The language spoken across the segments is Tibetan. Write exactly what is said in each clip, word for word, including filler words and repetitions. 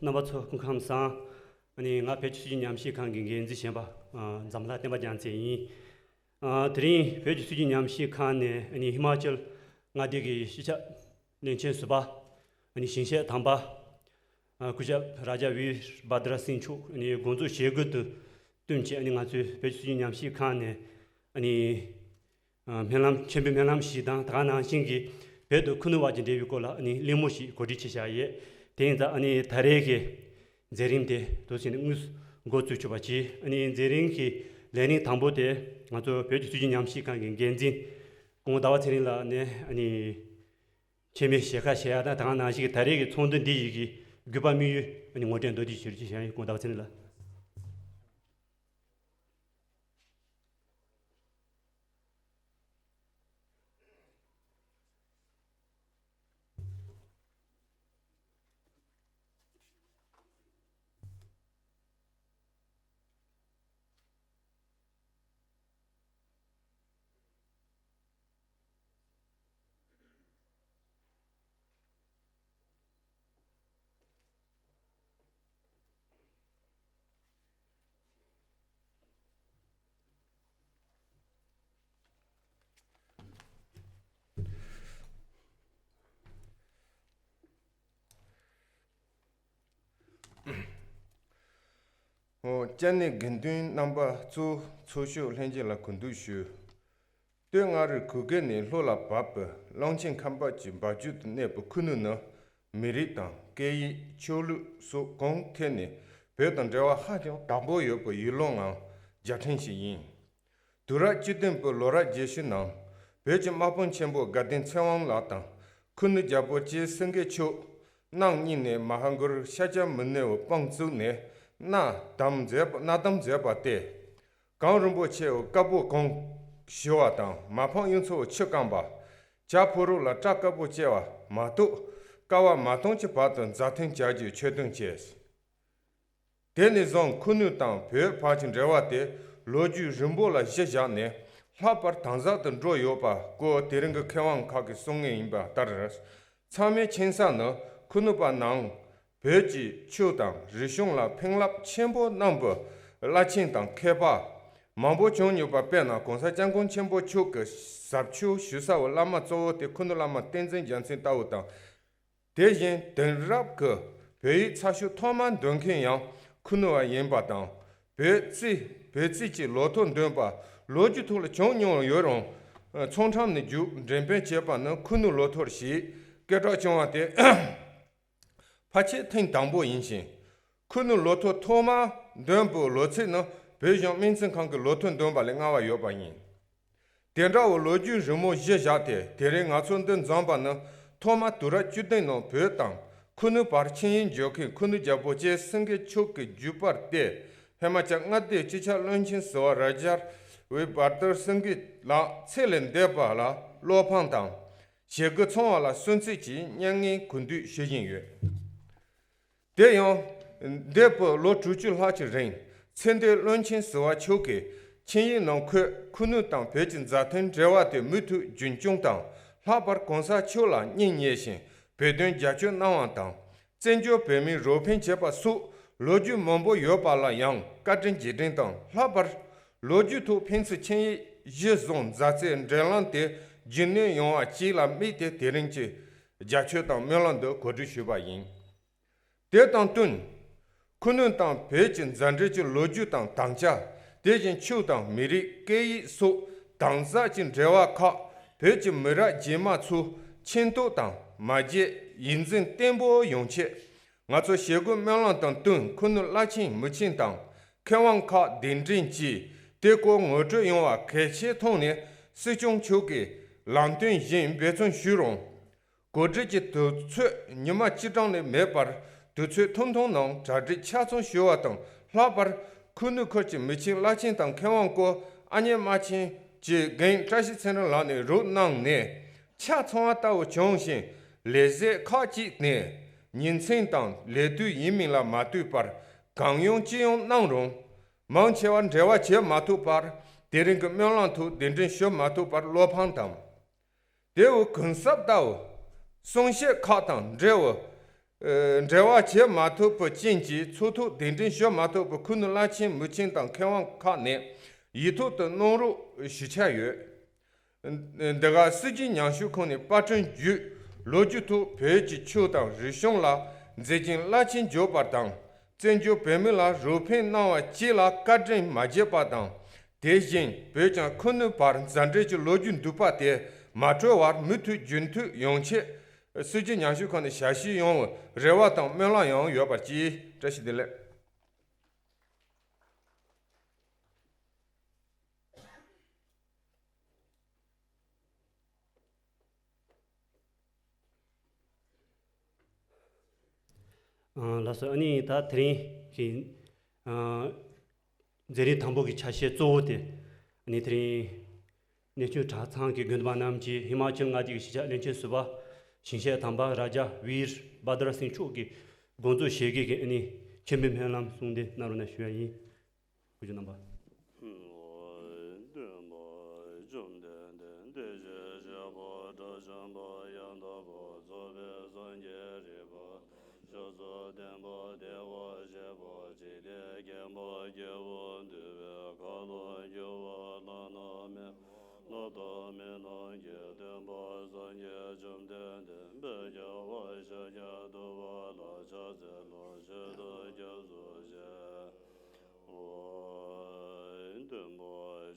རྣམ་པ་ཚོ་སྐུ་ཁམས་བཟང་། ཨ་ནི་ང་བོད་ཀྱི་སྲོལ་རྒྱུན་ཉམས་ཞིབ་ཁང་གི་འགན་འཛིན་གཞོན་པ་ཨ་འཛམ་ལྷ་བསྟན་པ་རྒྱལ་མཚན་ཡིན། ཨ་དེ་རིང་བོད་ཀྱི་སྲོལ་རྒྱུན་ཉམས་ཞིབ་ཁང་ནས་ཨ་ནི་ཧི་མ་ཅལ་མངའ་སྡེ་གི་སྤྱི་ཁྱབ་བློན་ཆེན་ཟུར་པ་ཨ་ནི་ཞིང་གཤེགས་དམ་པ་ཨ་སྐུ་ཞབས་རཱ་ཇཱ་བིར་བྷ་དྲ་སིང་མཆོག་ཨ་ནི་དགོངས་རྫོགས་ཞལ་དགུ་དང་བསྟུན་བྱས། ཨ་ནི་ང་ཚོའི་བོད་ཀྱི་སྲོལ་རྒྱུན་ཉམས་ཞིབ་ཁང་ནས་ཨ་ནི་ཨ་སྨོན་ལམ་ཆེན་པོའི་སྨོན་ལམ་ཞིག་དང་། ད་ག་ནང་བཞིན་གྱི་བོད་དང་ཁུ་ནུ་བར་གྱི་འབྲེལ་བའི་སྐོར་ལ་ཨ་ནི་གླེང་མོལ་ཞིག་གོ་སྒྲིག་བྱས་བཞག་ཡོད། དེ་ཡིན་ཙང་ཨ་ནི་ད་རེས་ཀྱི་མཛད་རིམ་དེ་འདུག་སེ་ནས་དངོས་སུ་འགོ་བཙུགས་ཆོག་པ་བྱས། ཨ་ནི་མཛད་རིམ་གྱི་ལས་རིམ་དང་པོ་དེ་ང་ཚོ་བོད་ཀྱི་སྲོལ་རྒྱུན་ཉམས་ཞིབ་ཁང་གི་འགན་འཛིན་སྐུ་ངོ་ཟླ་བ་ཚེ་རིང་ལགས་ནས་ཨ་ནི་ཆེད་མོལ་ཞལ་ཁ་བཞེས་ཡ་དང་། ད་ག་ནང་བཞིན་གྱི་ད་རེས་ཀྱི་ཚོགས་འདུ་འདི་ཡི་གི་དགོས་པ་དམིགས་ཡུལ་ཨ་ནི་ངོ་སྤྲོད་མདོར་བསྡུས་ཞུ་རྒྱུ་བྱས་ཡིན། སྐུ་ངོ་ཟླ་བ་ཚེ་རིང་ལགས། ཨོ། སྤྱན་ནི་དགེ་འདུན་རྣམ་པ་གཙོ་བོ་ཚོགས་ཞུགས་ལྷན་རྒྱས་ལ་གུས་འདུད་ཞུ། སྟོད་མངའ་རིས་གུ་གེ་ནས་ལྷོ་ལ་བབས་པའི་གླང་ཆེན་ཁམས་པ་གྱི་འབབ་རྒྱུད་དུ་གནས་པའི་ཁུ་ནུ་ནི་མི་རིགས་དང་སྐད་ཡིག་ཆོས་ལུགས་སོགས་གང་ཐད་ནས་བོད་དང་འབྲེལ་བ་ཧ་ཅང་དམ་པོ་ཡོད་པའི་ཡུལ་ལུང་ངམ་རྒྱལ་ཕྲན་ཞིག་ཡིན། དུས་རབས་བཅུ་བདུན་པའི་ལོ་རབས་བརྒྱད་ཅུ་ནང་བོད་ཀྱི་དམག་དཔོན་ཆེན་པོ་དགའ་ལྡན་ཚེ་དབང་ལགས་དང་ཁུ་ནུ་རྒྱལ་པོ་རྗེ་སེང་གེ་མཆོག་རྣམ་གཉིས་ནས་མ་ཧཱ་གུ་རུ་ཤཱཀྱ་མུ་ནེ་བའི་དཔུང་བཙུགས་ནས་མནའ་གདམ་མཛད་པ་མནའ་གདམ་མཛད་པ་སྟེ། གངས་རིན་པོ་ཆེ་བའི་བཀའ་པོད་གང་ཞུ་བ་དང་། མ་ཕམ་གཡུ་མཚོ་བའི་ཆུ་བཀང་བ། བྱ་ཕོ་རོག་ལ་སྐྲ་དཀར་པོ་བཅད་པ་མ་གཏོགས་དཀའ་བ་མ་བཏང་གི་བར་དུ་མཛའ་མཐུན་བྱ་རྒྱུའི་ཆོད་དོན་བྱས། དེ་ནས་བཟུང་ཁུ་ནུ་དང་བོད་བར་གྱི་འབྲེལ་བ་དེ་ལོ་རྒྱུས་རིང་པོ་ལ་གཞི་བཞག་ནས་ལྷག་པར་དམ་ཟབ་ཏུ་འགྲོ་ཡོད་པ་སྐོར་དེ་རིང་གི་མཁས་དབང་ཁག་གིས་གསུང་མུས་ཡིན་པ་ལྟར། ཚང་མས་མཁྱེན་གསལ་ནི་ཁུ་ནུ་པ་ནང་བོད་ཀྱི་ཆོས་དང་རིག་གཞུང་ལ་ཕན་རླབས་ཆེན་པོ་གནང་བའི་བླ་ཆེན་དང་མཁས་པ་མང་པོ་བྱུང་མྱོང་བ། དཔེར་ན་གོང་ས་སྐྱབས་མགོན་ཆེན་པོ་མཆོག་གི་ཟབ་ཆོས་ཞུ་ས་བའི་བླ་མ་གཙོ་བོ་དེ་ཁུ་ནུ་བླ་མ་བསྟན་འཛིན་རྒྱལ་མཚན་ལྟ་བུ་དང་། དེ་བཞིན་དེང་རབས་ཀྱི་བོད་ཡིག་ཚགས་ཤོག་ཐོག་མར་འདོན་མཁན་ཡང་ཁུ་ནུ་བ་ཡིན་པ་དང་། བོད་རྩིས་བོད་རྩིས་ཀྱི་ལོ་ཐོ་འདོན་པ་ལོ་རྒྱུས་ཐོག་ལ་བྱུང་མྱོང་ཡོད་རུང་། ཚོང་ཁྲོམ་ནས་རྒྱུགས་འགྲེམས་སྤེལ་བྱས་པ་ནི་ཁུ་ནུ་ལོ་ཐོ་ཞེས་སྐད་གྲགས་བྱུང་བ་དེ་ཕལ་ཆེར་ཐེངས་དང་པོ་ཡིན་ཞིང་། ཁུ་ནུ་ལོ་ཐོ་ཐོག་མར་འདོན་པའི་ལོ་ཚིགས་ནི་བོད་གཞུང་སྨན་རྩིས་ཁང་གི་ལོ་ཐོ་འདོན་པ་ལས་སྔ་བ་ཡོད་པ་ཡིན། དེ་འདྲ་བའི་ལོ་རྒྱུས་རིང་མོ་གཞི་བཞག་སྟེ། དེ་རིང་ང་ཚོ་འདི་འཛོམས་པ་ནི་ཐོག་མར་དུས་རབས་བཅུ་བདུན་ནང་བོད་དང་ཁུ་ནུ་བར་ཆིངས་ཡིག་འཇོག་མཁན་ཁུ་ནུ་རྒྱལ་པོ་རྗེ་སེང་གེ་མཆོག་གི་བརྒྱུད་པར་བརྟེན་ཧི་མ་ཅལ་མངའ་སྡེའི་སྤྱི་ཁྱབ་བློན་ཆེན་ཟུར་པ་རཱ་ཇཱ་བི་བྷ་དྲ་སིང་གེ་ལགས་ཚེ་ལས་འདས་པ་ལ་བློ་ཕམ་དང་ཞེ་སྡང་ཚོར་བ་ལ་གསོལ་འཚོལ་གྱིས་མྱ་ངན་གུས་འདུད་ཞུ་བཞིན་ཡོད། དེ་ཡང་། འདས་པའི་ལོ་དྲུག་ཅུ་ལྷག་གི་རིང་ཚེ་འདས་བློན་ཆེན་ཟུར་པ་མཆོག་གིས་ཆིངས་ཡིག་ནང་འཁོད་ཁུ་ནུ་དང་བོད་ཀྱི་མཛའ་མཐུན་འབྲེལ་བ་དེ་མུ་མཐུད་རྒྱུན་སྐྱོང་དང་། ལྷག་པར་གོང་ས་མཆོག་ལ་སྙིང་ཉེ་ཞིང་བོད་དོན་རྒྱབ་སྐྱོར་གནང་བ་དང་། བཙན་བྱོལ་བོད་མིའི་རོགས་ཕན་བྱས་པ་སོགས་ལོ་རྒྱུས་མང་པོ་ཡོད་པ་ལ་ཡང་བཀའ་དྲིན་རྗེས་དྲན་དང་། ལྷག་པར་ལོ་རྒྱུས་ཐོག་ཕན་ཚུན་ཆིངས་ཡིག་གཞིར་བཟུང་མཛའ་བརྩེའི་འབྲེལ་ལམ་དེ་རྒྱུན་གནས་ཡོང་བ་བཅས་ལ་དམིགས་ཏེ་དེ་རིང་གི་རྒྱབ་སྐྱོར་དང་སྨོན་ལམ་འདི་གོ་སྒྲིག་ཞུས་པ་ཡིན། དེ་དང་བསྟུན། ཁུ་ནུ་དང་བོད་ཀྱི་མཛའ་འབྲེལ་གྱི་ལོ་རྒྱུས་དང་དམ་བཅའ། དེ་བཞིན་ཆོས་དང་མི་རིགས་སྐད་ཡིག་སོགས་དམ་ཟབ་ཀྱི་འབྲེལ་བ་ཁག་བོད་ཀྱི་མི་རབས་རྗེས་མ་ཚོས་མཁྱེན་རྟོགས་དང་མ་བརྗེད་ཡིད་འཛིན་བརྟན་པོ་ཡོང་ཆེད། ང་ཚོ་ཞལ་དགུ་སྨོན་ལམ་དང་བསྟུན་ཁུ་ནུ་བླ་ཆེན་མི་ཆེན་དང་མཁས་དབང་ཁག་གདན་འདྲེན་གྱིས་དེ་སྐོར་ངོ་སྤྲོད་ཡོང་བ་གལ་ཆེའི་ཐོག་ནས་སྲིད་སྐྱོང་མཆོག་གིས་ལམ་སྟོན་བཞིན་འབད་བརྩོན་ཞུས་རུང་། གོ་སྒྲིག་གི་དུས་ཚོད་ཉི་མ་གཅིག་གྲངས་ལས་མེད་པར་དུས་ཚོད་ཐུང་ཐུང་ནང་གྲ་སྒྲིག་ཆ་ཚང་ཞུ་བ་དང་། ལྷག་པར་ཁུ་ནུ་ཁུལ་གྱི་མི་ཆེན་བླ་ཆེན་དང་མཁས་དབང་སྐོར་ཨ་མྱེས་རྨ་ཆེན་གྱི་རྒན་བཀྲ་ཤིས་ཚེ་རིང་ལགས་ནས་རོགས་གནང་ནས་ཆ་ཚང་བ་ལྟ་བུ་བྱུང་ཞིང་། ལས་བྱེད་ཁག་ཅིག་ནས་ཉིན་མཚན་དང་ལས་དུས་ཡིན་མིན་ལ་མ་ལྟོས་པར་གང་ཡོང་ཅི་ཡོང་གནང་རུང་། མང་ཆེ་བ་འབྲེལ་བ་བྱེད་མ་ཐུབ་པར་དེ་རིང་གི་སྨོན་ལམ་ཐོག་གདན་འདྲེན་ཞུ་མ་ཐུབ་པར་བློ་ཕམ་དང་། དེའུ་གུན་གསབ་ལྟ་བུ། གསུང་བཤད་ཁག་དང་འབྲེལ་བའི་ འབྲེལ་བ་བྱེད་མ་ཐུབ་པའི་རྐྱེན་གྱིས་ཚོགས་ཐོག་གདན་འདྲེན་ཞུ་མ་ཐུབ་པའི་ཁུ་ནུ་བླ་ཆེན་མི་ཆེན་དང་མཁས་དབང་ཁག་ནས་ཡིག་ཐོག་ཏུ་གནང་རོགས་ཞུ་འཆར་ཡོད། འདི་ག་སྲིད་སྤྱི་ཉམས་ཞིབ་ཁང་ནས་པར་སྐྲུན་བརྒྱུད་ལོ་རྒྱུས་ཐོག་བོད་ཀྱི་ཆོས་དང་རིག་གཞུང་ལ་མཛེས་རྒྱན་རླབས་ཆེན་འཇོག་པར་དང་། བཙན་བྱོལ་བོད་མི་ལ་རོགས་ཕན་གནང་བ་བཅས་ལ་བཀའ་དྲིན་མ་བརྗེད་པ་དང་། དེ་བཞིན་བོད་ཀྱང་ཁུ་ནུ་བར་མཛའ་འབྲེལ་གྱི་ལོ་རྒྱུས་མདུད་པ་དེ་མ་གྲོལ་བར་མུ་མཐུད་རྒྱུན་མཐུད་ཡོང་ཆེད། སྲིད་སྤྱི་ཉམས་ཞིབ་ཁང་ནས་ཞབས་ཕྱི་ཡོང་བའི་རེ་བ་དང་སྨོན་ལམ་ཡང་ཡོད་པར་གྱིས། བཀྲ་ཤིས་བདེ་ལེགས། ལགས་སོ། ཨ་ནི་ད་དེ་རིང་གི་མཛད་རིམ་དང་པོ་གི་ཆ་ཤས་གཙོ་བོ་དེ་ཨ་ནི་དེ་རིང་གནས་ཆུང་གྲྭ་ཚང་གི་དགོན་པ་རྣམས་ཀྱིས་ཧི་མ་ཅལ་མངའ་སྡེ་གི་གཞིས་ཆགས་བློན་ཆེན་ཟུར་པ་ཞིང་གཤེགས་དམ་པ་རཱ་ཇཱ་བིར་བྷ་དྲ་སིང་མཆོག་གི་དགོངས་རྫོགས་ཞལ་གྱི་གི་ཨ་ནི་མཆོད་འབུལ་སྨོན་ལམ་གསུང་འདོན་གནང་རོགས་གནང་ཞུ་ཡ་ཡིན། སྐུ་མཁྱེན་རྣམ་པ། སྟོན་པ་བཅོམ་ལྡན་འདས་དེ་བཞིན་གཤེགས་པ་དགྲ་བཅོམ་པ་ཡང་དག་པར་རྫོགས་པའི་སངས་རྒྱས་རིག་པ་དང་ཕྱག་རྒྱ་ཆེན་པོ་བདེ་བར་གཤེགས་པ་འཇིག་རྟེན་མཁྱེན་པ་སྐྱེས་བུ་འདུལ་བའི་མཁའ་ལ་རྒྱུ་བ་བླ་ན་མེད་པ་ལྷ་དང་མི་རྣམས་ཀྱི་སྟོན་པ་སངས་རྒྱས་བཅོམ་ལྡན་འདས་དཔལ་རྒྱལ་བ་ཤཱཀྱ་ཐུབ་པ་ལ་ཕྱག་འཚལ་ལོ། མཆོད་དོ་སྐྱབས་སུ་མཆི། སྟོན་པ་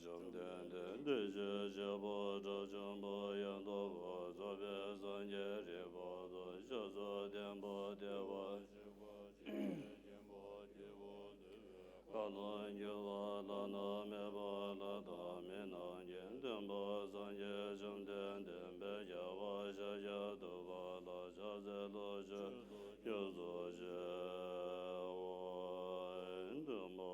བཅོམ་ལྡན་འདས་དེ་བཞིན་གཤེགས་པ་དགྲ་བཅོམ་པ་ཡང་དག་པར་རྫོགས་པའི་སངས་རྒྱས་རིག་པ་དང་ཕྱག་རྒྱ་ཆེན་པོ་བདེ་བར་གཤེགས་པ་འཇིག་རྟེན་མཁྱེན་པ་སྐྱེས་བུ་འདུལ་བའི་མཁའ་ལ་རྒྱུ་བ་བླ་ན་མེད་པ་ལྷ་དང་མི་རྣམས་ཀྱི་སྟོན་པ་སངས་རྒྱས་བཅོམ་ལྡན་འདས་དཔལ་རྒྱལ་བ་ཤཱཀྱ་ཐུབ་པ་ལ་ཕྱག་འཚལ་ལོ། མཆོད་དོ་སྐྱབས་སུ་མཆི། སྟོན་པ་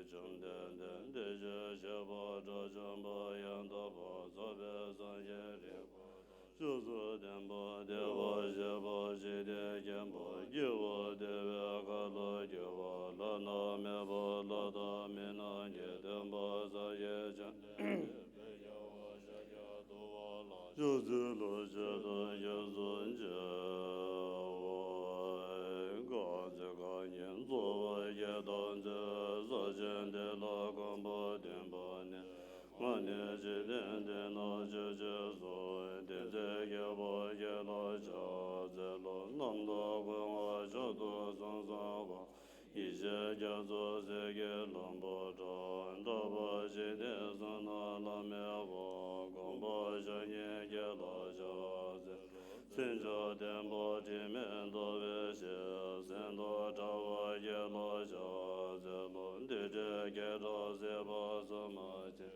བཅོམ་ལྡན་འདས་དེ་བཞིན་གཤེགས་པ་དགྲ་བཅོམ་པ་ཡང་དག་པར་རྫོགས་པའི་སངས་རྒྱས་རིག་པ་དང་ཕྱག་རྒྱ་ཆེན་པོ་བདེ་བར་གཤེགས་པ་འཇིག་རྟེན་མཁྱེན་པ་སྐྱེས་བུ་འདུལ་བའི་མཁའ་ལ་རྒྱུ་བ་བླ་ན་མེད་པ་ལྷ་དང་མི་རྣམས་ཀྱི་སྟོན་པ་སངས་རྒྱས་བཅོམ་ལྡན་འདས་དཔལ་རྒྱལ་བ་ཤཱཀྱ་ཐུབ་པ་ལ་ཕྱག་འཚལ་ལོ། མཆོད་དོ་སྐྱབས་སུ་མཆི། གང་ཚེ་གང་གིས་འཚོ་བ་སྐྱེལ་དང་མཛད། ས་ཆེན་འདི་ལ་གོམ་པ་བདུན་པ་ནས། མ་ཎི་འཇིག་རྟེན་འདི་ན་ཆོས་ཅན་སོགས། དེ་ཚེ་མཁས་པ་ཁྱེད་ལ་ཕྱག་འཚལ་ལོ། རྣམ་དག་སྐུ་མངའ་མཆོག་ཏུ་གསང་གསུམ་འཁོར། ཡེ་ཤེས་རྒྱ་མཚོ་ཟིལ་གྱིས་ལྷུང་བུ་འདྲ། གྲགས་པ་འཇིག་རྟེན་གསུམ་ན་བླ་མེད་པ། དགོངས་པ་བཤེས་གཉེན་ཁྱེད་ལ་ཕྱག་འཚལ། མཚན་མཆོག་ལྡན་པ་དྲི་མེད་ཟླ་བའི་ཞལ། གསེར་མདོག་འདྲ་བ་ཁྱེད་ལ་ཕྱག་འཚལ་ལོ། འདི་འདྲའི་སྐད་གྲགས་སྲིད་པ་གསུམ་མ་ཆེན།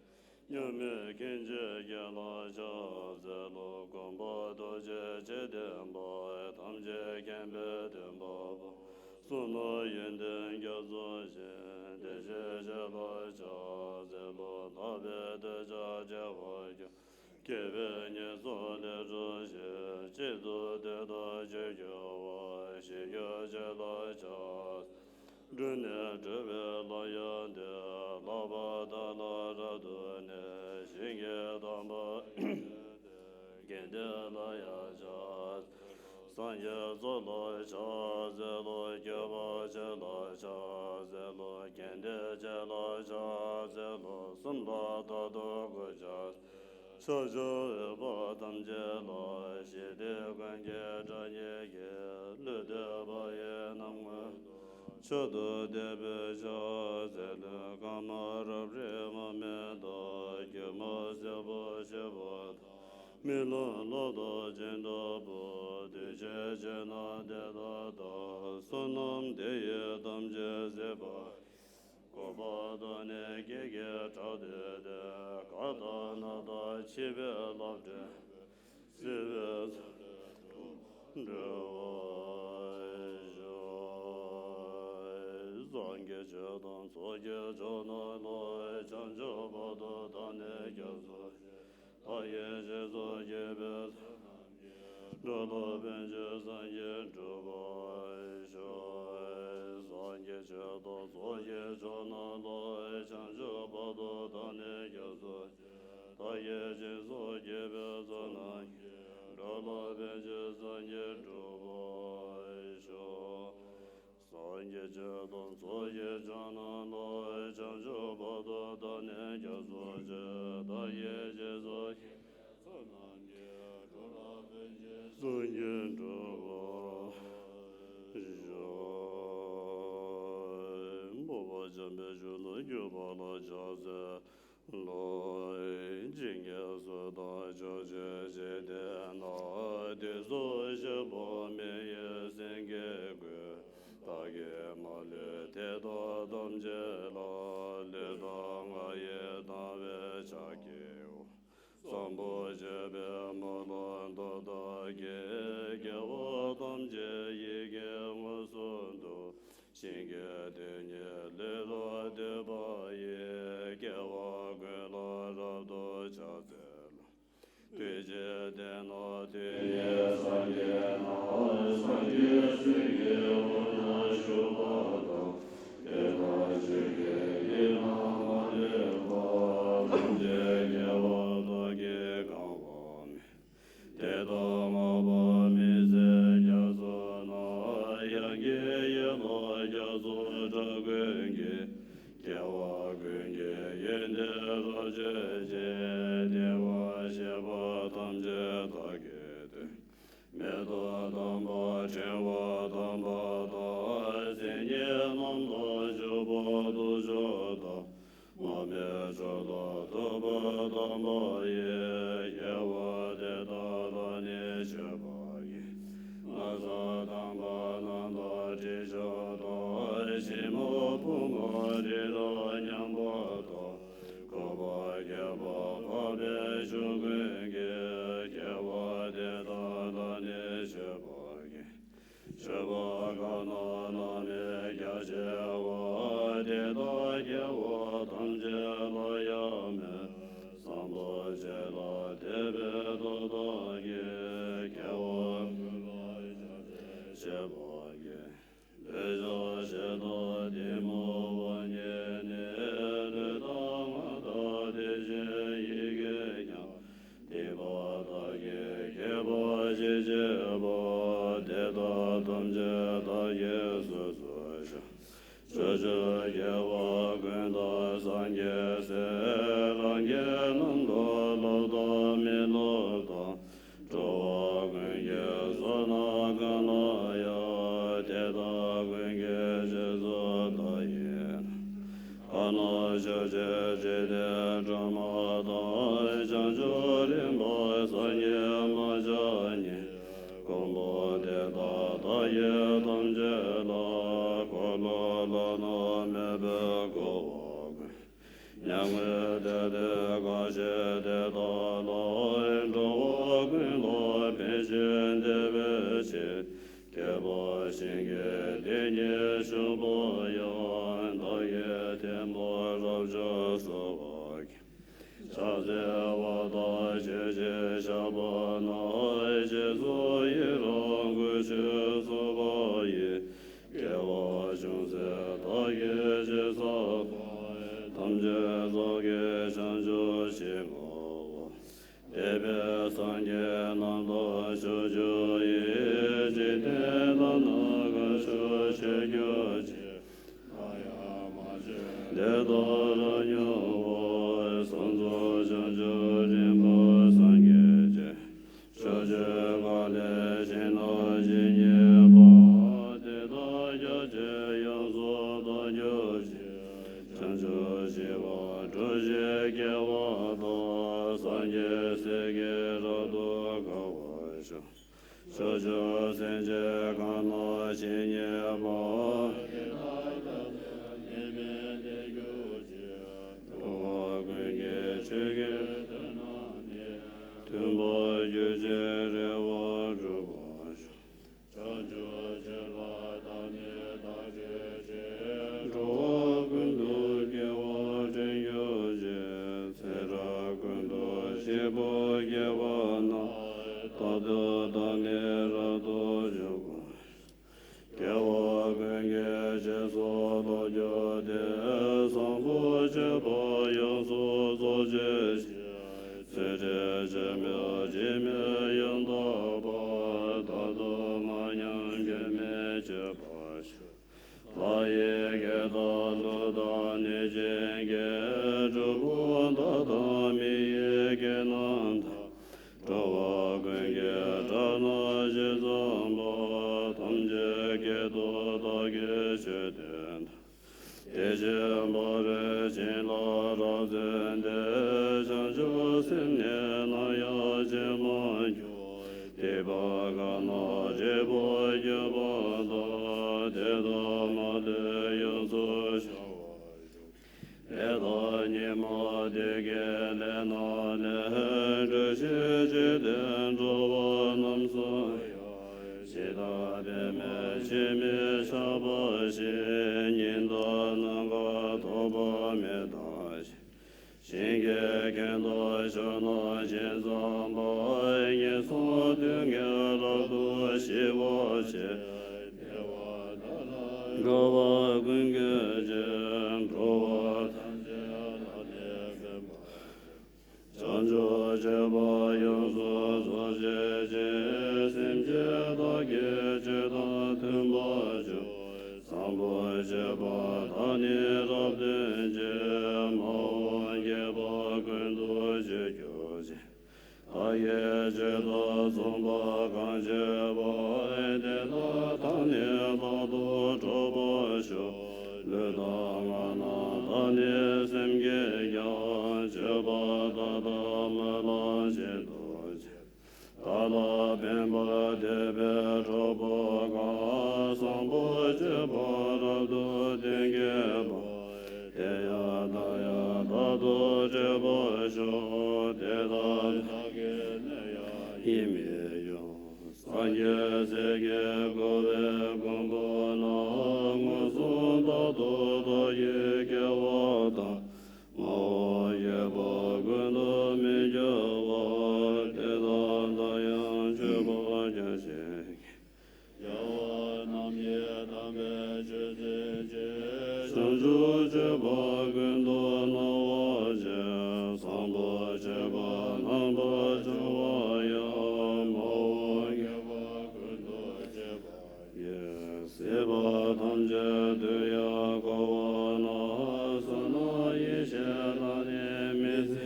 མཉམ་མེད་མཁྱེན་བརྩེ་ཁྱེད་ལ་ཕྱག་འཚལ་ལོ། མགོན་པོ་རྡོ་རྗེ་འཇིག་རྟེན་དཔལ། ཐམས་ཅད་མཁྱེན་པའི་སྟོན་པ་པོ། བསོད་ནམས་ཡོན་ཏན་རྒྱ་མཚོ་ཆེ། བདེ་གཤེགས་ཁྱེད་ལ་ཕྱག་འཚལ་ལོ། ལྷག་པའི་འདོད་ཆགས་བྲལ་བར་གྱུར། སྐྱེ་བའི་ཉེས་ཚོགས་ལས་གྲོལ་ཕྱིར། གཅིག་ཏུ་བསྡུས་དང་ཆོས་སྐྱོང་བ། ཞི་ཁྱོད་ཁྱེད་ལ་ཕྱག་འཚལ། སྒྲུབ་གནས་སྒྲུབ་པའི་ལམ་ཡང་འདས། ལྷག་པར་བདག་ལ་རབ་ཏུ་གནས། ཞིང་གི་དམ་པ་དགེ་འདུན་ལ་ཡང་ཕྱག་འཚལ། སངས་རྒྱས་ཚོགས་ལ་ཕྱག་འཚལ་ལོ། སྐྱོབ་པ་ཁྱེད་ལ་ཕྱག་འཚལ་ལོ། དགེ་འདུན་ཁྱེད་ལ་ཕྱག་འཚལ་ལོ། གསུམ་ལ་རྟག་ཏུ་གུས་ཕྱག་འཚལ། ཕྱག་མཆོག་འོད་དཔག་ཐམས་ཅད་ལ། ཞི་བདེ་ཀུན་གྱི་གྲངས་སྙེད་ཀྱིས། ལུས་བདེ་བག་ཡོད་རྣམས་མངོན་དུ། མཆོག་ཏུ་བསྟོད་པའི་ཕྱག་འཚལ་ལོ། རྐང་པ་རབ་རིབ་མ་རྨོས་དང་། རྒྱུ་མ་ཟད་པ་ཞེས་པ་དང་། རྨི་ལམ་ལོག་ལྟ་ཅི་འདྲ་བ། འདུས་བྱས་ཆོས་རྣམས་དེ་ལྟར་བལྟ། བསོད་ནམས་དེ་ཡིས་ཐམས་ཅད་གཟིགས་པ། གོ་འཕང་དང་ནི་སྐྱེས་ཀྱི་བྲག་དེ་སྟེ། གར་དང་ནགས་དང་འཆི་བའི་རླབས་བྲལ་བའི། བསིལ་བའི་ས་ལས་སྒྲོལ་བར་ཤོག། སངས་རྒྱས་ཆོས་དང་ཚོགས་ཀྱི་མཆོག་རྣམས་ལ། བྱང་ཆུབ་བར་དུ་བདག་ནི་སྐྱབས་སུ་མཆི། བདག་གིས་སྦྱིན་སོགས་བགྱིས་པའི་ཚོགས་རྣམས་ཀྱིས། འགྲོ་ལ་ཕན་ཕྱིར་སངས་རྒྱས་འགྲུབ་པར་ཤོག། སངས་རྒྱས་ཆོས་དང་ཚོགས་ཀྱི་མཆོག་རྣམས་ལ། བྱང་ཆུབ་བར་དུ་བདག་ནི་སྐྱབས་སུ་མཆི། བདག་གིས་སྦྱིན་སོགས་བགྱིས་པའི་ཚོགས་རྣམས་ཀྱིས། འགྲོ་ལ་ཕན་ཕྱིར་སངས་རྒྱས་འགྲུབ་པར་ཤོག། ཆོས་དང་ཚོགས་ཀྱི་མཆོག་རྣམས་ལ། བྱང་ཆུབ་བར་དུ་བདག་ནི་སྐྱབས་སུ་མཆི། བདག་གིས་སྦྱིན་སོགས་བགྱིས་པའི་ཚོགས་རྣམས་ཀྱིས། འགྲོ་རྣམས་ཕན་ཕྱིར་སངས་རྒྱས་འགྲུབ་པར་ཤོག། འཕགས་པ་འཇམ་དཔལ་ཁྱོད་ནི་གུས་པ་ལ་ཕྱག་འཚལ་ལོ། ཇི་སྙེད་སུ་དག་ཕྱོགས་བཅུའི་འཇིག་རྟེན་ན། དུས་གསུམ་གཤེགས་པ་མི་ཡི་སེང་གེ་ཀུན། བདག་གིས་མ་ལུས་དེ་དག་ཐམས་ཅད་ལ། ལུས་དང་ངག་ཡིད་དང་བས་ཕྱག་བགྱིའོ། བཟང་པོ་སྤྱོད་པའི་སྨོན་ལམ་མཐའ་དག་གིས། དགེ་བ་ཐམས་ཅད་ཡིད་ཀྱིས་མངོན་སུམ་དུ། ཞིང་གི་དོན་གཉེར་ལས་ལ་འདོད་པ་ཡིས། དགེ་བ་ཀུན་ལ་རབ་ཏུ་ཕྱག་འཚལ་ལོ། དུས་གཅིག་དེ་ན་དུས་གཉིས་སངས་རྒྱས་རྣམས། སངས་རྒྱས་སྲས་ཀྱི་དབུ་ན་བཞུགས་པ་དང་། དེ་དག་ཆོས་ཀྱི་དབྱིངས་རྣམས་མ་ལུས་པ། ཐམས་ཅད་དགེ་བ་དག་གིས་གང་བ་མེད། དེ་དག་བསྔགས་པ་མི་ཟད་རྒྱ་མཚོ་རྣམས། དབྱངས་ཀྱི་ཡན་ལག་རྒྱ་མཚོའི་སྒྲ་ཀུན་གྱིས། སྐྱེ་བ་ཀུན་གྱི་ཡོན་ཏན་རབ་བརྗོད་ཅིང་། བདེ་བར་གཤེགས་པ་ཐམས་ཅད་བདག་གིས་བསྟོད། མེ་ཏོག་དམ་པ་ཕྲེང་བ་དམ་པ་དང་། མཚན་ཉིད་རྣམས་དང་སྤྱོད་པ་དང་མཆོག་དང་། མ་སྨད་ཕྱོགས་དང་ཐུབ་པ་དམ་པ་ཡི། དགེ་བ་དེ་དག་ལ་ནི་མཆོད་པ་ཡིས། ན་བཟའ་དམ་པ་རྣམས་དང་དྲི་མཆོག་དང་། ཞིང་རྨོ་བུ་མོ་རི་རབ་མཉམ་པ་དང་། འཁོར་བ་བསྐལ་པ་འཕགས་པའི་ཆོས་ཀུན་གྱི། དགེ་བ་དེ་དག་ལ་ནི་མཆོད་པ་ཡིས། མཆོད་པ་གང་རྣམས་བླ་མེད་རྒྱ་ཆེ་བ། དེ་དག་དགེ་བ་ཐམས་ཅད་ལ་ཡང་མེད། བཟང་པོ་སྤྱོད་ལ་དད་པའི་མཐུ་དག་གིས། དགེ་བ་ཀུན་ལ་ཕྱག་འཚལ་བྱེད་པ་ཡིས། འདོད་ཆགས་ཞེ་སྡང་གཏི་མུག་པ་གཉིས་ནི། ལུས་དང་ངག་དང་དེ་བཞིན་ཡིད་ཀྱིས་ཀྱང་། སྡིག་པ་དག་གིས་བསྐྱེད་པ་ཅི་མཆིས་པ། དེ་དག་ཐམས་ཅད་བདག་གིས་སོ་སོར་བཤགས། ཕྱོགས་བཅུའི་རྒྱལ་བ་ཀུན་དང་སངས་རྒྱས་སྲས། ལྷ་འགས་རྣམས་དང་སློབ་དང་མི་སློབ་དང་། འགྲོ་བ་ཀུན་གྱི་བསོད་ནམས་གང་ན་ཡོད། དེ་དག་ཀུན་གྱི་རྗེས་སུ་བདག་ཡི་རང་། གང་ན་བཞུགས་ཀྱང་འཇིག་རྟེན་སྒྲོན་མ་དང་། བྱང་ཆུབ་རིམ་པ་སངས་རྒྱས་མ་ཆགས་ཉིད། གོ་འཕང་དེ་དག་བདག་གིས་ཐམས་ཅད་ལ། འཁོར་ལོ་ལ་ནི་མོས་པས་བསྐོར་བ་ཀུན། མྱ་ངན་འདས་ཏེ་གང་ཞིག་དེ་དག་ལ། འགྲོ་བ་ཀུན་ལ་ཕན་ཕྱིར་བདེ་བའི་ཕྱིར། བསྐལ་པ་ཞིང་གི་སྡེ་གཉིས་ཕྱུག་པོ་ཡང་། བདག་གིས་ཐེག་པ་རབ་སྦྱངས་གསོལ་བར་བགྱི། ཕྱག་འཚལ་བ་དང་མཆོད་ཅིང་བཤགས་པ་རྣམས། རྗེས་སུ་ཡི་རང་བསྐུལ་ཞིང་གསོལ་བ་ཡི། དགེ་བ་ཅུང་ཟད་བདག་གིས་ཅི་བསགས་པ། ཐམས་ཅད་རྫོགས་བགྱིས་བྱང་ཆུབ་ཕྱིར་བསྔོའོ། འདས་པའི་སངས་རྒྱས་རྣམས་དང་ཕྱོགས་བཅུ་ཡི། འཇིག་རྟེན་དག་ན་དཀའ་སྤྱད་མཆོག་གྱུར་ཅིང་། ན་ཡང་མ་བྱོན་དེ་དག་རབ་མྱོང་བ། གསུང་རྫོགས་བྱང་ཆུབ་རིམ་པ་སངས་རྒྱས་ཀྱི། ཕྱོགས་བཅུའི་དཀའ་ལས་ཞི་ན་ཇི་སྙེད་པ། དེ་དག་རྒྱ་ཆེར་ཡོངས་སུ་དག་གྱུར་ཅིག། བྱང་ཆུབ་ཞི་བ་སྒྲུབ་ཕྱིར་སྐྱེ་བ་དང་། སངས་རྒྱས་སྲས་ཀྱིས་རབ་ཏུ་དགའ་བར་ཤོག། ཕྱོགས་བཅུའི་སེམས་ཅན་གང་རྣམས་ཇི་སྙེད་པ། འགྲོ་བ་ཀུན་གྱི་ཆོས་ཀྱི་དོན་རྣམས་ནི། མཐུན་པར་གྱུར་ཅིང་རེ་བ་འགྲུབ་པར་ཤོག། བྱང་ཆུབ་སྤྱོད་པ་དང་ནི་བདག་སྤྱོད་ཅིང་། འགྲོ་བ་ཀུན་ཏུ་དགེ་བ་འདྲེན་གྱུར་ཅིག། ཚེ་རབས་ཀུན་ཏུ་གཅིག་པུ་དགེ་བ་རྣམས། རྟག་ཏུ་བདག་ནི་རབ་ཏུ་འཇུག་པར། དགེ་བ་ཀུན་གྱི་རྗེས་སུ་བསླབ་གྱུར་ཏེ། བཟང་པོ་སྤྱོད་པ་ཡོངས་སུ་རྫོགས་བྱེད་ཕྱིར། ཚུལ་ཁྲིམས་ལྕི་སྨྲ་སྤྱི་སྨན་ཡང་དག་པ། རྟག་ཏུ་མ་ཉམས་སྐྱོན་མེད་སྤྱོད་པར་ཤོག། ལྷ་ ཡི་གེ་དང་ཀླུ་དང་གནོད་སྦྱིན་གྱི། སྒྲུབ་པོ་དག་དང་མི་ཡི་གེ་རྣམས་དང་། འགྲོ་བ་ཀུན་གྱི་དགྲ་རྣམས་ཞི་བར་མཛད་པ། ཐམས་ཅད་སྐད་དུ་བདག་གིས་ཆོས་བསྟན་ཏོ། དེ་བཞིན་དཔའ་བོས་བྱིན་རླབས་རབ་བརྩམས་ཏེ། བྱང་ཆུབ་སེམས་ནི་ནམ་ཡང་ཇི་མ་སྐྱེས། སྡིག་པ་གང་རྣམས་བགྲེས་པོས་གྱུར་པ་དག། དེ་དག་མ་ལུས་ཡོངས་སུ་བྱང་བར་ཤོག། ལས་དང་ཉོན་མོངས་བདེ་དགེ་ལས་རྣམས་ལས། འགྲོ་ཞིང་གཅེས་ཏེ་འགྲོ་བ་རྣམས་སུ་ཡང་། ཇི་ལྟར་བདེན་མེད་ཆོས་མིན་ཆགས་པ་བཞིན། ཉིན་དང་ནམ་མཁའ་ཐོགས་པ་མེད་ལྟ་ཞིང་། ཞིང་གི་ཁྱོན་དུ་ཕྱོགས་རྣམས་ཕྱིན་བསམ་པ། ངན་སོང་སྡུག་བསྔལ་རབ་ཏུ་ཞི་བར་བྱེད། བདེ་བ་དག་ལ་དགའ་བ་ཀུན་གྱི་རྗེ། འགྲོ་བ་ཐམས་ཅད་བདག་ནི་མཁྱེན་པར་ཤོག། བྱང་ཆུབ་སྤྱོད་པ་ཡོངས་སུ་རྫོགས་བྱེད་ཅིང་། སེམས་ཅན་དག་གི་སྤྱོད་དང་མཐུན་པར་སྤྱོད། བཟང་པོ་སྤྱོད་པ་དག་ནི་རབ་སྟོན་ཅིང་། མ་འོངས་བསྐལ་པ་ཀུན་ཏུ་སྤྱོད་གྱུར་ཅིག། བདག་གིས་སྤྱོད་དང་མཚུངས་པ་གང་བྱེད་པ། དེ་དག་བདག་ནི་རྟག་ཏུ་གྲོགས་པར་ཤོག། ལུས་དང་ངག་རྣམས་དག་ནི་སེམས་ཀྱིས་ཀྱང་། སྤྱོད་པ་དག་དང་སྨོན་ལམ་བཞིན་དུ་བྱེད། བདག་ལ་ཕན་པར་འདོད་པའི་གྲོགས་པོ་གང་། བཟང་པོ་སྤྱོད་པ་རབ་ཏུ་སྟོན་གྱུར་པ། དེ་ཡང་བདག་ཡང་རྟག་ཏུ་སྤྱོད་པར་ཤོག། དེ་དག་བདག་གི་གནོད་ཡང་ཡིད་མི་དབྱུང་། སངས་རྒྱས་སྲས་ཀྱིས་བསྐོར་བའི་མགོན་པོ་རྣམས། མངོན་སུམ་རྟག་ཏུ་བདག་གིས་སྐྱེ་བ་དང་། མ་འོངས་བསྐལ་པ་ཀུན་ཏུ་མི་སྐྱོ་བར། དེ་དག་བདག་ཡང་མཆོད་པར་བྱ་ཞིང་། རྒྱལ་བ་རྣམས་ཀྱི་དམ་པའི་ཆོས་བརྩོན་ཅིང་། བྱང་ཆུབ་སྤྱོད་པ་ཀུན་ཏུ་སྣང་བར་བྱེད། བཟང་པོ་སྤྱོད་པ་རྣམ་པར་སྦྱོང་བ་ཡང་། མ་འོངས་བསྐལ་པ་ཀུན་ཏུ་སྤྱད་པ་ཡིས། སྲིད་པ་ཐམས་ཅད་དུ་ཡང་འཁོར་བ་ན། བསོད་ནམས་ཡེ་ཤེས་དག་ནི་མི་ཟད་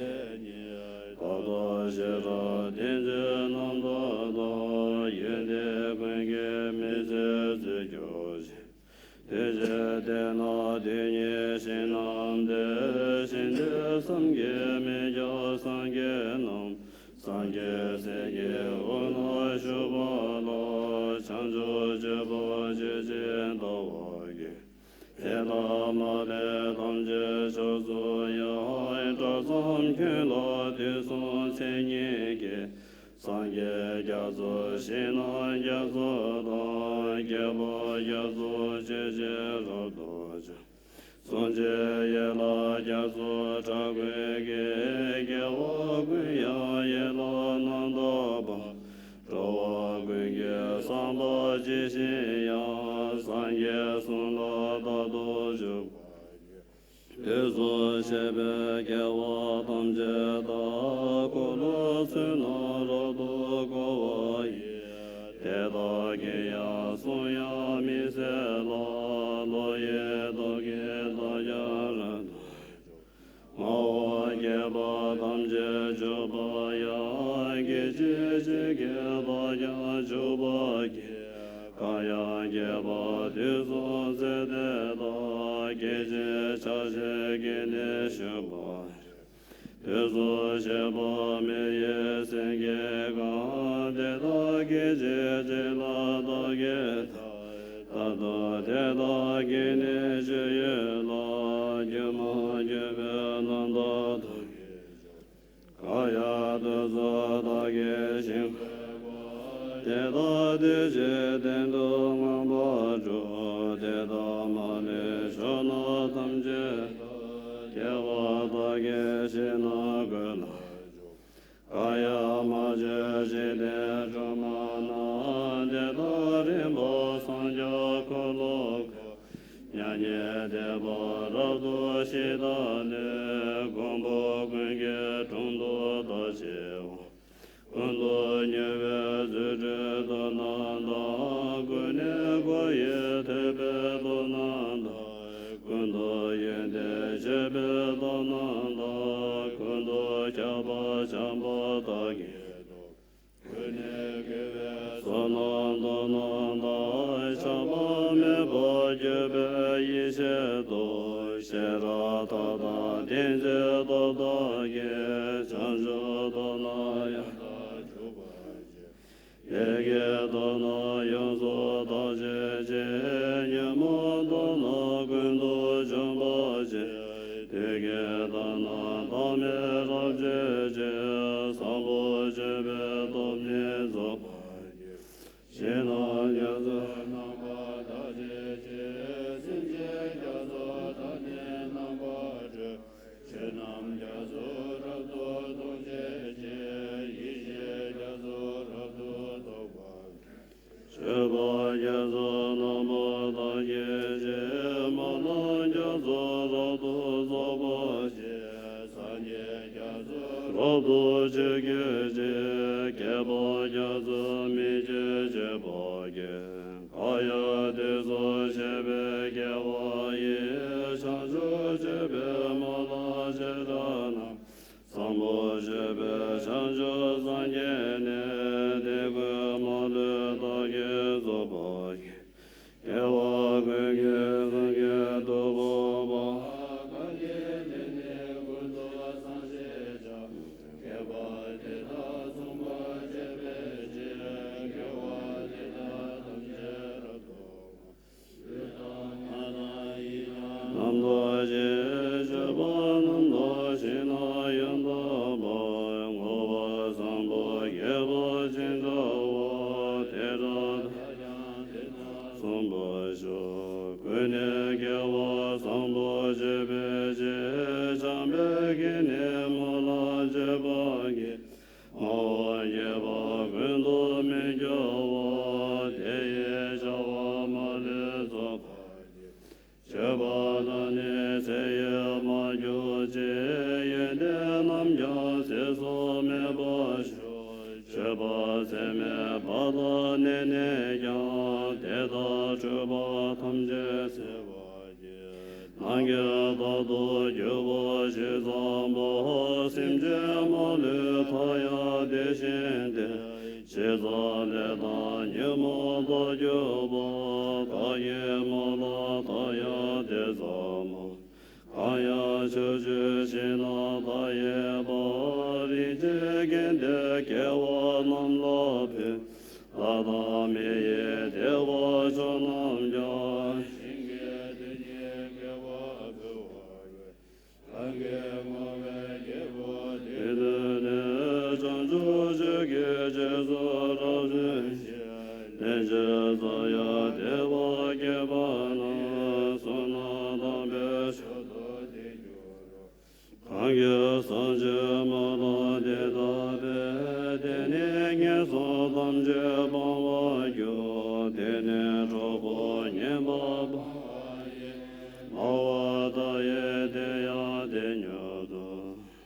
ཉིད། དག་དང་ཞི་དྲག་ཏིང་འཛིན་རྣམ་དག་དང་། ཡོན་ཏན་ཀུན་གྱིས་མི་ཚད་བརྗིད་གྱུར་ཅིང་། དེ་ཕྱིར་དེ་ན་དེ་ཉིད་ཞིང་རྣམས་ཏེ། ཞིང་དེ་བསམ་གྱིས་མི་ཁྱབ་སངས་རྒྱས་རྣམས། སངས་རྒྱས་སྲས་ཀྱི་དབུས་ན་བཞུགས་པ་ལ། བྱང་ཆུབ་སྤྱོད་པ་ཇི་བཞིན་བལྟ་བར་བགྱི། དེ་དག་མ་ལུས་ཐམས་ཅད་མཆོག་ཏུ་ཡང་། གྲྭ་ཚང་ཁྱོན་ལ་དུས་གསུམ་མཚན་ཉིད་ཀྱིས། སངས་རྒྱས་རྒྱ་མཚོ་ཞིང་རྣམས་རྒྱ་མཚོ་དང་། རྒྱལ་པོ་རྒྱ་མཚོ་ཆེ་ཆེར་རབ་ཏུ་འབྱུང་། གསུང་ཆེན་ཡན་ལག་རྒྱ་མཚོའི་སྒྲ་ཀུན་གྱིས། རྒྱལ་བ་ཀུན་དབྱངས་ཡན་ལག་རྣམ་དག་པ། འགྲོ་བ་ཀུན་གྱི་བསམ་པ་ཇི་བཞིན་དབྱངས། སངས་རྒྱས་གསུང་ལ་རྟག་ཏུ་འཇུག་པར་བགྱི། དུས་གསུམ་གཤེགས་པའི་རྒྱལ་བ་ཐམས་ཅད་དག། འཁོར་ལོ་ཚུལ་རྣམས་རབ་ཏུ་བསྐོར་བ་ཡིས། དེ་དག་གི་ཡང་གསུང་དབྱངས་མི་ཟད་ལ། བློ་ཡི་སྟོབས་ཀྱིས་བདག་ཀྱང་རབ་ཏུ་འཇུག། མ་འོངས་བསྐལ་པ་ཐམས་ཅད་འཇུག་པ་ཡང་། སྐད་ཅིག་གཅིག་གིས་བདག་ཀྱང་འཇུག་པར་བགྱི། གང་ཡང་བསྐལ་པ་དུས་གསུམ་ཚེ་འདི་དག། སྐད་ཅིག་ཆ་ཤས་ཀྱིས་ནི་བཞུགས་པར་འགྱུར། དུས་གསུམ་གཤེགས་པ་མི་ཡི་སེང་གེ་གང་། དེ་དག་གི་སྤྱན་གཅིག་ལ་བདག་གིས་ཐལ། ད་ལྟ་དེ་དག་གི་ནི་སྤྱོད་ཡུལ་ལ། སྒྱུ་མ་གྱུར་པའི་རྣམ་དག་བདག་གིས་སྤྱོད། གང་ཡང་དུས་གསུམ་བདག་གིས་བཞེངས་པའི་དཔལ། དེ་དག་དུས་གཅིག་སྟེང་དུ་མངོན་པར་གྲུབ། དེ་དག་མ་ལུས་ཕྱོགས་རྣམས་ཐམས་ཅད་དུ། རྒྱལ་བ་བདག་གིས་ཞིང་རྣམས་ཀུན་ལ་སྤྱོད། གང་ཡང་མ་བྱོན་འཇིག་རྟེན་སྒྲོན་མ་རྣམས། དེ་དག་རིམ་པར་སངས་རྒྱས་འཁོར་ལོ་བསྐོར། མྱ་ངན་འདས་པ་རབ་ཏུ་ཞི་དང་ལྡན། མགོན་པོ་ཀུན་གྱི་དྲུང་དུ་བདག་ཆེན་པོ། ཀུན་ཏུ་མྱུར་བའི་རྫུ་འཕྲུལ་སྟོབས་རྣམས་དང་། ཀུན་ནས་སྒོ་ཡི་ཐེག་པའི་སྟོབས་རྣམས་ བྱེད་པའི་མདོ་རྣམས་དང་། ཀུན་ཏུ་ཁྱབ་པ་འཇམ་དཔལ་དག་གི་མཐུ། ཀུན་ནས་བསྐྱེད་པའི་བསོད་ནམས་མདོ་རྣམས་དང་། ཆགས་པ་མེད་པར་གྱུར་པའི་ཡེ་ཤེས་སྟོབས། ཤེས་རབ་མཐའ་དག་ཏིང་འཛིན་སྟོབས་དག་གིས། བྱང་ཆུབ་མདོ་རྣམས་ཡང་དག་འཇུག་པར་བྱེད། ཡི་གེ་མདོ་རྣམས་ཡོངས་སུ་དག་བྱེད་ཅིང་། ཉོན་མོངས་མདོ་རྣམས་ཀུན་ཏུ་འཇོམས་པར་བྱེད། བདུད་ཀྱི་མདོ་རྣམས་དམ་པས་རབ་བསྒྲོད་ཅིང་། བཟང་པོ་སྤྱོད་པའི་སྟོབས་ནི་རྫོགས་པར་བགྱི། ཞིང་རྣམས་རྒྱ་མཚོའི་རྣམ་པར་དག་བྱེད་ཅིང་། སེམས་ཅན་རྒྱ་མཚོ་དག་ནི་རྣམ་པར་སྒྲོལ། ཆོས་རྣམས་རྒྱ་མཚོ་རབ་ཏུ་མཐོང་བྱེད་ཅིང་། ཡེ་ཤེས་རྒྱ་མཚོ་རབ་ཏུ་རྟོགས་པར། སྤྱོད་པ་རྒྱ་མཚོའི་རྣམ་པར་དག་བྱེད་ཅིང་། སྨོན་ལམ་རྒྱ་མཚོ་རབ་ཏུ་རྫོགས་པར་བྱེད། སངས་རྒྱས་རྒྱ་མཚོ་རབ་ཏུ་ཆོས་སྐྱེད་ཅིང་། བསྐལ་པ་རྒྱ་མཚོའི་མིང་ཅན་བྱེད་པར་བགྱི། འགག་ཡང་དུས་སུ་གཤེགས་པའི་རྒྱལ་བ་ཡིས། བྱང་ཆུབ་སྤྱོད་པའི་སྨོན་ལམ་བྱེ་བྲག་རྣམས། བཟང་པོ་སྤྱོད་པའི་བྱང་ཆུབ་སངས་རྒྱས་ནས། དེ་ཀུན་མ་ལུས་བདག་གིས་རྫོགས་པར་བགྱི། སྐྱེ་བ་ཀུན་གྱི་སངས་རྒྱས་སྟོབས་འཕགས་པ། གང་གིས་དེ་ཉིད་ཀུན་ཏུ་སངས་རྒྱས་བྱ། བསྐལ་པ་འདི་དག་མཚུངས་པར་སྤྱད་པའི་ཕྱིར། དགེ་བ་འདི་དག་ཐམས་ཅད་རབ་ཏུ་བསྔོ། ཆོས་དང་ངག་དང་ཡིད་ཀྱང་རྣམ་དག་ཅིང་། སྤྱོད་པ་རྣམ་དག་ཞིང་རྣམས་ཡང་དག་པ། བསྔོ་བ་བཟང་པོ་དགེ་བ་ཅི་འདྲ་བ། དེ་འདྲ་དག་ཀྱང་དེ་དང་མཚུངས་པར་ཤོག། ཀུན་ནས་དགེ་བ་བཟང་པོ་སྤྱོད་པའི་ཕྱིར། བྱམས་པའི་གིས་ནི་སྨོན་ལམ་བྱེད་པར་བགྱི། སྨྲ་བ་བརྒྱད་པ་ཀུན་ཏུ་མི་སྐྱོ་བ། དེ་ཡི་བྱ་བ་མ་ལུས་རྫོགས་པར་བགྱི། སྤྱོད་པ་དག་ནི་ཚེ་ཡིས་མ་གྱུར་ཅིག། ཡོན་ཏན་རྣམས་ཀྱང་ཚེ་སྲོག་མེད་པར་ཤོག། སྤྱོད་པ་ཚད་མེད་པ་དག་ནི་ནས་ཀྱང་། དེ་དག་འཁྲུལ་པ་ཐམས་ཅད་སེལ་བར་བགྱི། ནམ་མཁའ་ལྟར་དུ་གྱུར་པ་ཇི་ཙམ་པ། སེམས་ཅན་མ་ལུས་མཐའ་ཡང་དེ་བཞིན་ཏེ། ཇི་ཙམ་ལས་དང་ཉོན་མོངས་དག་གྱུར་པ། བདག་གིས་སྨོན་ལམ་བཏབ་ཡང་དེ་ཙམ་མོ། གང་ཡང་ཕྱོགས་བཅུའི་ཞིང་རྣམས་མཐའ་ཡས་པ། རིན་ཆེན་གན་དེ་དགེ་བ་རྣམས་ལ་ཕུལ། ལྷ་དང་མི་ཡི་བདེ་བ་མཆོག་རྣམས་ཀྱང་། ཞིང་གི་རྡུལ་སྙེད་དགེ་བ་འབུལ་བར་འོས། གང་གིས་བསྔོ་བའི་སྐྱེས་བུ་དེ་ཐོས་ནས། བྱང་ཆུབ་ཆོས་ཀྱི་རྗེས་སུ་རབ་འབྲངས་ཤིང་། ལན་ཅིག་ཙམ་ཡང་དད་པ་སྐྱེས་པ་ན། བསོད་ནམས་དམ་པའི་མཆོག་ཏུ་དེ་འགྱུར་རོ། གང་གིས་བསམ་གྱིས་མི་ཁྱབ་དེ་བཏབ་པས། དེ་ནི་ངན་སོང་ཐམས་ཅད་སྤང་བར་འགྱུར། དེ་ནི་གྲོགས་པོ་ངན་པ་སྤོང་བ་ཡིན། སྨྲ་བ་དག་ཡིས་དེ་ཡང་དེ་མྱུར་དུ།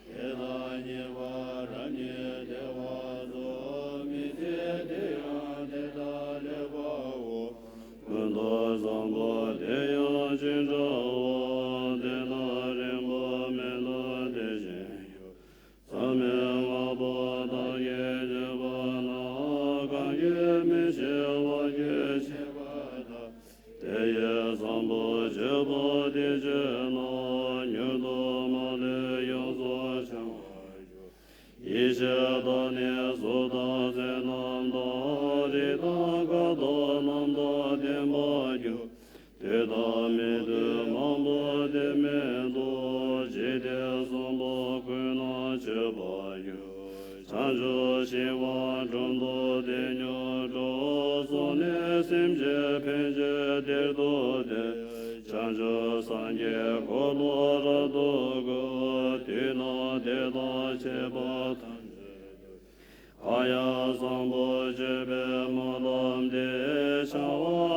དེ་དག་ཉེས་པ་རབ་ཉིད་བདེ་བ་རྫོགས། མི་ཚེ་འདི་ཡང་དེ་དག་ལེགས་པའོ། ཀུན་ཏུ་བཟང་པོ་དེ་ཡང་ཅི་འདྲ་བ། དེ་དག་རིང་པོ་མེད་དོ་དེ་བཞིན་ཡོད། མཚམས་མེད་ལྔ་པོ་དག་གིས་བྱས་པ་ན། གང་གིས་མི་ཤེས་པ་གིས་ཤེས་པ་དག་དེ་ཡི་བཟང་པོ་སྤྱོད་པ་དེ་སྤྱོད་ན། མྱུར་དུ་མ་ལུས་ཡོངས་སུ་བྱང་བར་འགྱུར། ཡེ་ཤེས་དག་ནི་གཟུགས་དང་ཚེ་རྣམས་དང་། རིགས་དང་མཁའ་ལྟར་རྣམ་དག་ལྡན་པར་འགྱུར། དུས་དང་མི་མཐུན་མང་པོ་དེ་མེད་དོ། འཇིག་རྟེན་གསུམ་པོ་ཀུན་ན་སྤྱོད་པར་འགྱུར། བྱང་ཆུབ་ཤིང་དབང་དྲུང་དུ་དེ་མྱུར་འགྲོ། སོང་ནས་སེམས་ཅན་ཕན་ཕྱིར་དེར་འདུག་སྟེ། བྱང་ཆུབ་སངས་རྒྱས་འཁོར་ལོ་རབ་ཏུ་བསྐོར། དུས་ན་དེ་དག་བྱེད་པ་ཐམས་ཅད་དུ། གང་ཡང་བཟང་པོ་སྤྱོད་པའི་སྨོན་ལམ་འདི། བྱ་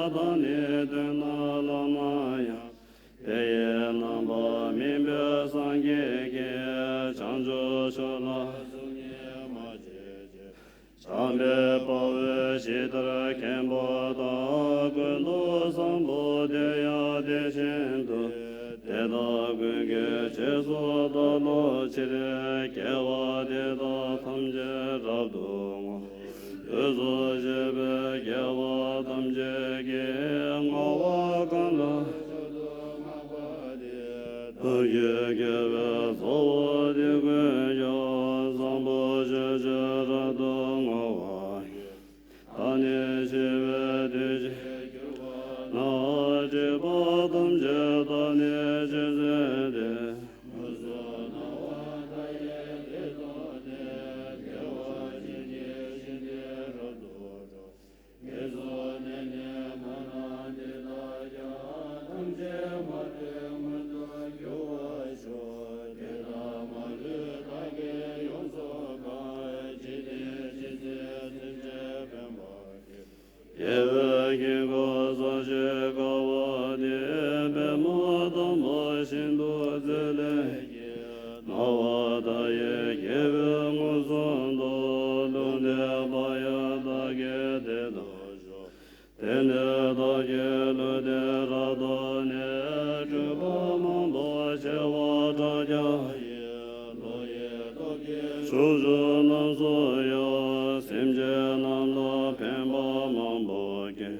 བ་དང་ནི་མཐུན་ན་ལམ་ན་ཡང་། དེ་ཡི་རྣམ་པར་སྨིན་པའི་སངས་རྒྱས་ཀྱིས། བྱང་ཆུབ་མཆོག་ལ་གཟུགས་བརྙན་མ་བྱེད་ཅིག། བྱམས་པས་དཔའ་བོས་ཇི་ལྟར་མཁྱེན་པ་དང་། ཀུན་ཏུ་བཟང་པོ་དེ་ཡང་དེ་བཞིན་དུ། དེ་ དེ་དག་ཀུན་གྱི་རྗེས་སུ་བདག་སློབ་ཕྱིར། དགེ་བ་འདི་དག་ཐམས་ཅད་རབ་ཏུ་བསྔོ། དུས་སུ་བྱས་པའི་དགེ་བ་ཐམས་ཅད་ཀྱིས། བསྔོ་བ་གང་ལ་མཆོག་ཏུ་བསྔགས་པ་དེས། བདག་གི་དགེ་བའི་ཚོགས་འདི་ཀུན་ཀྱང་། བཟང་པོ་སྤྱོད་ཕྱིར་རབ་ཏུ་བསྔོ་བ་ཡིས། ད་ནི་འཆི་བའི་དུས་ཀྱི་གྱུར་པ་ན། སྒྲིབ་པ་ཐམས་ཅད་དག་ནི་ཕྱིར་སེལ་ཏེ། མངོན་སུམ་སྣང་བ་མཐའ་ཡས་དེར་སྟོན་ཏེ། བདེ་བ་ཅན་གྱི་ཞིང་དེར་རབ་ཏུ་འགྲོ། ངན་སོང་གནས་ནས་མ་ལངས་དེ་དག་ཀྱང་། ཐམས་ཅད་མ་ལུས་མངོན་དུ་འགྱུར་བར་ཤོག། དེ་དག་མ་ལུས་བདག་གིས་ཡོངས་སུ་བཀང་། འཇིག་རྟེན་ཇི་སྲིད་སེམས་ཅན་ཕན་པར་འགྱུར། རྒྱལ་བའི་དཀྱིལ་འཁོར་གསལ་ཞིང་དགའ་བ་འདི། པདྨོ་དམ་པ་ཤིན་ཏུ་མཛེས་ལས་སྐྱེས། སྣང་བ་མཐའ་ཡས་རྒྱལ་པོས་མངོན་སུམ་དུ། ལུང་བསྟན་པ་ཡང་བདག་གིས་དེ་ལྟར་ཞུ། དེ་ནས་བདག་གིས་ལུང་བསྟན་རབ་བསྟན་ནས། སྒྲུབ་པ་མང་པོ་བྱེ་བ་ཕྲག་བརྒྱ་ཡིས། བློ་ཡི་སྟོབས་ཀྱིས་ཕྱོགས་བཅུ་རྣམས་སུ་ཡང་། སེམས་ཅན་རྣམས་ལ་ཕན་པ་མང་པོ་བསྐྱེད།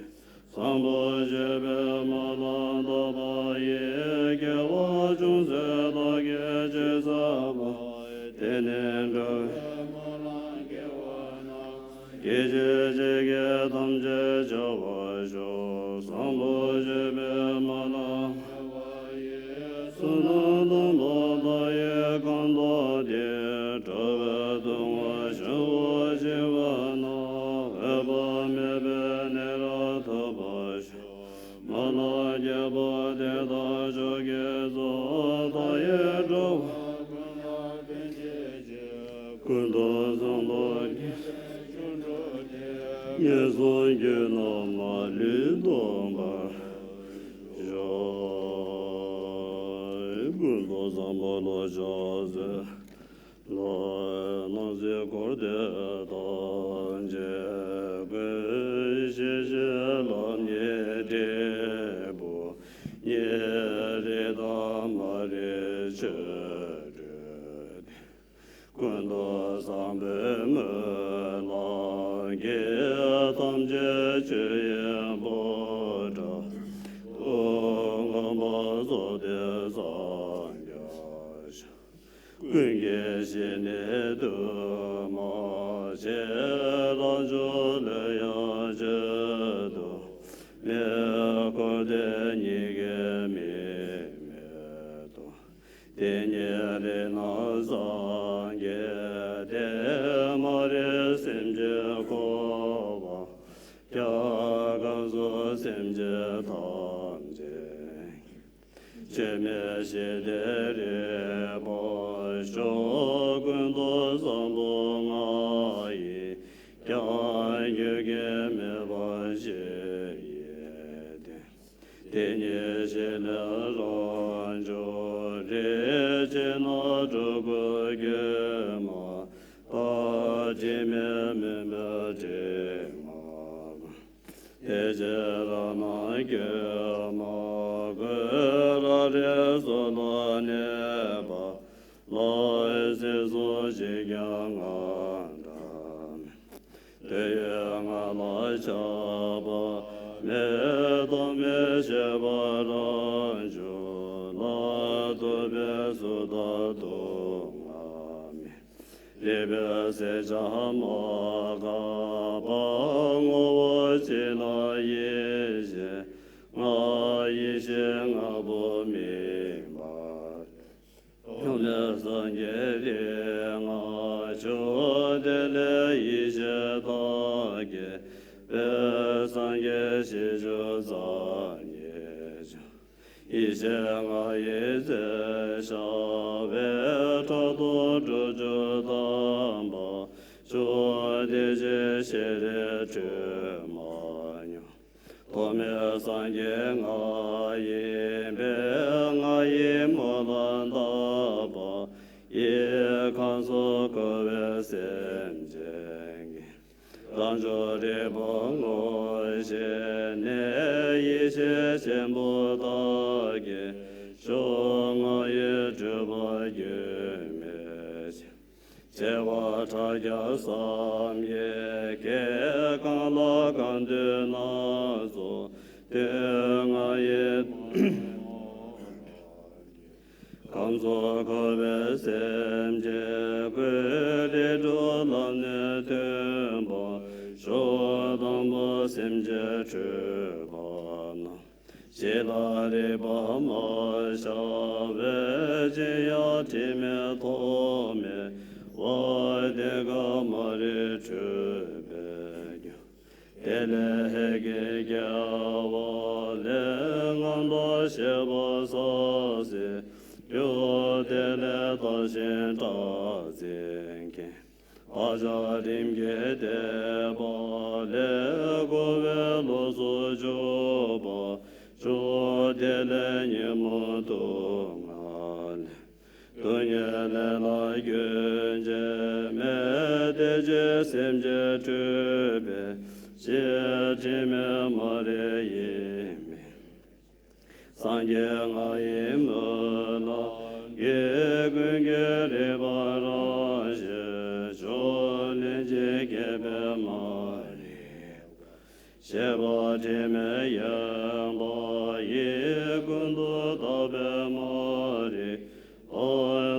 བཟང་པོ་སྤྱོད་པས་སྨོན་ལམ་བཏབ་པ་ཡིས། དགེ་བ་ཅུང་ཟད་བདག་གིས་ཅི་བསགས་པ། དེ་ནི་འགྲོ་བའི་སྨོན་ལམ་དགེ་བ་རྣམས། སྐད་ཅིག་གཅིག་གིས་ཐམས་ཅད་སྐྱོབ་པར་ཤོག། བཟང་པོ་སྤྱོད་པས་སྨོན་ལམ་བསྔོ་བ་ཡིས། བསོད་ནམས་དམ་པ་མཐའ་ཡས་གང་བསགས་ཏེ། འགྲོ་བའི་སྡུག་བསྔལ་ཆེན་པོ་ཞི་བ་ན། འོད་དཔག་མེད་པའི་གནས་རབ་ཐོབ་པར་ཤོག། སྨོན་ལམ་རྒྱས་པ་དེ་དག་མཆོག་གི་གཙོ། མཐའ་ཡས་འགྲོ་བ་ཀུན་ལ་ཕན་བྱེད་ཕྱིར། ཀུན་ཏུ་བཟང་པོ་དགེ་བའི་རྒྱུར་འགྲོ་སྟེ། ངན་སོང་རྒྱུད་རྣམས་མ་ལུས་སྟོངས་པར་ཤོག། ཀུན་ཏུ་བཟང་པོ་བློ་ཆོས་མཛོད། ལྷ་དབྱེ་རྣམ་བཞི་འཁོར་འདས་ཐམས་ཅད་ཀུན། ཤེས་བྱའི་ལམ་གཉིས་འབྲས་བུ་ཉེར་དང་མ་རིག་ཆོས་སྤྲོས་ཏེ། ཀུན་ཏུ་བཟང་པོའི་སྨོན་ལམ་གྱིས། ཐམས་ཅད་ཆོས་དབྱིངས་སྤོས་དགྲ་སྟོན། མངོན་པར་རྫོགས་པའི་སངས་རྒྱས་ཤིང་། ཀུན་གྱི་གཞི་ནི་དུ་མ་ཞིག་རང་བྱུང་ལྷོད་ཡངས་ཆོས་ཐོགས་མེད། འཁོར་འདས་གཉིས་ཀའི་དམིགས་མེད་དུ། དེ་ཉིད་རིགས་རྣམས་སངས་རྒྱས་ཏེ། མ་རིག་སེམས་ཅན་འཁོར་བ་རྒྱལ། གང་སོགས་སེམས་ཅན་ཐམས་ཅད་ཀྱི། སྐྱེ་མེད་ཞི་བདེ་རིག་པར་ཤོག། ཀུན་ཏུ་བཟང་པོ་ལྔ་ཡིས་ཀྱང་། རྒྱུད་ཀྱི་མེད་པ་ཞི་ཡི་དེ། དེ་ཉིད་གཞི་ལས་རང་བྱུང་རིག། ཕྱི་ནང་སྒྲོ་སྐུར་དཀྱུས་མ་དང་། སྐྱེ་མེད་མུན་པའི་དྲི་མ་མང་། དེ་ཕྱིར་རང་སྣང་དཀྱུས་མ་ཀུན། རང་རིག་སོ་ལ་གནས་པ་ལ། སྲིད་གསུམ་ཞིག་ཀྱང་ང་འདྲ་མིན། དེ་ཡི་ང་ལ་ཆགས་པ་མེད། ཐོགས་མེད་ཤེས་པ་རང་བྱུང་ལ། རྟོག་པས་སུ་དག་སྡུག་བསྔལ་མེད། རིག་པས་སེམས་ཅན་མ་འགགས་པ། ངོ་བོ་གཅིག་ལ་ཡེ་ཤེས་ལྔ། ཡེ་ཤེས་ལྔ་པོ་དམིགས་པ། ཐོགས་མེད་སངས་རྒྱས་རིགས་ལྔ་མཆོག། དེ་ལས་ཡེ་ཤེས་དག་གི་དཔལ། སངས་རྒྱས་ཞེས་བྱ་སངས་རྒྱས་བྱ། ཡེ་ཤེས་ལྔ་ཡི་རྩལ་ཤར་བས། ཕྲག་དོག་སྒྲིབ་སྦྱོང་དམ་པ་མཆོག། དེ་ཕྱིར་ཤེས་རིག་འཁྲུལ་མ་མྱོང་། ཐོགས་མེད་སངས་རྒྱས་ང་ཡིན་པས། ང་ཡི་སྨོན་ལམ་བཏབ་པ་ཡིས། ཁམས་གསུམ་འཁོར་བའི་སེམས་ཅན་གྱི། རང་བྱུང་རིག་པ་ངོ་ཤེས་ནས། ཡེ་ཤེས་ཆེན་པོ་དག་གི་ ཕྱོགས་ལྔ་ཡི་སྤྲུལ་པ་རྒྱུན་མི་ཆད། བྱེ་བ་ཕྲག་བརྒྱ་བསམ་ཡས་བསྐྱེད། གང་ལ་གང་འདུལ་སྣ་ཚོགས་བདུན་ལྔ་ཡི། ཁམས་གསུམ་འཁོར་བའི་སེམས་ཅན་ཀུན། རིགས་དྲུག་ལམ་ནས་མཐུན་པར་ཤོག། དང་པོ་སེམས་ཅན་འཁྲུལ་པ་རྣམས། ཞི་ལ་རིག་པ་མ་ཤར་བའི། ཅི་ཡང་དྲི་མེད་ཐོགས་མེད་པ། དེ་ཀ་མ་རིག་འཁྲུལ་པའི་རྒྱུ། དེ་ལས་ཧེ་ཀའི་སྐྱེ་བ་ལེན། ངན་པ་ཤེས་པ་སོ་སོའི་རྒྱུ། དེ་ལས་བརྟགས་ཤིང་སྐྲག་འཛིན་མཁན། བག་ཆགས་རིམ་གྱིས་འདས་པ་ལས། འཁོར་བའི་ལོགས་སུ་འཇུག་པ་བཅུ། དེ་ལས་ཉོན་མོངས་དུག་ལྔ་ལས། སྡུག་བསྔལ་ལས་ལ་རྒྱུན་ཆད་མེད། དེ་ཕྱིར་སེམས་ཅན་འཁྲུལ་པའི་གཞི། དྲི་མེད་མ་རིག་ཡིན་མིན། སངས་རྒྱས་ང་ཡི་སྨོན་ལམ་གྱིས། ཀུན་གྱིས་རིག་པ་རང་བཞིན་བྱུང་། ལན་གཅིག་སྐྱེས་པས་མ་རིག་པ། ཤེས་པ་དྲི་མེད་ཡོན་པ་ཡིས། ཀུན་ཏུ་བརྟགས་པས་མ་རིག་པ།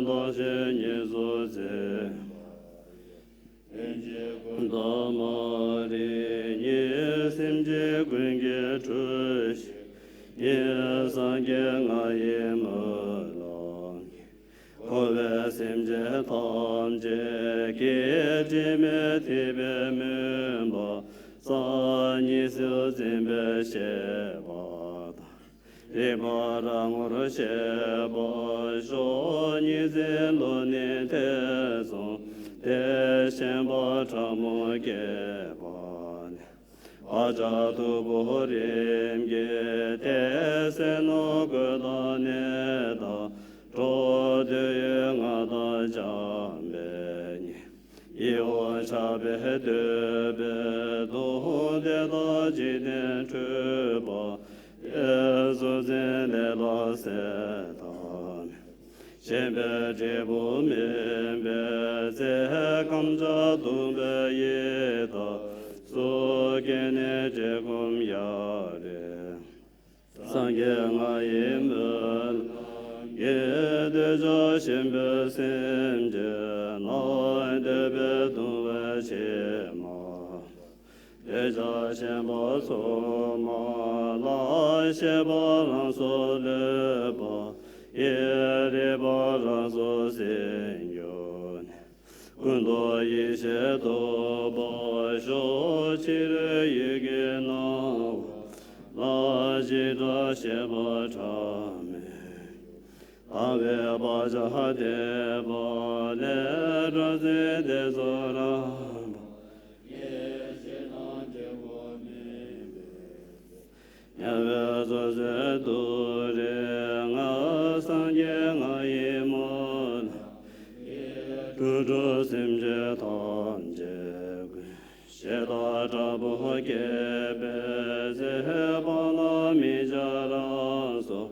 བརྟགས་ཤིང་གཉིས་སུ་འཛིན་པ་ཡིས། ལན་གཅིག་ཀུན་བརྟགས་མ་རིག་ཉིད། སེམས་ཅན་ཀུན་གྱི་འཁྲུལ་ཞིག་ཉིད། སངས་རྒྱས་ང་ཡི་སྨོན་ལམ་གྱིས། འཁོར་བའི་སེམས་ཅན་ཐམས་ཅད་ཀྱི། དྲི་མེད་ཐེག་པའི་མུན་པ་སངས། གཉིས་སུ་འཛིན་པའི་ཤེས་པ་དང་། རིག་པ་རང་ངོར་ཤེས་པར་ཤོག། གཉིས་འཛིན་བློ་ནི་ཐེ་ཚོམ་སྟེ། ཞེན་པ་ཕྲ་མོ་སྐྱེས་པ་ནི། བག་ཆགས་མཐུག་པོ་རིམ་གྱིས་འདས། སེམས་ནང་ཀུན་བཏགས་ནད་དང་འགྲོགས། དུས་ཡུན་ང་དང་འཇམ་པའི་གཉིད། ཡིད་འོང་ཆགས་པས་འདོད་པའི་དོན། དེ་དག་འཇིག་རྟེན་འཁྲུལ་པ་སྟེ། གཟུང་འཛིན་ལས་ལ་ཟད་མཐའ་མེད། ཞེན་པའི་འབྲས་བུ་སྨིན་པའི་ཚེ། ཁམས་ཆགས་གདུང་བའི་ཡི་དྭགས་སུ། སྐྱེས་ནས་བཀྲེས་སྐོམ་ཡ་རེ། སངས་རྒྱས་ང་ཡི་སྨོན་ལམ་གྱིས། འདོད་ཆགས་ཞེན་པའི་སེམས་ཅན་རྣམས། འདོད་པས་གདུང་བའི་ཕྱིར་མ། འདོད་ཆགས་ཞེན་པ་ཚོགས་མ་ལགས། ཤེས་པ་རང་སོར་ལུས་པ་ཡིས། རིག་པ་རང་སོར་ཟིན་གྱུར་ནས། ཀུན་རྟོག་ཡེ་ཤེས་རྟོགས་པར་ཤོག། ཕྱི་རོལ་ཡུལ་གྱི་སྣང་བ་ལ། འཇིགས་སྐྲག་ཞེན་པ་ཕྲ་མོས། དང་བའི་བག་ཆགས་འདས་པ་ལས། སྐྲག་འཛིན་དེ་ཚོ་རང་བབས་ཀྱིས། ཞེ་སྡང་འབྲས་བུ་སྨིན་པའི་ཚེ། དམྱལ་བའི་སོ་སོའི་དུག་རིགས་ལྔ། སངས་རྒྱས་ང་ཡི་སྨོན་ལམ་གྱིས། འགྲོ་དྲུག་སེམས་ཅན་ཐམས་ཅད་ཀུན། ཞེ་སྡང་དྲག་པོ་སྐྱེས་པའི་ཚེ། སྤང་བླང་དམིགས་བྱ་རང་སོར་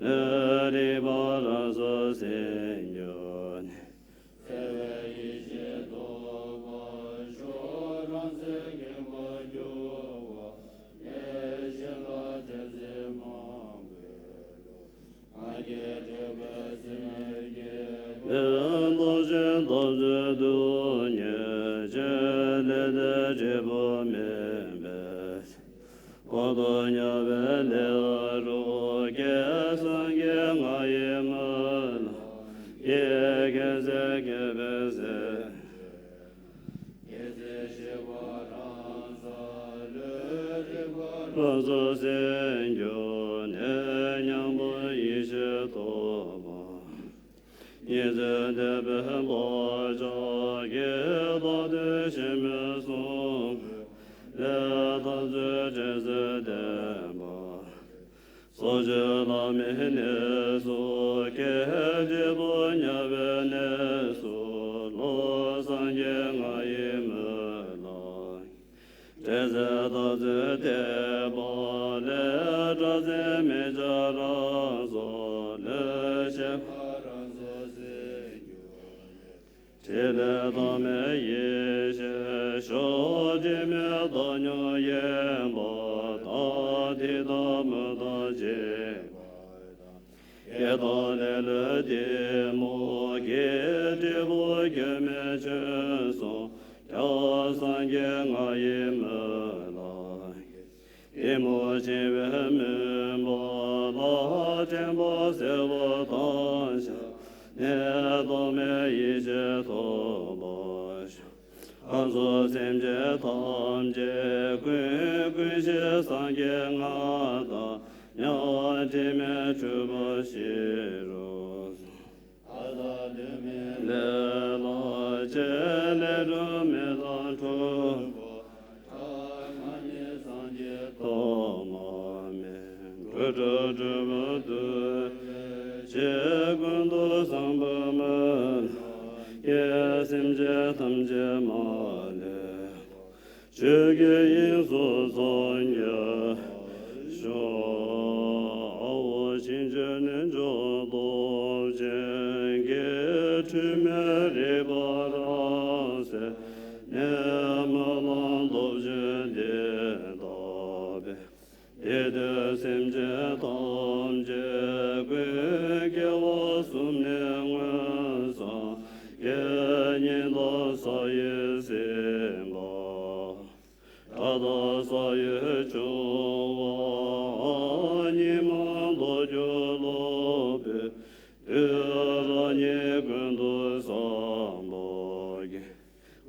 ལུས། རིག་པ་རང་སོར་ཟིན་གྱུར་ནས། བརྩེ་བའི་ཡེ་ཤེས་རྟོགས་པར་ཤོག། རང་སེམས་མཁྱེན་པར་འགྱུར་བ་ལས། ཞེན་ལ་དྲན་ཚུལ་མང་པོའི་བློ། ང་རྒྱལ་དྲེགས་པའི་སེམས་ཀྱིས་ཀུན། བདག་གཞན་བདག་འཛིན་སྡུག་བསྔལ་ཅན། ལས་འདས་འབྲས་བུ་སྨིན་པའི་ཚེ། གོང་དུ་དམྱལ་བའི་ལས་རུ་སྐྱེས། སངས་རྒྱས་ང་ཡི་སྨོན་ལམ་གྱིས། ཁྱེད་ཚེ་སྐྱེས་པའི་ཚེ། སྐྱེ་ཚེ་ཤེས་པ་རང་སར་ལུས། རིག་པ་རང་སོར་ཟིན་གྱུར་ནས། མཉམ་པར་ཡེ་ཤེས་རྟོགས་པ། གཉིས་འཛིན་འདས་པའི་བག་ཆགས་ཀྱིས། བདག་ལྟའི་ཞེན་མེད་བསྲུང་བའི་ལས། དམ་ཚིག་དྲན་ཚུལ་ལྡན་པ། སོ་སོའི་བླ་མའི་གནས་སུ་སྐྱེ། འབྲས་བུ་དམྱལ་བའི་གནས་སུ་ལོག། སངས་རྒྱས་ང་ཡི་སྨོན་ལམ། དྲན་ཚུལ་དམ་ཚིག་བརྟན་པ་ལས། སྐྲག་འཛིན་དམིགས་བྱ་རང་སོར་ལུས། ལས་ཐོགས་མེད་ཡེ་ཤེས་ཤོག། དྲི་མེད་བདག་ཉིད་ཡེངས་པ་དང་། དེ་དག་མུ་མཐའ་འཇིག་པ་དང་། སྐྱེ་དང་ལས་ལས་གཏི་མུག་གི། སྒྲིབ་པ་སྐྱོན་མེད་ཆོས་གསུམ་རྒྱལ། སངས་རྒྱས་ང་ཡི་སྨོན་ལམ་གྱིས། གཏི་མུག་འཆིང་བའི་མུན་པ་ལ། དྲན་པ་གསལ་བ་དང་ཕྱག་ནས། ཐོགས་མེད་ཡེ་ཤེས་ཐོབ་པར་ཤོག། གང་སོགས་སེམས་ཅན་ཐམས་ཅད་ཀུན། ཀུན་ཤེས་སངས་རྒྱས་ང་དང་མཉམ། དྲི་མེད་འཁྲུལ་པ་ཞི་རུ་གསུངས། ལས་ལ་སྤྱད་ལས་སྒྲིབ་མེ་ལྟར་འཁྲུགས་པ། ང་ཉིད་སངས་རྒྱས་ཐོག་མ་མེད། འགྲོ་དྲུག་སྒྲིབ་པ་འདུལ་བའི་ཆེད། ཀུན་ཏུ་བཟང་པོའི་སྨོན་ལམ་གྱིས། སེམས་ཅན་ཐམས་ཅད་མ་བསླད་པར། ཆོས་ཀྱི་དབྱིངས་སུ་སངས་རྒྱས་ཤོག། ཨ་ཧོ། ཕྱིན་ཆད་ནས་འཇོག་སྟོབས་ཆེན་གྱིས། འཁྲུལ་མེད་རིག་པ་རང་གསལ་ནས། སྨོན་ལམ་སྟོབས་ཆེན་འདི་བཏབ་པས། འདི་ལྟར་སེམས་ཅན་ཐམས་ཅད་ཀུན། སྐྱེ་བ་གསུམ་ནས་མངོན་སངས་རྒྱས། ཉི་ཟླ་ས་ཡི་སྲིད་པ། སྒྲ་དང་ས་ཡི་འབྱུང་བ། ཉི་མ་རྡོ་རྗེ་སློབ་དཔོན། དུས་རབས་ཉིད་ཀུན་ཏུ་བཟང་པོ་གིས།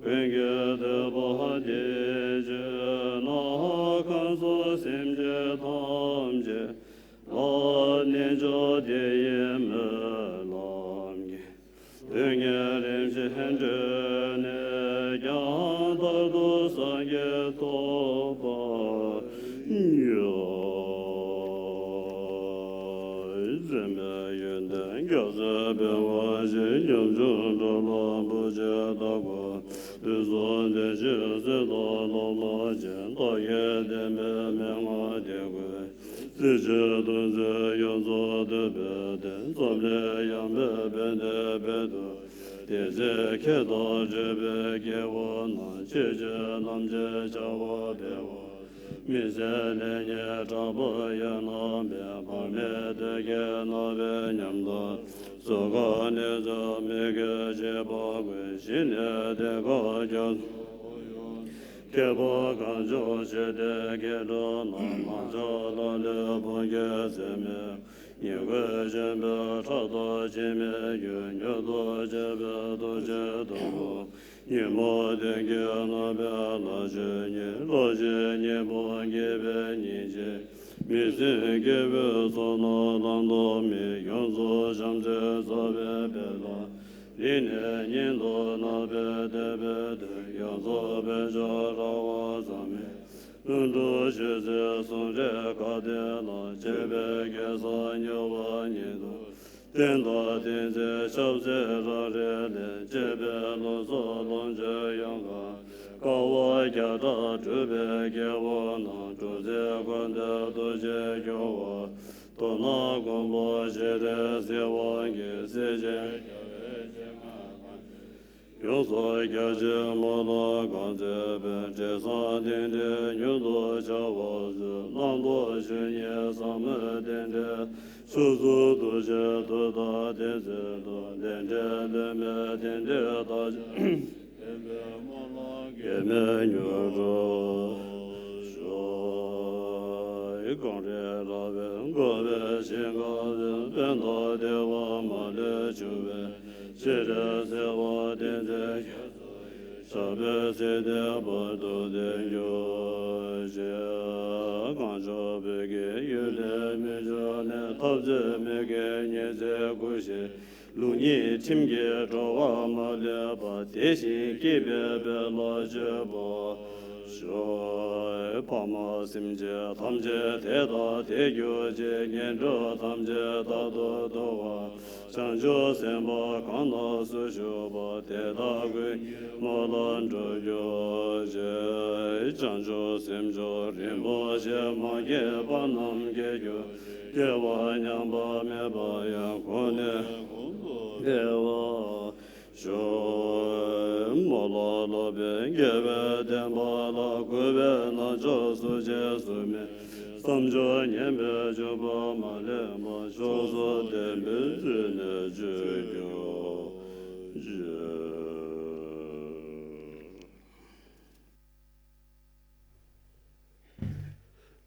ཀུན་གྱིས་བསྟོད་པ་འདི་བརྗོད་ན། གང་སོགས་སེམས་ཅན་ཐམས་ཅད་ལ། ནད་མཆོག་དེ་ཡི་སྨོན་ལམ་གྱིས། སྡུག་བསྔལ་རིམ་བཞིན་བགྲོད་ནས་ཀྱང་། མཐར་ཐུག་སངས་རྒྱས་ཐོབ་པར་ཤོག། འཛིན་པའི་ཡོན་ཏན་རྒྱ་མཚོའི་བུ་མོ་བཞིན། ཉམ་ཆུང་འགྲོ་ལ་བུ་ཆེན་ལྟ་བུ། དུས་གསུམ་བདེ་གཤེགས་སྲས་དང་སློབ་མ་ཆེན། བདག་གི་བསྟན་པའི་མན་ངག་འདི་ཀུན། གཟི་བརྗིད་གདུང་འཛིན་ཡོངས་རྫོགས་འདོད་པའི་དོན། འཛམ་གླིང་ཡངས་པའི་བན་དེ་བར་དུ། དེ་ཚེ་ཁྱེད་དང་བགྲོད་པའི་སྐྱེ་བོ་རྣམས། ཆོས་ཀྱི་རྣམ་འབྱེད་བྱ་བ་སྤེལ་བར། མི་ཟད་ལེགས་ཉེས་དྲག་པོ་ཡོད་ན་མེད། བག་མེད་འདོད་ཀྱི་རྣམ་པའི་ཉམས་དང་། གཟུགས་ཁམས་ནད་གདོན་མི་དགེ་བྱེད་པ་ཀུན། ཞི་ནས་བདེ་མཆོག་རྒྱ་མཚོ་ཡོངས། ཁྱད་པར་གང་བྱུང་ཞི་བདེའི་སྐྱེ་འགྲོ་རྣམས། མ་ཆགས་ལ་ལུས་ཕུང་འགྱུར་ཟད་མེད། ཉེས་ཀུན་འཇོམས་པའི་ཕྲག་དོག་འཆིང་མེད་རྒྱུ། མྱུར་དུ་བྱོན་པའི་ཐུགས་རྗེ་ཐུགས་དགོངས། ཉོན་མོངས་གདོན་བགེགས་རྣམ་པའི་ལྷ་ཆོས་ཉིད། རློབ་ཆེན་སྙིང་པོ་དགྱེས་པའི་སྙིང་རྗེ། མི་བསྲུན་སྐྱེ་བོའི་ཚོགས་རྣམས་བླང་དོར་མེད། ཡོངས་རྫོགས་བྱམས་བརྩེས་རྫོགས་པའི་དཔལ་ལ། རིང་ནས་ཉིད་དུ་བརྣག་པའི་དད་པའི་དོན། ཡོངས་རྫོགས་དཔལ་འབྱོར་ར་བ་ཙམ་མེད། ལྷུན་གྲུབ་ཆོས་སྲིད་ཟུང་འབྲེལ་ག་དེ་ལ། སྤྱད་པས་སྐལ་བཟང་མྱུར་བ་ཉིད་དུ། རྟེན་དང་བསྟེན་ཚེ་ཆབ་སྲིད་རང་རེ་ལས། སྤྱད་པས་བློ་རྫོགས་ལོངས་སྤྱོད་ཡོངས་དགའ། དཀའ་བ་བརྒྱ་ཕྲག་སྒྲུབ་པའི་སྐྱེ་བོ་རྣམས། སྒྲུབ་རྫས་ཀུན་ལྡན་ཐུགས་རྗེས་སྐྱོང་བ། མདོར་ན་མགོན་པོ་ཞི་ཁྲོའི་ཚེ་དབང་གིས། སྲས་ཆེན་རྒྱལ་བའི་སྤྱན་སྔར་བཀའ་འགྱུར། ཡོངས་སུ་རྒྱ་ཆེའི་སྨོན་ལམ་གང་མཛད་པའི། འབྲས་བཟང་རྟེན་འབྲེལ་མྱུར་དུ་བྱ་བར་ཤོག། བླང་དོར་ཆོས་ཉིད་ཟབ་མོའི་རྟེན་འབྲེལ། ཕྱོགས་བཅུའི་ཐུགས་རྗེའི་མཐུ་དང་ལྡན་ཚུལ་དུ། ལས་འབྲས་ལོན་པའི་རྟེན་འབྲེལ་དག་ཅིང་། བསྟན་པའི་སྨོན་ལམ་གེགས་མེད་མྱུར་འགྲུབ་ཤོག། གངས་རི་ར་བས་བསྐོར་བའི་ཞིང་ཁམས་ཟིན། ཕན་དང་བདེ་བ་མ་ལུས་འབྱུང་བའི། ཤེས་རབ་གསལ་བ་སྟོན་མཛད་མཁས་པའི། ཞབས་པད་སྲིད་མཐའི་བར་དུ་བརྟན་གྱུར་ཅིག། གངས་ལྗོངས་བོད་ཀྱི་ཡུལ་ལས་མི་འབྱུང་གནས། འཐབ་རྩོད་མི་དགེ་ཉི་ཚེ་སྐུ་ཞིག། ལུགས་གཉིས་ཁྲིམས་ཀྱིས་འགྲོ་བ་མ་བསླད་པ། དེ་བཞིན་སྐྱིད་པའི་དཔལ་ལ་སྤྱོད་པར་ཤོག། ཕ་མ་སེམས་ཅན་ཐམས་ཅད་དེ་དང་དེར་གྱུར་ཅིག། ངན་འགྲོ་ཐམས་ཅད་རྟག་ཏུ་དོར་བ། བྱང་ཆུབ་སེམས་དཔའ་གང་ན་སུ་བཞུགས་པ། དེ་དག་ཀུན་གྱི་སྨོན་ལམ་འགྲུབ་གྱུར་ཅིག། བྱང་ཆུབ་སེམས་མཆོག་རིན་པོ་ཆེ། མ་སྐྱེས་པ་རྣམས་སྐྱེ་གྱུར་ཅིག། སྐྱེས་པ་ཉམས་པ་མེད་པ་ཡང་། གོང་ནས་གོང་དུ་འཕེལ་བ། ཤོག་མ་ལ་ལ་པའི་དགེ་བའི་བསྟན་པ་ལ། གུས་པས་ན་ཕྱག་འཚལ་རྗེས་སུ་མི་བསམ་བརྗོད་ཉན་པའི་སྤྱོད་པ་མ་ལེན་པ། མཆོག་སྲེད་ལྡན་པའི་ཚུལ་ནི་སྤྱོད་གྱུར་ཅིག་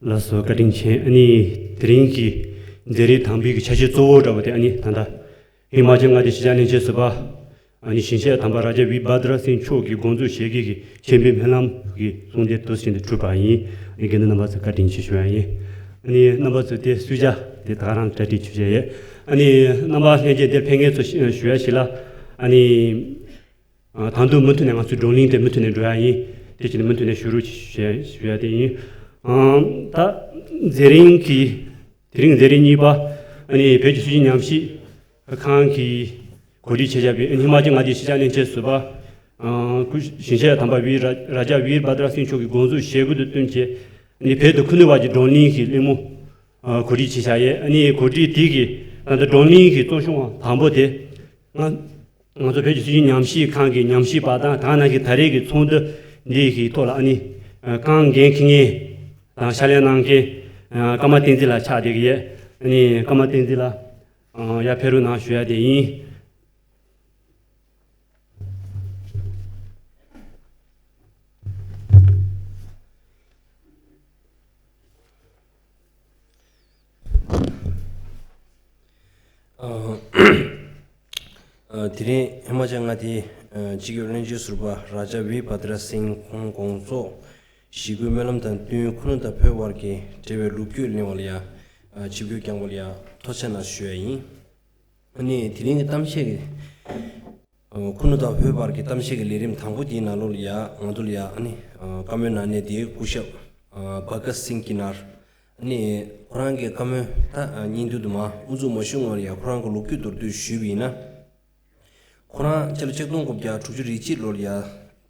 ལགས་སོ། བཀའ་དྲིན་ཆེ། ཨ་ནི་དེ་རིང་གི་མཛད་རིམ་དང་པོའི་གི་ཆ་ཤས་གཙོ་བོ་འདྲ་བོ་དེ། ཨ་ནི་ད་ལྟ་ཧི་མ་ཅལ་མངའ་སྡེའི་གཞིས་ཆགས་བློན་ཆེན་ཟུར་པ། ཨ་ནི་ཞིང་གཤེགས་དམ་པ་རཱ་ཇ་བི་བྷ་དྲ་སིང་མཆོག་གི་དགོངས་རྫོགས་ཞལ་གྱི་གི་མཆོད་འབུལ་སྨོན་ལམ་གྱི་གསུང་དེ་འདུག་སེ་བྱས་ནས་གྲུབ་པ་ཡིན། ཨ་ནི་དགེ་འདུན་རྣམ་པ་ཚོ་བཀའ་དྲིན་ཆེ་ཞུ་ཡ་ཡིན། ཨ་ནི་རྣམ་པ་ཚོ་དེ་གསོལ་ཇ་དེ་ད་ག་རང་གྲ་སྒྲིག་བྱེད་བྱས་ཡོད། ཨ་ནི་རྣམ་པ་ལྷན་རྒྱས་འདིར་ཕེབས་མཁན་ཚོ་ཞུ་ཡ་ཞིག་ལ། ཨ་ནི། ཨ། ད་དུང་མུ་མཐུད་ནས་ང་ཚོའི་བགྲོ་གླེང་དེ་མུ་མཐུད་ནས་འགྲོ་ཡ་ཡིན། དེ་བྱས་ནས་མུ་མཐུད་ནས་ཞུ་རོགས་ཞུ་ཡ་དེ་ཡིན། ཨ། ད་མཛད་རིམ་གྱི་དེ་རིང་མཛད་རིམ་གཉིས་པ། ཨ་ནི་བོད་ཀྱི་སྲོལ་རྒྱུན་ཉམས་ཞིབ་ཁང་གིས་གོ་སྒྲིག་བྱས་བཞག་པའི། ཨ་ནི་ཧི་མ་ཅལ་མངའ་སྡེའི་གཞིས་ཆགས་བློན་ཆེན་ཟུར་པ། ཨ། སྐུ་ཞིང་གཤེགས་དམ་པ་བིར་རཱ་ཇ་བིར་བྷ་དྲ་སིང་མཆོག་གི་དགོངས་རྫོགས་ཞལ་དགུ་དང་བསྟུན་བྱས། ཨ་ནི་བོད་དུ་ཁུ་ནུ་བར་གྱི་བགྲོ་གླེང་གི་གླེང་མོལ་གོ་སྒྲིག་བྱས་བཞག་ཡོད། ཨ་ནི་གོ་སྒྲིག་དེ་གི་ད་ལྟ་བགྲོ་གླེང་གི་གཙོ་སྐྱོང་བ་དང་པོ་དེ། ང་ང་ཚོ་བོད་ཀྱི་སྲོལ་རྒྱུན་ཉམས་ཞིབ་ཁང་གི་ཉམས་ཞིབ་པ་དང་། དེ་ནང་བཞིན་ད་རེས་ཀྱི་ཚོགས་འདུ་འདི་གི་ཐོག་ལ། ཨ་ནི་རྐང་འགན་འཁྱེར་མཁན་དང་ཕྱག་ལས་གནང་མཁན་ཀརྨ་བསྟན་འཛིན་ལགས་ཆགས་བསྡད་ཀྱི་ཡོད། ཨ་ནི་ཀརྨ་བསྟན་འཛིན་ལགས་ཡར་ཕེབས་རོགས་གནང་ཞུ་ཡ་དེ་ཡིན། ཨ། ཨ། དེ་རིང་ཧི་མ་ཅལ་མངའ་སྡེའི་ཨ་སྤྱི་ཁྱབ་བློན་ཆེན་ཟུར་པ་རཱ་ཇ་བི་བྷ་དྲ་སིང་ཁོང་དགོངས་རྫོགས་ཞལ་དགུའི་སྨོན་ལམ་དང་བསྟུན། ཁུ་ནུ་དང་བོད་བར་གྱི་འབྲེལ་བའི་ལོ་རྒྱུས་གླེང་བ་ལ་ཡ། ཨ། ཆིབས་བསྒྱུར་བསྐྱངས་པ་ལ་ཡ་ཐུགས་རྗེ་གནང་ཞུ་ཡ་ཡིན། ཨ་ནི་དེ་རིང་གི་གཏམ་བཤད་ཀྱི། ཨ། ཁུ་ནུ་དང་བོད་བར་གྱི་གཏམ་བཤད་ཀྱི་ལས་རིམ་དང་པོ་དེའི་ནང་ལོགས་ལ་ཡ། ང་ཚོ་ལ་ཡ། ཨ་ནི་ཨ་བཀའ་མོལ་གནང་མཁན་དེ་སྐུ་ཞབས་ཨ་བྷ་ག་སིང་ཀི་ནར། ཨ་ནི་ཁོ་རང་གི་བཀའ་མོལ་ད་ཨ་སྙིང་བསྡུས་དུ་མ་དབུ་འཛུགས་མ་ཞུ་སྔོན་ལ་ཡ། ཁོ་རང་གི་ལོ་རྒྱུས་མདོར་བསྡུས་ཞུས་པ་ཡིན་ན། ཁོ་རང་སྤྱི་ལོ་ཆིག་སྟོང་དགུ་བརྒྱ་དྲུག་ཅུ་རེ་གཅིག་ལོར་ཡ།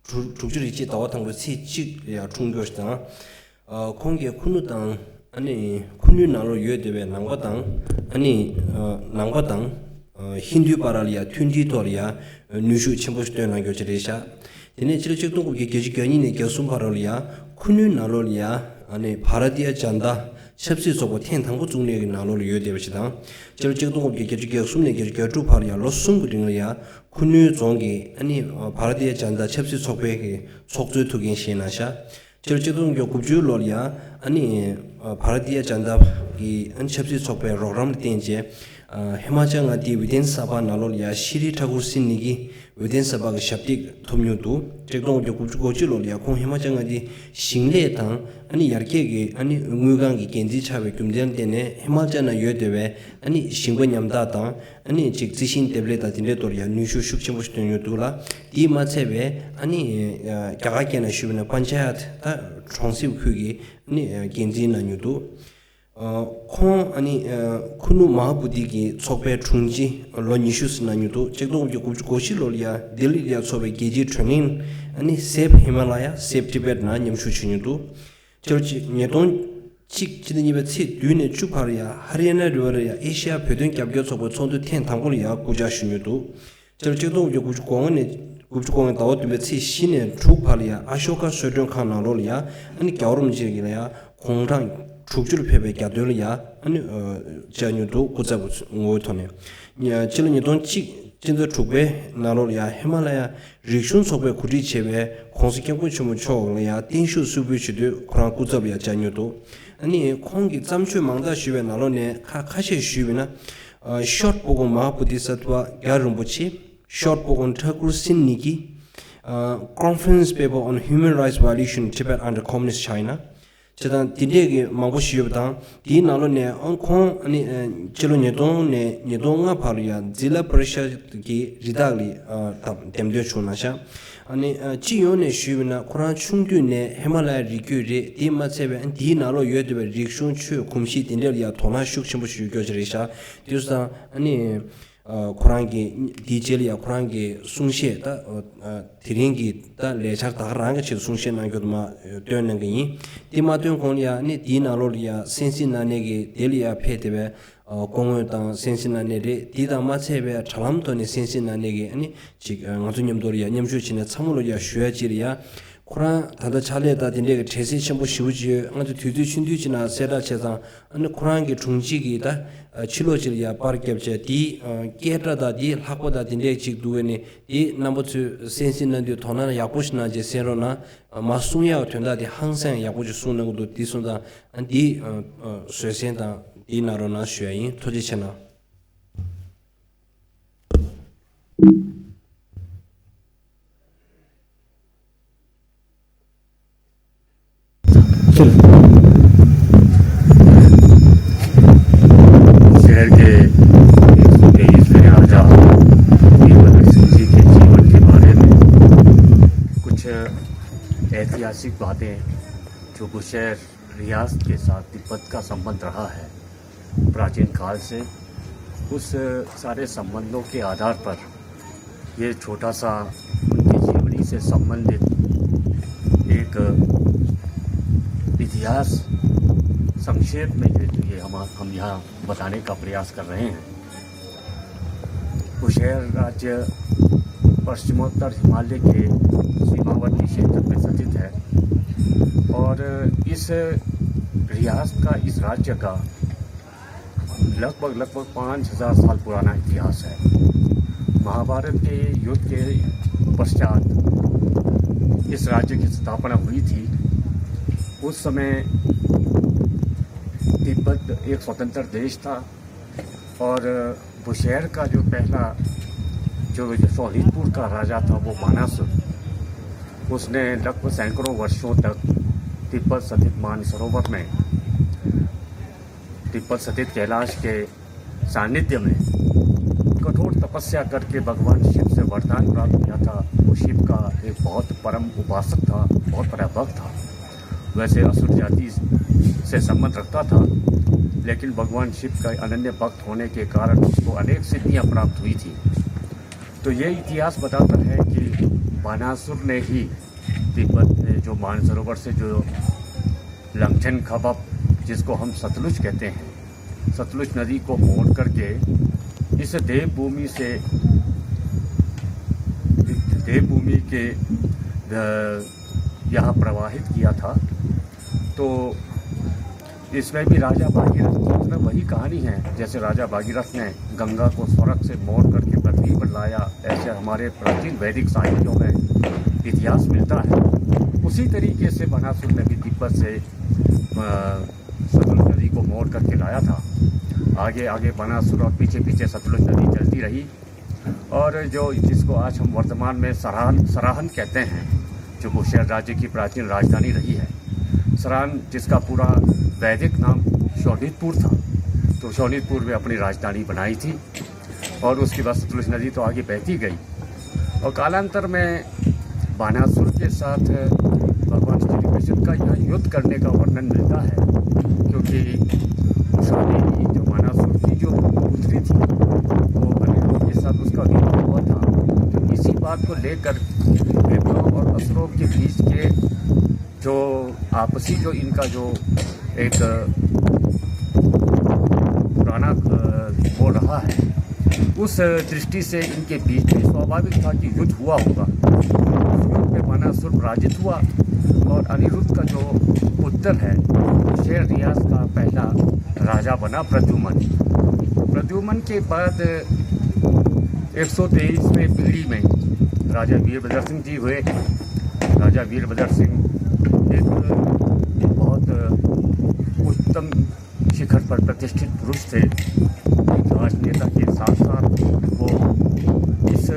དྲུག་དྲུག་ཅུ་རེ་གཅིག་ཟླ་བ་དང་པོའི་ཚེས་གཅིག་ལ་ཡ་འཁྲུངས་ཡོད་ཞིག་དང་། ཨ། ཁོང་གིས་ཁུ་ནུ་དང་། ཨ་ནི་ཁུ་ནུའི་ནང་ལོགས་ཡོད་བསྡད་པའི་ནང་པ་དང་། ཨ་ནི་ཨ་ནང་པ་དང་ཨ་ཧིན་དུའི་བར་ལ་ཡ་མཐུན་སྒྲིལ་ཐོག་ལ་ཡ་ནུས་ཤུགས་ཆེན་པོ་ཞིག་བཏོན་གནང་ཡོད་ཅིག་རེད་ཤག་དེ་ནས་སྤྱི་ལོ་ཆིག་སྟོང་དགུ་བརྒྱ་བརྒྱད་ཅུ་གྱ་གཉིས་ནས་གྱ་གསུམ་བར་ལ་ཡ་ཁུ་ནུའི་ནང་ལོགས་ལ་ཡ། ཨ་ནི་བྷ་ར་ཏི་ཡ་ཇན་ཏ་ཆབ་སྲིད་ཚོགས་པ་ཐེངས་དང་པོ་བཙུགས་ནས་ཀྱི་ནང་ལོགས་ལ་ཡོད་བསྡད་པ་ཞིག་དང་། སྤྱི་ལོ་ཆིག་སྟོང་དགུ་བརྒྱ་བརྒྱད་ཅུ་གྱ་གསུམ་ནས་བརྒྱད་ཅུ་གྱ་དྲུག་བར་ཡ་ལོ་གསུམ་གྱི་རིང་ལ་ཡ། ཁུ་ནུའི་རྫོང་གི་ཨ་ནི་བྷ་ར་ཏི་ཡ་ཇན་ཏ་ཆབ་སྲིད་ཚོགས་པའི་གི་ཚོགས་གཙོའི་ཐུགས་འགན་བཞེས་གནང་ཤག་སྤྱི་ལོ་ཆིག་སྟོང་དགུ་བརྒྱ་དགུ་བཅུ་ལོར་ཡ། ཨ་ནི་བྷ་ར་ཏི་ཡ་ཇན་ཏ་གི་ཨ་ནི་ཆབ་སྲིད་ཚོགས་པའི་རོགས་རམ་ལ་བརྟེན་བྱས། ཧི་མ་ཅལ་མངའ་སྡེའི་ཝི་དྷན་ས་བྷ་ནང་ལོགས་ལ་ཡ་ཤྲི་ཐ་ཀུར་སིན་ནི་གི་ཝི་དྷན་ས་བྷ་གི་ཞབས་སྟེགས་ཐོབ་མྱོང་འདུག་ཆིག་སྟོང་དགུ་བརྒྱ་དགུ་བཅུ་གོ་གཅིག་ལོར་ཡ་ཁོང་ཧི་མ་ཅལ་མངའ་སྡེའི་ཞིང་ལས་དང་ཨ་ནི་ཡར་རྒྱས་ཀྱི་ཨ་ནི་དངུལ་ཁང་གི་འགན་འཛིན་ཆགས་པའི་རྒྱུ་མཚན་ལ་བརྟེན་ནས། ཧི་མ་ཅལ་ནང་ཡོད་བསྡད་པའི་ཨ་ནི་ཞིང་པ་ཉམ་ཐག་དང་། ཨ་ནི་ཅིག་རྩི་ཤིང་འདེབས་ལས་དང་དེ་འདྲའི་ཐོག་ལ་ཡ་ནུས་ཤུགས་ཤུགས་ཆེན་པོ་ཞིག་བཏོན་ཡོད་འདུག་ལ། དེས་མ་ཚད་པའི་ཨ་ནི་རྒྱ་གར་སྐད་ནང་ཞུས་པ་ན་པན་ཅ་ཡད། ད་གྲོང་གསེབ་ཁུལ་གྱི་ཨ་ནི་འགན་འཛིན་གནང་མྱོང་འདུག་ཁོང་ཨ་ནི་ཁུ་ནུ་མ་ཧཱ་བོ་དྷི་གི་ཚོགས་པའི་དྲུང་ཆེ་ལོ་ཉི་ཤུ་ཙམ་གནང་མྱོང་འདུག་ཆིག་སྟོང་དགུ་བརྒྱ་དགུ་བཅུ་གོ་བཞི་ལོར་ཡ་ལྡི་ལི་ལ་ཡ་ཚོགས་པའི་རྒྱལ་སྤྱིའི་གྲོས་གླེང་། ཨ་ནི་Save Himalaya, Save Tibet ནང་མཉམ་ཞུགས་བྱེད་མྱོང་འདུག་སྤྱི་ལོ་ཆིག་ཉིས་སྟོང་གཅིག་སྤྱི་ཟླ་གཉིས་པའི་ཚེས་བདུན་ནས་བཅུ་བར་ཡ་ཧ་རི་ཡ་ན་རི་བ་ལ་ཡ་ཨེ་ཤི་ཡ་བོད་དོན་རྒྱབ་སྐྱོར་ཚོགས་པའི་ཚོགས་འདུ་ཐེངས་དང་པོ་ལ་ཡ་སྐུ་བཅར་ཞུས་མྱོང་འདུག་སྤྱི་ལོ་ཆིག་སྟོང་དགུ་བརྒྱ་དགུ་བཅུ་གོ་ལྔ་ནས་དགུ་བཅུ་གོ་ལྔ་ཟླ་བ་བདུན་པའི་ཚེས་བཞི་ནས་དྲུག་བར་ལ་ཡ་ཨ་ཤོ་ཀ་གསོལ་མགྲོན་ཁང་ནང་ལོགས་ལ་ཡ་ཨ་ནི་རྒྱལ་བ་རིན་པོ་ཆེ་གི་ལ་ཡ་དགུང་གྲངས་དྲུག་ཅུ་ལ་ཕེབས་པའི་རྒྱ་སྟོན་ལ་ཡ་ཨ་ནི་བཅར་མྱོང་འདུག་སྐུ་ཚབ་ངོ་བོའི་ཐོག་ནས། སྤྱི་ལོ་ཉིས་སྟོང་གཅིག་སྤྱི་ཟླ་དྲུག་པའི་ནང་ལོགས་ལ་ཡ་ཧི་མ་ལ་ཡ་རིག་གཞུང་ཚོགས་པས་གོ་སྒྲིག་བྱས་པའི་༸གོང་ས་༸སྐྱབས་མགོན་ཆེན་པོ་མཆོག་ལ་ཡ་བརྟན་བཞུགས་གསོལ་འབུལ་ཞུ་དུས་ཁོ་རང་སྐུ་ཚབ་ལ་ཡ་བཅར་མྱོང་འདུག་ཨ་ནི་ཁོང་གིས་བརྩམས་ཆོས་མང་དག་ཞུས་པའི་ནང་ལོགས་ནས་ཁ་ཁ་ཤས་ཞུས་པ་ཡིན་ན། Short Book on Mahabodhisatva Gyalpo Rinpoche, Short Book on Thakur Sin Niki, Conference Paper on Human Rights Violation in Tibet under Communist China བྱས་ཙང་དེ་འདྲས་ཀྱི་མང་པོ་ཞིག་ཡོད་པ་དང་། དེའི་ནང་ལོགས་ནས་ཨང་ཁོང་ཨ་ནི་ཨ་སྤྱི་ལོ་ཉིས་སྟོང་ནས་ཉིས་སྟོང་ལྔ་བར་ཡང་ཛི་ལ་པ་རི་ཤད་ཀྱི་རི་དྭགས་ལ་ཨ་ད་འདེམས་ཐོན་བྱུང་གནང་ཤག་ཨ་ནི་ཨ་སྤྱི་ཡོངས་ནས་ཞུས་པ་ན་ཁོ་རང་ཆུང་དུས་ནས་ཧི་མ་ལ་ཡའི་རི་རྒྱུད་རེད། དེས་མ་ཚད་པའི་ཨ་དེའི་ནང་ལོགས་ཡོད་བསྡད་པའི་རིག་གཞུང་ཆོས་གོམས་གཤིས་དེ་འདྲ་ལ་ཡང་དོ་སྣང་ཤུགས་ཆེན་པོ་ཞིག་ཡོད་ཀྱོག་ཅིག་རེད་ཤག་དེ་སོང་ཙང་ཨ་ནི། ཨ་ཁོ་རང་གིས་དེའི་རྗེས་ལ་ཡང་ཁོ་རང་གིས་གསུང་བཤད་ད་ཨ་དེ་རིང་གི་ད་ལས་འཆར་ད་ག་རང་གི་ཆེད་དུ་གསུང་བཤད་གནང་རྒྱུ་དུ་མ་བཏོན་གནང་གི་ཡིན། དེ་མ་བཏོན་གོང་ལ་ཡང་ནི་དེའི་ནང་ལོགས་ལ་ཡང་གསན་གཟིགས་གནང་མཁན་གྱི་དེ་ལ་ཡང་ཕེབས་བསྡད་པའི་ ཨ་སྐུ་ངོ་དང་གསན་གཟིགས་གནང་མཁན་རེད། དེ་དང་མ་ཚད་པའི་དྲ་ལམ་ཐོག་ནས་གསན་གཟིགས་གནང་མཁན་གྱི་ཨ་ནི་ཅིག་ཨ་ང་ཚོ་མཉམ་དུ་ཡ་མཉམ་ཞུགས་བྱས་ནས་ཚང་མ་ལ་ཡ་ཞུ་ཡ་ཅིག་རེད་ཡ། ཁོ་རང་ད་ལྟ་ཕྱག་ལས་དང་དེ་འདྲས་ཀྱི་དྲན་གསོ་ཆེན་པོ་ཞེ་པོ་ཅིག་ཡོད། ང་ཚོ་དུས་ཚོད་ཆུང་དུས་ཅིག་ནང་གསལ་བསྒྲགས་བྱས་ཙང་ཨ་ནི་ཁོ་རང་གི་དྲུང་ཆེ་གིས་ད་ཕྱི་ལོགས་ཅིག་ལ་ཡ་པར་བརྒྱབ་བྱས་དེའི་སྐད་སྒྲ་དང་དེའི་ལྷག་པ་དང་དེ་འདྲས་ཅིག་འདུག་བས་ནས་དེ་རྣམ་པ་ཚོས་གསན་གཟིགས་གནང་དུས་དོ་སྣང་ཡག་པོ་ཞིག་གནང་བྱས་གསན་རོགས་གནང་། མ་གསུང་ཡག་དོན་དག་དེ་ཧང་སང་ཡག་པོ་ཅིག་གསུང་གནང་གི་འདུག་དེ་སོང་ཙང་ཨ་འདི་ཨ་ཨ་བཟོད་བསྲན་དང་འདི་གནང་རོགས་གནང་ཞུ་ཡ་ཡིན། ཐུགས་རྗེ་ཆེ་གནང་། शहर के एक सौ तेईसवें राजा वीरभद्र सिंह जी के जीवन के बारे में कुछ ऐतिहासिक बातें, जो बुशहर रियासत के साथ तिब्बत का संबंध रहा है प्राचीन काल से, उस सारे संबंधों के आधार पर ये छोटा सा उनकी जीवनी से संबंधित एक इतिहास संक्षेप में ये, ये हम, हम यहाँ बताने का प्रयास कर रहे हैं। बुशहर राज्य पश्चिमोत्तर हिमालय के सीमावर्ती क्षेत्र में स्थित है और इस रियासत का, इस राज्य का लगभग, लगभग पाँच हज़ार साल पुराना इतिहास है। महाभारत के युद्ध के पश्चात इस राज्य की स्थापना हुई थी। उस समय तिब्बत एक स्वतंत्र देश था और बुशहर का जो पहला, जो, जो शोणितपुर का राजा था, वो बानासुर, उसने लगभग सैकड़ों वर्षों तक तिब्बत स्थित मानसरोवर में, तिब्बत स्थित कैलाश के सानिध्य में कठोर तपस्या करके भगवान शिव से वरदान प्राप्त किया था। वो शिव का एक बहुत परम उपासक था, बहुत बड़ा भक्त था। वैसे असुर जाति से संबंध रखता था, लेकिन भगवान शिव का अनन्य भक्त होने के कारण उसको अनेक सिद्धियां प्राप्त हुई थी। तो ये इतिहास बताता है कि बानासुर ने ही तिब्बत में जो मानसरोवर से जो लंगचन खबब, जिसको हम सतलुज कहते हैं, सतलुज नदी को मोड़ करके इस देवभूमि से, देवभूमि के, अ, यहाँ प्रवाहित किया था। तो इसमें भी राजा भागीरथ की तरह वही कहानी है। जैसे राजा भागीरथ ने गंगा को स्वर्ग से मोड़ करके पृथ्वी पर लाया, ऐसे हमारे प्राचीन वैदिक साहित्यों में इतिहास मिलता है। उसी तरीके से बानासुर ने भी तिब्बत से, अ, सतलुज नदी को मोड़ करके लाया था। आगे आगे बानासुर और पीछे पीछे सतलुज नदी चलती रही। और जो, जिसको आज हम वर्तमान में सराहन, सराहन कहते हैं, जो बुशहर राज्य की प्राचीन राजधानी रही है, सराहन, जिसका पूरा वैदिक नाम शोणितपुर था, तो शोणितपुर में अपनी राजधानी बनाई थी। और उसके बाद सतलुज नदी तो आगे बहती गई और कालांतर में बानासुर के साथ भगवान श्री कृष्ण का यहाँ युद्ध करने का वर्णन मिलता है, क्योंकि उषा देवी जो बानासुर की जो पुत्री थी, वो अनिरुद्ध के साथ उसका विवाह हुआ था। तो इसी बात को लेकर देवताओं और असुरों के बीच के जो आपसी जो इनका जो एक पुराना, अ, वो रहा है, उस दृष्टि से इनके बीच में स्वाभाविक था कि युद्ध हुआ होगा। उस युद्ध में बानासुर पराजित हुआ और अनिरुद्ध का जो पुत्र है, शेर रियाज का पहला राजा बना प्रद्युमन। प्रद्युमन के बाद एक सौ तेईसवें पीढ़ी में राजा वीरभद्र सिंह जी हुए। राजा वीरभद्र सिंह एक बहुत उच्चतम शिखर पर प्रतिष्ठित पुरुष थे। राजनेता के साथ साथ वो इस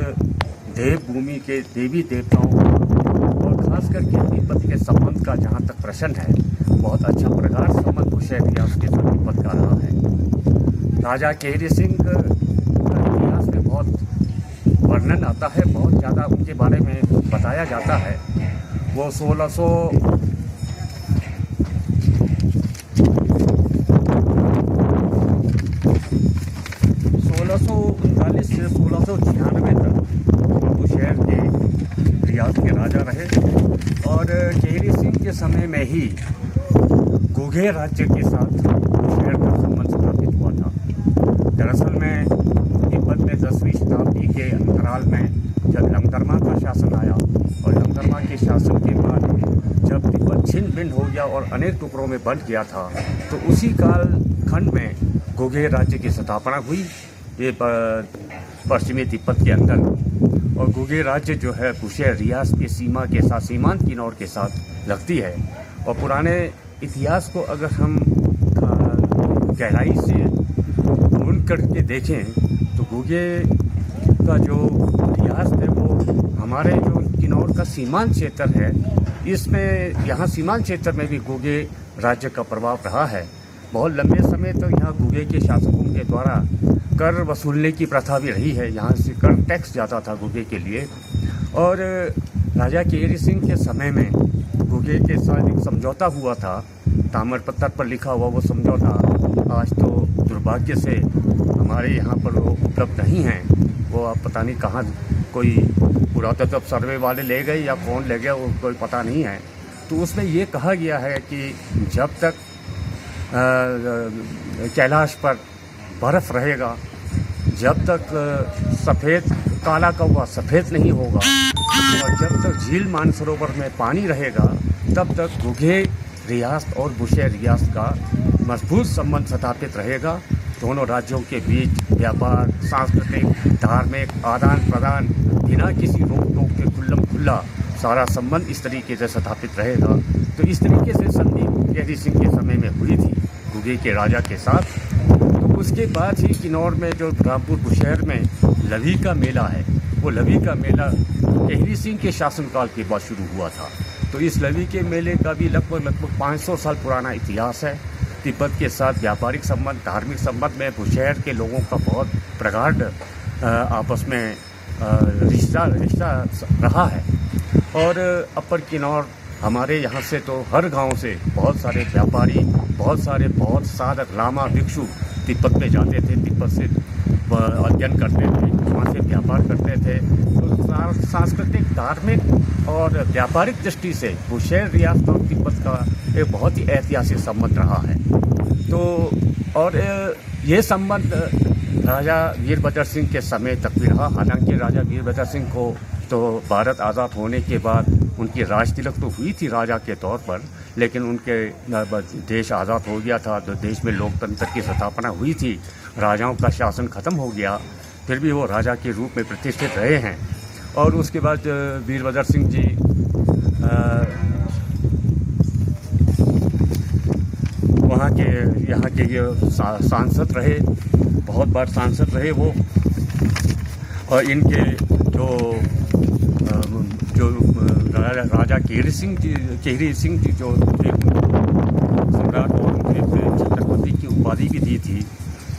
देवभूमि के देवी देवताओं और खास करके तिब्बत के संबंध का जहाँ तक प्रश्न है, बहुत अच्छा प्रगाढ़ संबंध बुशहर रियाज के साथ तिब्बत का रहा है। राजा केहरी सिंह का इतिहास में बहुत वर्णन आता है, बहुत ज़्यादा उनके बारे में बताया जाता है। वो सोलह सौ, सोलह सौ उनतालीस से सोलह सौ छियानवे तक वो शहर के रियासत के राजा रहे और केहरी सिंह के समय में ही गुगे राज्य के साथ शहर का संबंध स्थापित हुआ था। दरअसल में तिब्बत में दसवीं शताब्दी के अंतराल में जब लंगदरमा का शासन आया और लंगदरमा के शासन के बाद जब तिब्बत छिन्न भिन्न हो गया और अनेक टुकड़ों में बंट गया था, तो उसी कालखंड में गुगे राज्य की स्थापना हुई। ये प-, पश्चिमी तिब्बत के अंदर। और गुगे राज्य जो है बुशहर रियासत के सीमा के साथ, सीमांत किन्नौर के साथ लगती है। और पुराने इतिहास को अगर हम, अ, गहराई से ढूंढ करके देखें तो गुगे का जो रियासत है वो हमारे जो किन्नौर का सीमांत क्षेत्र है, इसमें, यहाँ सीमांत क्षेत्र में भी गुगे राज्य का प्रभाव रहा है। बहुत लंबे समय तक यहाँ गुगे के शासकों के द्वारा कर वसूलने की प्रथा भी रही है। यहाँ से कर टैक्स जाता था गुगे के लिए। और राजा केहरी सिंह के समय में गुगे के साथ एक समझौता हुआ था, ताम्र पत्थर पर लिखा हुआ वो समझौता आज तो दुर्भाग्य से हमारे यहाँ पर वो उपलब्ध नहीं है। वो अब पता नहीं कहाँ, कोई पुरातत्व सर्वे वाले ले गए या कौन ले गया, वो कोई पता नहीं है। तो उसमें ये कहा गया है कि जब तक अ, कैलाश पर बर्फ रहेगा, जब तक, अ, सफेद, काला कौवा सफेद नहीं होगा और जब तक झील मानसरोवर में पानी रहेगा, तब तक गुगे रियासत और बुशहर रियासत का मजबूत संबंध स्थापित रहेगा। दोनों राज्यों के बीच व्यापार, सांस्कृतिक, धार्मिक आदान प्रदान बिना किसी रोक टोक के खुल्लम खुल्ला सारा संबंध इस तरीके से स्थापित रहेगा। तो इस तरीके से संधि केहरी सिंह के समय में हुई थी गुगे के राजा के साथ। तो उसके बाद ही किन्नौर में जो रामपुर बुशहर में लवी का मेला है, वो लवी का मेला केहरी सिंह के शासनकाल के बाद शुरू हुआ था। तो इस लवी के मेले का भी लगभग, लगभग पाँच सौ साल पुराना इतिहास है। तिब्बत के साथ व्यापारिक संबंध, धार्मिक संबंध में बुशहर के लोगों का बहुत प्रगाढ़, अ, आपस में, अ, रिश्ता, रिश्ता रहा है। और अपर किन्नौर, हमारे यहाँ से तो हर गांव से बहुत सारे व्यापारी, बहुत सारे, बहुत साधक, लामा, भिक्षु तिब्बत में जाते थे, तिब्बत से, अ, अध्ययन करते थे, वहाँ से व्यापार करते थे। तो सा-, सांस्कृतिक, धार्मिक और व्यापारिक दृष्टि से बुशहर रियासत और तिब्बत का एक बहुत ही ऐतिहासिक संबंध रहा है। तो और, अ, ये संबंध राजा वीरभद्र सिंह के समय तक भी रहा। हालांकि राजा वीरभद्र सिंह को तो भारत आज़ाद होने के बाद उनकी राजतिलक तो हुई थी राजा के तौर पर, लेकिन उनके, अ, ब-, देश आज़ाद हो गया था, तो देश में लोकतंत्र की स्थापना हुई थी, राजाओं का शासन खत्म हो गया, फिर भी वो राजा के रूप में प्रतिष्ठित रहे हैं। और उसके बाद, अ, वीरभद्र सिंह जी, अ, वहाँ के, यहाँ के ये सा-, सांसद रहे, बहुत बार सांसद रहे वो। और इनके जो, अ, जो, अ, राजा, राजा केहरी सिंह जी, केहरी सिंह जी जो थे, सम्राट औरंगजेब ने छत्रपति की उपाधि भी दी थी।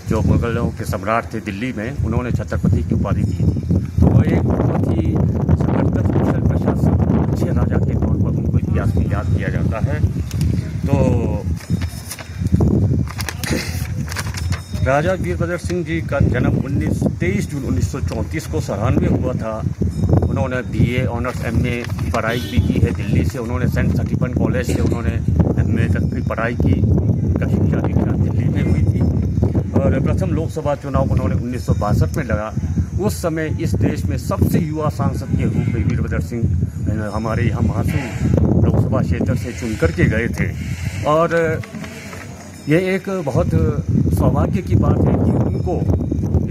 जो मुगलों के सम्राट थे दिल्ली में, उन्होंने छत्रपति की उपाधि दी थी। तो वो एक बहुत ही जबरदस्त कुशल प्रशासक, अच्छे राजा के तौर पर उनको इतिहास में याद किया जाता है। तो राजा वीरभद्र सिंह जी का जन्म उन्नीस, तेईस जून उन्नीस सौ चौंतीस को सराहान में हुआ था। उन्होंने बीए, ऑनर्स, एमए की पढ़ाई भी की है दिल्ली से। उन्होंने सेंट स्टीफन कॉलेज से उन्होंने एमए तक की पढ़ाई की। उनका शिक्षा दीक्षा दिल्ली में हुई थी और प्रथम लोकसभा चुनाव उन्होंने उन्नीस सौ बासठ में लड़ा। उस समय इस देश में सबसे युवा सांसद के रूप में वीरभद्र सिंह, अ, हमारे यहाँ महासू लोकसभा क्षेत्र से चुन करके गए थे। और ये एक बहुत सौभाग्य की बात है कि उनको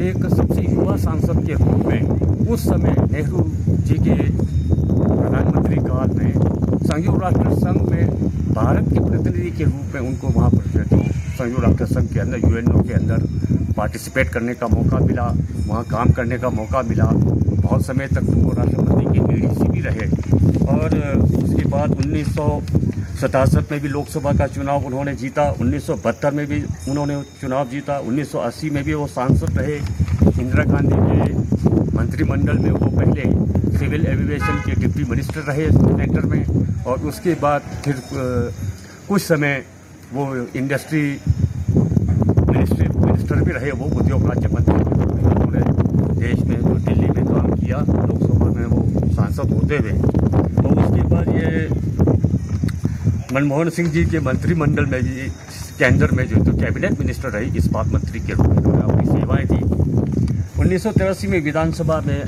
एक सबसे युवा सांसद के रूप में उस समय नेहरू जी के प्रधानमंत्री काल में संयुक्त राष्ट्र संघ में भारत के प्रतिनिधि के रूप में उनको वहाँ पर जो संयुक्त राष्ट्र संघ के अंदर, यूएनओ के अंदर पार्टिसिपेट करने का मौका मिला, वहाँ काम करने का मौका मिला। बहुत समय तक उनको राष्ट्रपति के एडीसी भी रहे और उसके बाद उन्नीस सौ सतासठ में भी लोकसभा का चुनाव उन्होंने जीता, उन्नीस सौ बहत्तर में भी उन्होंने चुनाव जीता, उन्नीस सौ अस्सी में भी वो सांसद रहे। इंदिरा गांधी के मंत्रिमंडल में वो पहले सिविल एविएशन के डिप्टी मिनिस्टर रहे सेंटर में, और उसके बाद फिर, अ, कुछ समय वो इंडस्ट्री मिनिस्ट्री, मिनिस्टर भी रहे, वो उद्योग राज्य मंत्री भी रहे। पूरे देश में, तो दिल्ली में काम किया, लोकसभा में वो सांसद होते हुए। तो उसके बाद ये मनमोहन सिंह जी के मंत्रिमंडल में भी, केंद्र में जो तो कैबिनेट मिनिस्टर रहे, इस्पात मंत्री के रूप में उन्होंने अपनी सेवाएं उन्नीस सौ तिरासी में विधानसभा में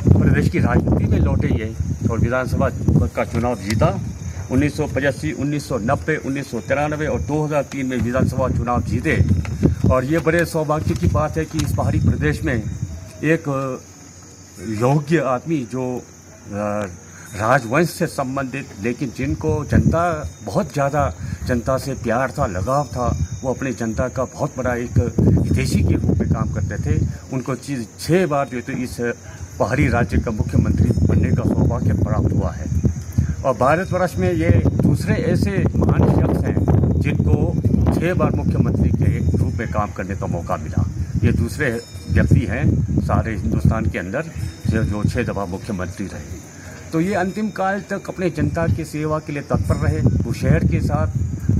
प्रदेश की राजनीति में लौटे ये और विधानसभा का चुनाव जीता। उन्नीस सौ पचासी, उन्नीस सौ नब्बे, उन्नीस सौ तिरानवे और दो हज़ार तीन में विधानसभा चुनाव जीते। और ये बड़े सौभाग्य की बात है कि इस पहाड़ी प्रदेश में एक योग्य आदमी जो अ, राजवंश से संबंधित, लेकिन जिनको जनता, बहुत ज़्यादा जनता से प्यार था, लगाव था, वो अपनी जनता का बहुत बड़ा एक हितैषी के रूप में काम करते थे। उनको चीज छः बार जो है तो इस पहाड़ी राज्य का मुख्यमंत्री बनने का सौभाग्य प्राप्त हुआ है। और भारतवर्ष में ये दूसरे ऐसे महान शख्स हैं जिनको छः बार मुख्यमंत्री के रूप में काम करने का मौका मिला। ये दूसरे व्यक्ति हैं सारे हिंदुस्तान के अंदर जो, जो छह दफा मुख्यमंत्री रहे। तो ये अंतिम काल तक अपने जनता की सेवा के लिए तत्पर रहे। बुशहर के साथ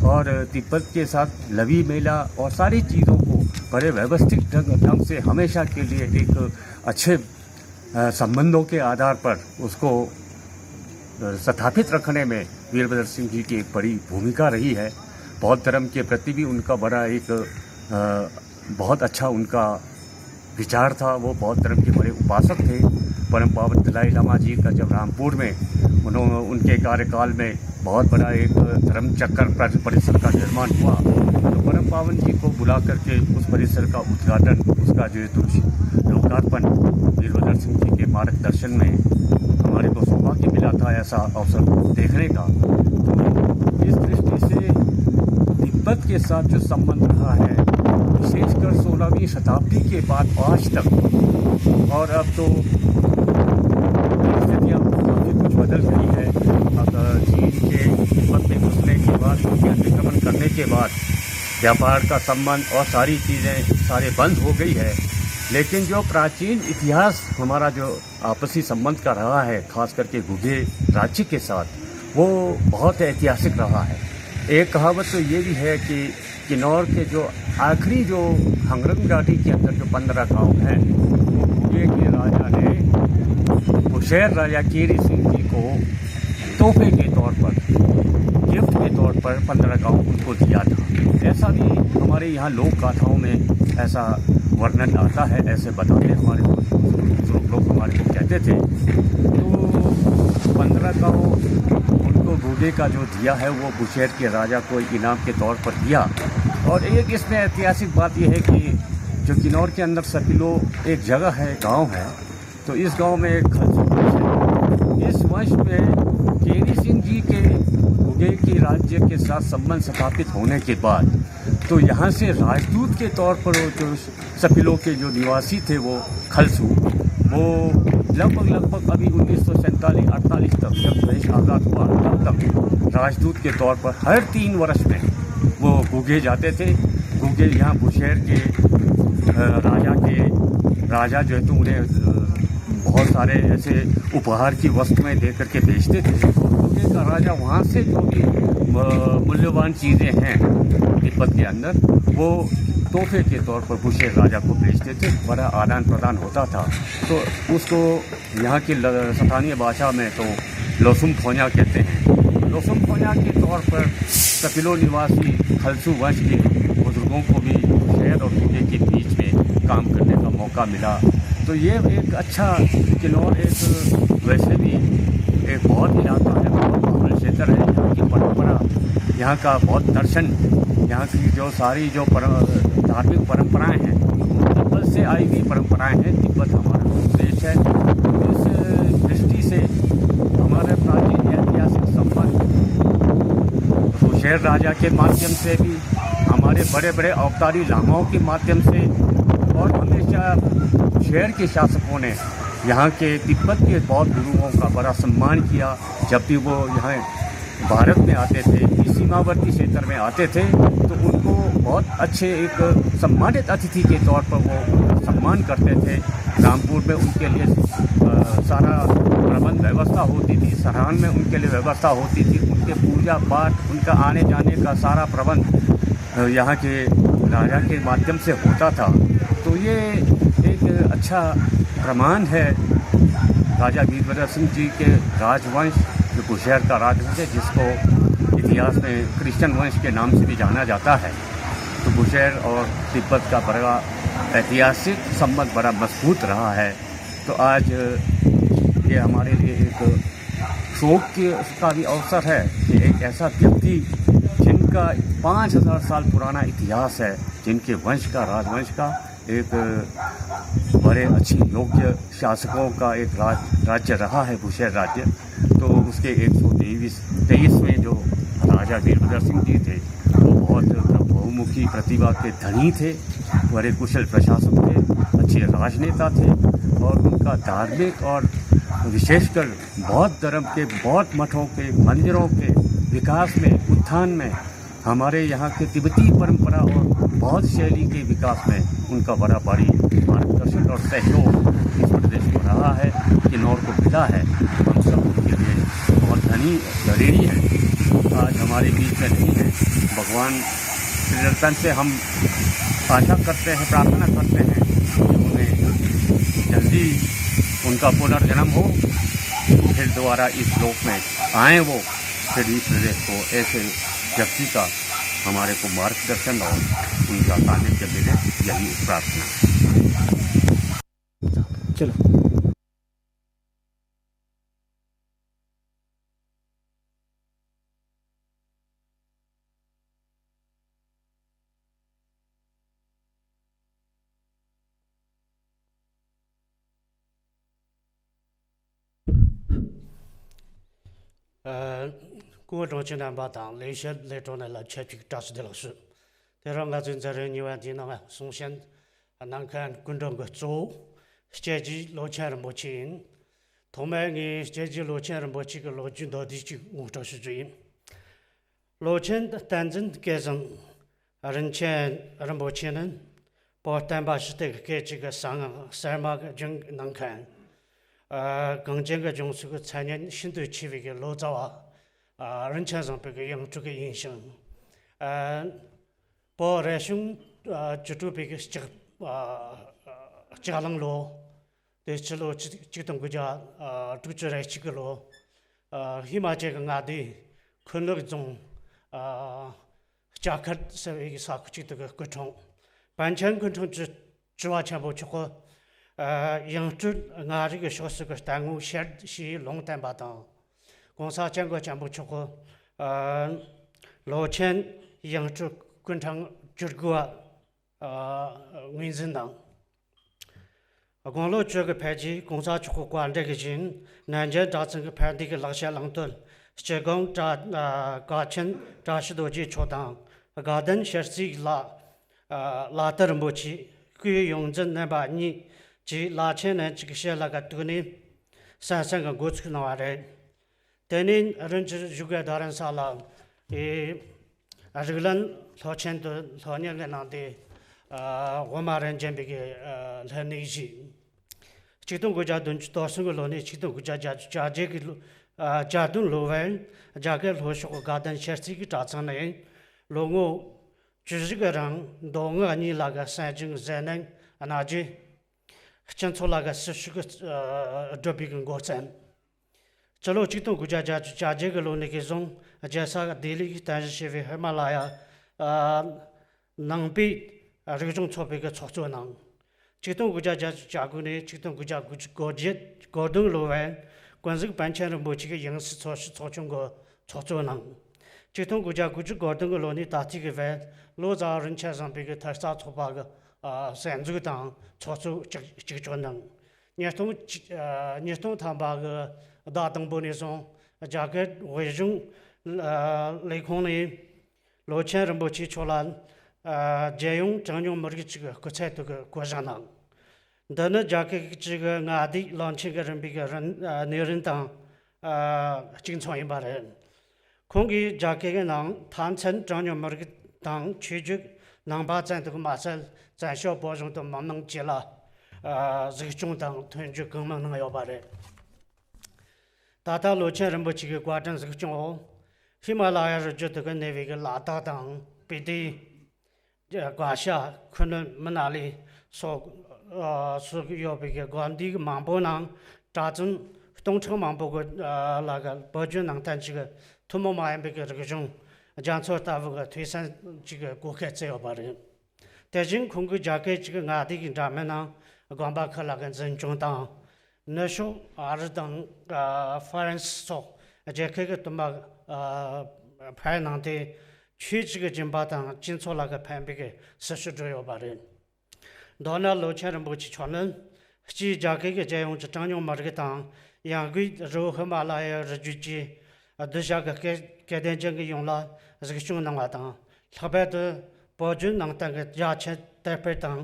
और तिब्बत के साथ लवी मेला और सारी चीज़ों को बड़े व्यवस्थित ढंग, ढंग से हमेशा के लिए एक अच्छे, अ, संबंधों के आधार पर उसको, अ, स्थापित रखने में वीरभद्र सिंह जी की एक बड़ी भूमिका रही है। बौद्ध धर्म के प्रति भी उनका बड़ा एक, अ, बहुत अच्छा उनका विचार था। वो बौद्ध धर्म के बड़े उपासक थे। परम पावन दलाई लामा जी का जब रामपुर में उन्होंने, उनके कार्यकाल में बहुत बड़ा एक धर्म चक्कर पर परिसर का निर्माण हुआ, तो परम पावन जी को बुला करके उस परिसर का उद्घाटन, उसका जो है तो लोकार्पण वीरभद्र सिंह जी के मार्गदर्शन में हमारे को सौभाग्य मिला था ऐसा अवसर देखने का। तो इस दृष्टि से तिब्बत के साथ जो संबंध रहा है, विशेषकर सोलहवीं शताब्दी के बाद आज तक, और अब तो स्थितियाँ काफ़ी कुछ बदल गई है। अब चीन के तिब्बत में घुसने के बाद, उनके अतिक्रमण करने के बाद व्यापार का संबंध और सारी चीज़ें सारे बंद हो गई है, लेकिन जो प्राचीन इतिहास हमारा जो आपसी संबंध का रहा है, खास करके घुघे राज्य के साथ, वो बहुत ऐतिहासिक रहा है। एक कहावत तो ये भी है कि किन्नौर के जो आखिरी जो हंगरंग घाटी के अंदर जो पंद्रह गांव हैं, वो घुघे के राजा ने बुशहर राजा केरी सिंह जी को तोहफे के तौर पर, गिफ्ट के तौर पर पंद्रह गांव उनको दिया था। ऐसा भी हमारे यहाँ लोक गाथाओं में ऐसा वर्णन आता है, ऐसे बताते हमारे बुजुर्ग लोग हमारे को कहते थे। तो पंद्रह गांव उनको घुघे का जो दिया है, वो बुशहर के राजा को इनाम के तौर पर दिया। और एक इसमें ऐतिहासिक बात यह है कि जो किन्नौर के अंदर सपिलो एक जगह है, गांव है, तो इस गांव में एक खलसी वंश है। इस वंश में केरी सिंह जी के घुघे के राज्य के साथ संबंध स्थापित होने के बाद, तो यहाँ से राजदूत के तौर पर वो जो सपिलो के जो निवासी थे, वो खलसू, वो लगभग, लगभग अभी उन्नीस सौ सैंतालीस अड़तालीस तक, जब देश आज़ाद हुआ, तब तक राजदूत के तौर पर हर तीन वर्ष में वो घुघे जाते थे। घुघे यहाँ बुशहर के, अ, राजा के, राजा जो है तो उन्हें, अ, बहुत सारे ऐसे उपहार की वस्तुएं दे करके बेचते थे। घुघे का राजा वहाँ से जो भी, अ, मूल्यवान चीज़ें हैं तिब्बत के अंदर, वो तोहफे के तौर पर बुशहर राजा को बेचते थे। बड़ा आदान प्रदान होता था। तो उसको यहाँ की ल-, स्थानीय भाषा में तो लोसुम फोन्या कहते हैं। लोसुम फोन्या के तौर पर सपिलो निवासी खलसू वंश के बुजुर्गों को भी शहर और घुघे के बीच में काम करने का मौका मिला। तो ये एक अच्छा, किन्नौर एक वैसे भी एक बहुत इलाका है, बहुत बहुल क्षेत्र है। यहाँ की परंपरा, यहाँ का बहुत दर्शन, यहाँ की जो सारी जो पर-, धार्मिक परंपराएं हैं, तिब्बत से आई हुई परंपराएं हैं। तिब्बत हमारा देश है। इस दृष्टि से हमारे प्राचीन ऐतिहासिक संबंध बुशहर राजा के माध्यम से भी, हमारे बड़े बड़े अवतारी लामाओं के माध्यम से, और हमेशा बुशहर के शासकों ने यहाँ के तिब्बत के बौद्ध गुरुओं का बड़ा सम्मान किया। जब भी वो यहाँ भारत में आते थे, इस सीमावर्ती क्षेत्र में आते थे, तो उनको बहुत अच्छे एक सम्मानित अतिथि के तौर पर वो उनका सम्मान करते थे। रामपुर में उनके लिए, अ, सारा प्रबंध व्यवस्था होती थी, सरहान में उनके लिए व्यवस्था होती थी, उनके पूजा पाठ, उनका आने जाने का सारा प्रबंध, अ, यहाँ के राजा के माध्यम से होता था। तो ये एक अच्छा प्रमाण है राजा वीरभद्र सिंह जी के राजवंश, जो बुशहर का राजवंश है, जिसको इतिहास में क्रिश्चियन वंश के नाम से भी जाना जाता है। तो बुशहर और तिब्बत का बड़ा ऐतिहासिक संबंध बड़ा मजबूत रहा है। तो आज ये हमारे लिए एक शौक की, का भी अवसर है कि एक ऐसा व्यक्ति जिनका पाँच हज़ार साल पुराना इतिहास है, जिनके वंश का, राजवंश का एक बड़े अच्छे योग्य शासकों का एक राज, राज्य रहा है बुशहर राज्य। तो उसके एक सौ तेईस तेईसवें जो राजा वीरभद्र सिंह जी थे, वो बहुत बहुमुखी प्रतिभा के धनी थे, बड़े कुशल प्रशासक थे, अच्छे राजनेता थे। और उनका धार्मिक और विशेषकर बौद्ध धर्म के, बौद्ध मठों के, मंदिरों के विकास में, उत्थान में, हमारे यहाँ के तिब्बती परंपरा और बौद्ध शैली के विकास में उनका बड़ा भारी मार्गदर्शन और सहयोग इस प्रदेश को रहा है, किन्नौर को मिला है। हम सब उनके लिए बहुत धनी, ऋणी है। आज हमारे बीच में नहीं है। भगवान श्री रतन से हम आशा करते हैं, प्रार्थना करते हैं कि उन्हें जल्दी उनका पुनर्जन्म हो, फिर दोबारा इस लोक में आए वो, फिर इस प्रदेश को ऐसे व्यक्ति का हमारे को मार्गदर्शन और उनका सानिध्य मिले, यही प्रार्थना। चलो। ཨ། སྐུ་ངོ་དྲུང་ཆེ་རྣམ་པ་དང་ལས་བྱེད་ལས་གྲོགས་རྣམས་ལ་ཆབས་ཅིག་བཀྲ་ཤིས་བདེ་ལེགས་ཞུ། དེ་རིང་ང་ཚོའི་འཛིན་རིམ་གཉིས་པ་འདིའི་ནང་གསུང་བཤད་གནང་མཁན་སྐུ་མགྲོན་གྱི་གཙོ་བོ་སྐྱེ་རྒྱུའི་ལོ་ཆེན་རིན་པོ་ཆེ་ཡིན། ཐོག་མར་ངས་སྐྱེ་རྒྱུའི་ལོ་ཆེན་རིན་པོ་ཆེ་གི་ལོ་རྒྱུས་མདོར་བསྡུས་ཅིག་ངོ་སྤྲོད་ཞུ་རྒྱུ་ཡིན། ལོ་ཆེན་བསྟན་འཛིན་སྐལ་བཟང་རིན་ཆེན་རིན་པོ་ཆེ་ནི་བོད་བསྟན་པ་ཞི་བདེ་གི་སྐད་ཅིག་གི་གསང་སྔགས་གསར་མ་གི་སྦྱོང་གནང་མཁན། ཨ། གངས་ཅན་གྱི་ལྗོངས་སུ་གི་མཚན་སྙན་ཤིན་ཏུ་ཆེ་བའི་གི་ལོ་ཙཱ་བ། ཨ། རིན་ཆེན་བཟང་པོའི་གི་ཡང་སྤྲུལ་གི་ཡིན་ཞིང་། ཨ། བོད་རིག་གཞུང་། ཨ། བཅུ་དྲུག་པའི་གི་ལྕགས། ཨ། ལྕགས་གླང་ལོ། དེ་སྤྱི་ལོ་ཆིག་གཅིག་སྟོང་དགུ་བརྒྱ། ཨ། དྲུག་ཅུ་རེ་གཅིག་གི་ལོ། ཨ། ཧི་མ་ཅལ་གྱི་མངའ་སྡེ་ཁུ་ནུ་རྫོང་། ཨ། ལྕགས་མཁར་ཟེར་བའི་ས་ཁུལ་ཅིག་ཏུ་གི་སྐུ་འཁྲུངས། པཎ་ཆེན་སྐུ་འཁྲུངས་ཀྱི་བྱ་བ་ཆེན་པོ་མཆོག་གི། ཨ། ཡང་སྤྲུལ་ལྔ་རིག་གི་ཕྱོགས་སུ་གི་བསྟན་དངོས་ཞལ་ཞེས་ལུང་བསྟན་པ་དང་། གོང་ས་སྐྱབས་མགོན་ཆེན་པོ་མཆོག་གི། ཨ། ལོ་ཆེན་ཡང་སྤྲུལ་སྐུ་འཁྲུངས་བཅུ་དགུ་བ། ཨ། ངོས་འཛིན་དང་། དགུང་ལོ་བཅུ་དགུ་ཕེབས་རྗེས་གོང་ས་མཆོག་གི་བཀའ་འབྲེལ་གྱི་བཞིན་ནན་ཅིང་གྲྭ་ཚང་གི་ཕན་བདེ་གི་ལེགས་བཤད་གླེང་སྟོན་སྤྱི་སྒང་བཀའ་ཆེན་བཀྲ་ཤིས་རྡོ་རྗེ་མཆོག་དང་དགའ་ལྡན་ཞལ་གཟིགས་ལ། ཨ། ལག་བསྟར་རིན་པོ་ཆེ་སྐུའི་ཡོངས་འཛིན་རྣམ་པ་གཉིས་ཀྱིས་ལག་ཆེན་ནན་ཅིང་གི་ཞལ་ལག་གི་བཏུགས་ནས་གསན་གཟིགས་ཀྱི་འགོ་ཚུགས་གནང་བ་རེད། དེ་ནས་རིན་ཆེན་བཞུགས་སྒར་རྡ་རམ་ས་ལ། ཨེ། རིགས་ལམ་སློབ་ཆེན་དུ་སློབ་གཉེར་གནང་སྟེ། ཨ། དབུ་མ་རབ་འབྱམས་པའི་གི། ཨ། ལྷ་གནས་བཞེས། ཆིག་སྟོང་དགུ་བརྒྱ་བདུན་ཅུ་དོན་གསུམ་གྱི་ལོ་ནས་ཆིག་སྟོང་དགུ་བརྒྱ་བརྒྱད་ཅུ་གྱ་བརྒྱད་ཀྱི་ལོ། ཨ། གྱ་བདུན་ལོ་བར་རྒྱ་གར་ལྷོ་ཕྱོགས་དགའ་ལྡན་ཞལ་གཟིགས་ཀྱི་གྲྭ་ཚང་ནས་ལོ་ངོ་བཅུ་བཞི་གི་རིང་མདོ་སྔགས་གཉིས་ལ་གི་གསན་སྦྱོང་མཛད་ནས་གནང་རྗེས། སྤྱི་ཚོགས་ལ་གི་སྲི་ཞུ་གི། ཨ། སྒྲུབ་པའི་གི་འགོ་བརྩམས། སྤྱི་ལོ་ཆིག་སྟོང་དགུ་བརྒྱ་བརྒྱད་ཅུ་གྱ་བརྒྱད་ཀྱི་ལོ་ནས་གི་བཟུང་རྒྱལ་ས་ལྡི་ལི་གི་རྟེན་གཞི་བྱས་པའི་ཧི་མ་ལ་ཡ། ཨ། ནང་པའི་རིག་གཞུང་ཚོགས་པའི་གི་ཚོགས་གཙོ་གནང་། ཆིག་སྟོང་དགུ་བརྒྱ་བརྒྱད་ཅུ་གྱ་དགུ་ནས་ཆིག་སྟོང་དགུ་བརྒྱ་དགུ་ཅུ་གོ་བརྒྱད་གོ་བདུན་ལོ་བར་ཀུན་གཟིགས་པཎ་ཆེན་རིན་པོ་ཆེ་གི་ཡང་སྲིད་ཚོགས་ཞུགས་ཚོགས་ཆུང་གི་ཚོགས་གཙོ་གནང་། ཆིག་སྟོང་དགུ་བརྒྱ་དགུ་ཅུ་གོ་བདུན་གྱི་ལོ་ནས་ད་ལྟའི་གི་བར་ལོ་ཙཱ་བ་རིན་ཆེན་བཟང་པོའི་གི་ཐར་རྩ་ཚོགས་པ་གི། ཨ། གསར་འཛུགས་དང་ཚོགས་གཙོ་གཅིག་གཅིག་ལྕོགས་གནང་། ཉིས་སྟོང་། ཨ། ཉིས་སྟོང་ཐམ་པ་གི་ཟླ་དང་པོ་ནས་བཟུང་རྒྱ་གར་དབུས་གཞུང་། ཨ། ལས་ཁུངས་ནས་ལོ་ཆེན་རིན་པོ་ཆེ་མཆོག་ལ། ཨ། རྒྱལ་ཡོངས་གྲངས་ཉུང་མི་རིགས་ཀྱི་སྐུ་ཚབ་ཏུ་གི་བསྐོ་གཞག་གནང་། འདི་ནི་རྒྱ་གར་གྱི་མངའ་སྡེའི་བློན་ཆེན་གྱི་རིམ་པའི་གི་རིན། ཨ། གནས་རིམ་དང་། ཨ། གཅིག་མཚུངས་ཡིན་པ་རེད། ཁོང་གིས་རྒྱ་གར་གྱི་ནང་མཐའ་མཚམས་གྲངས་ཉུང་མི་རིགས་དང་ཆོས་བརྒྱུད་ནང་པ་ཙམ་དུ་མ་ཟད། བཙན་བྱོལ་བོད་གཞུང་དང་མི་མང་བཅས་ལ། ཨ། གཟིགས་སྐྱོང་དང་མཐུན་འགྱུར་གང་མང་གནང་ཡོད་པ་རེད། ད་ལྟ་ལོ་ཆེན་རིན་པོ་ཆེ་གི་བཀའ་དྲིན་གཟིགས་སྐྱོང་འོག་ཧི་མ་ལ་ཡ་རི་རྒྱུད་དུ་གི་གནས་པའི་གི་ལ་དྭགས་དང་སྤི་ཏི། གྷ་ཤ། ཁུ་ནུ། མི་ན་ལི་སོགས། ཨ། སོགས་ཡོད་པའི་གི་དགོན་སྡེ་མང་པོ་ནང་གྲྭ་བཙུན་སྟོང་ཕྲག་མང་པོ་གི། ཨ། ལ་གི་བོད་བརྒྱུད་ནང་བསྟན་གྱི་གི་ཐུན་མོང་མ་ཡིན་པའི་གི་རིག་གཞུང་རྒྱ་མཚོ་ལྟ་བུ་གི་ཐོས་བསམ་གྱི་གི་བགོ་སྐལ་བསྩལ་ཡོད་པ་རེད། དེ་བཞིན་ཁོང་གིས་རྒྱ་སྐད་ཅིག་མངའ་སྡེ་གི་འདྲ་མིན་ནང་དགོན་པ་ཁག་ལ་གི་འཛིན་སྐྱོང་དང་། ནུབ་ཕྱོགས་ཨ་རི་དང་ཨ་ཧྥ་རན་སི་སོགས་རྒྱལ་ཁབ་ཀྱི་བསྟན་པ་ཨ་ཕར་གནང་སྟེ། ཆོས་ཀྱི་སྦྱིན་པ་དང་སྤྱི་ཚོགས་ལ་གི་ཕན་པའི་གི་སྲི་ཞུ་བསྒྲུབས་ཡོད་པ་རེད། མདོར་ན་ལོ་ཆེན་རིན་པོ་ཆེ་མཆོག་ནི་སྤྱིའི་རྒྱ་སྐད་ཀྱི་རྒྱལ་ཡོངས་ཀྱི་གྲངས་ཉུང་མི་རིགས་དང་། ཡང་སྒོས་རི་བོ་ཧི་མ་ལ་ཡའི་རི་རྒྱུད་ཀྱི་གདུལ་བྱ་གི་སྐལ་སྐལ་ལྡན་ཅན་གྱི་ཡོངས་ལ་གཟིགས་སྐྱོང་གནང་བ་དང་། ལྷག་པར་དུ་བོད་བརྒྱུད་ནང་བསྟན་གྱི་རྒྱ་ཆེན་དར་སྤེལ་དང་།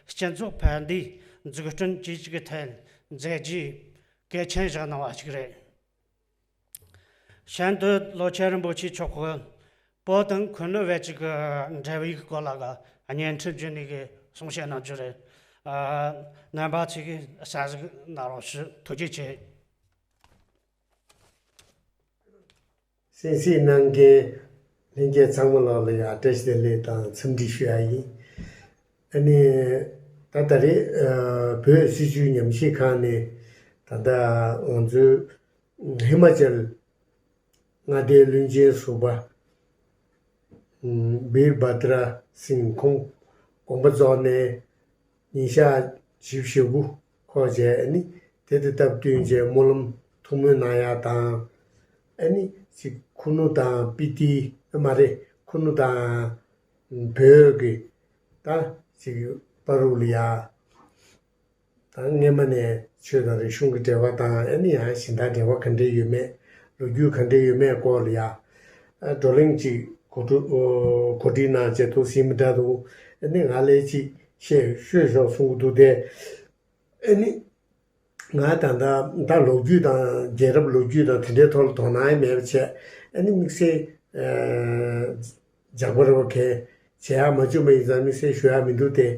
སྤྱི་ཚོགས་ཕན་བདེའི་འཛུགས་སྐྲུན་བཅས་ཀྱི་ཐད་མཛད་རྗེས་གལ་ཆེན་བཞག་གནང་བ་ཞིག་རེད། གཞན་དུ་ལོ་ཆེན་རིན་པོ་ཆེ་མཆོག་གིས་བོད་དང་ཁུ་ནུ་བར་གྱི་གི་འབྲེལ་བའི་སྐོར་ལ་གི་བརྙན་འཕྲིན་བརྒྱུད་ནས་གི་གསུང་བཤད་གནང་རྒྱུ་རེད། ཨ། རྣམ་པ་ཚོས་གི་གསན་གཟིགས་གནང་རོགས་ཞུ། ཐུགས་རྗེ་ཆེ། གསན་གཟིགས་གནང་མཁན་ལྷན་རྒྱས་ཚང་མ་ལོག་ལ་ཡ་བཀྲ་ཤིས་བདེ་ལེགས་དང་འཚམས་འདྲི་ཞུ་ཡ་ཡིན། ཨ་ནི་ད་ད་རེས་ཨ་བོད་སྲིད་བྱུས་ཉམས་ཞིབ་ཁང་ནས་ད་ལྟ་ང་ཚོའི་ཧི་མ་ཅལ་མངའ་སྡེའི་བློན་ཆེན་ཟུར་པ་ཨམ་བིར་བྷ་དྲ་སིང་ཁོང་དགོངས་པ་རྫོགས་ནས་ཉིན་ཞག་བཞི་བཅུ་ཞེ་དགུ་འཁོར་རྗེས། ཨ་ནི་དེ་དང་སྟབས་བསྟུན་བྱས་སྨོན་ལམ་ཐུགས་སྨོན་གནང་ཡག་དང་། ཨ་ནི་ཅིག་ཁུ་ནུ་དང་སྤི་ཏི་མ་རེད། ཁུ་ནུ་དང་བོད་ཀྱི་ད་ཅིག་བར་དུ་ལ་ཡ། ད་སྔས་མ་ནས་ཆོས་དང་རིག་གཞུང་གི་འབྲེལ་བ་དང་། ཨ་ནི་ཡང་གཞན་དག་འབྲེལ་བ་ག་འདྲས་ཡོད་མེད། ལོ་རྒྱུས་ག་འདྲས་ཡོད་མེད་སྐོར་ལ་ཡ། ཨ་བགྲོ་གླེང་ཅིག་གོ་སྒྲིག་གོ་སྒྲིག་གནང་བྱས་འདུག་ཟིན་མི་འདྲ་འདུག་ཨ་ནི་ང་ལས་ཅིག་བཤད་ཤོད་ཤོག་གསུང་གི་འདུག་སྟེ། ཨ་ནི་ང་ད་ལྟ་ད་ལོ་རྒྱུས་དང་རྒྱལ་རབས་ལོ་རྒྱུས་དང་དེ་འདྲའི་ཐོག་ལ་དོ་སྣང་ཡང་མེད་པ་བྱས། ཨ་ནི་དམིགས་བསལ་ཨ་ཇག་པ་ར་བ་གས་བྱེད་ཡག་མ་བྱུང་བ་ཡིན་ཙང་དམིགས་བསལ་ཞུ་ཡག་མི་འདུག་སྟེ།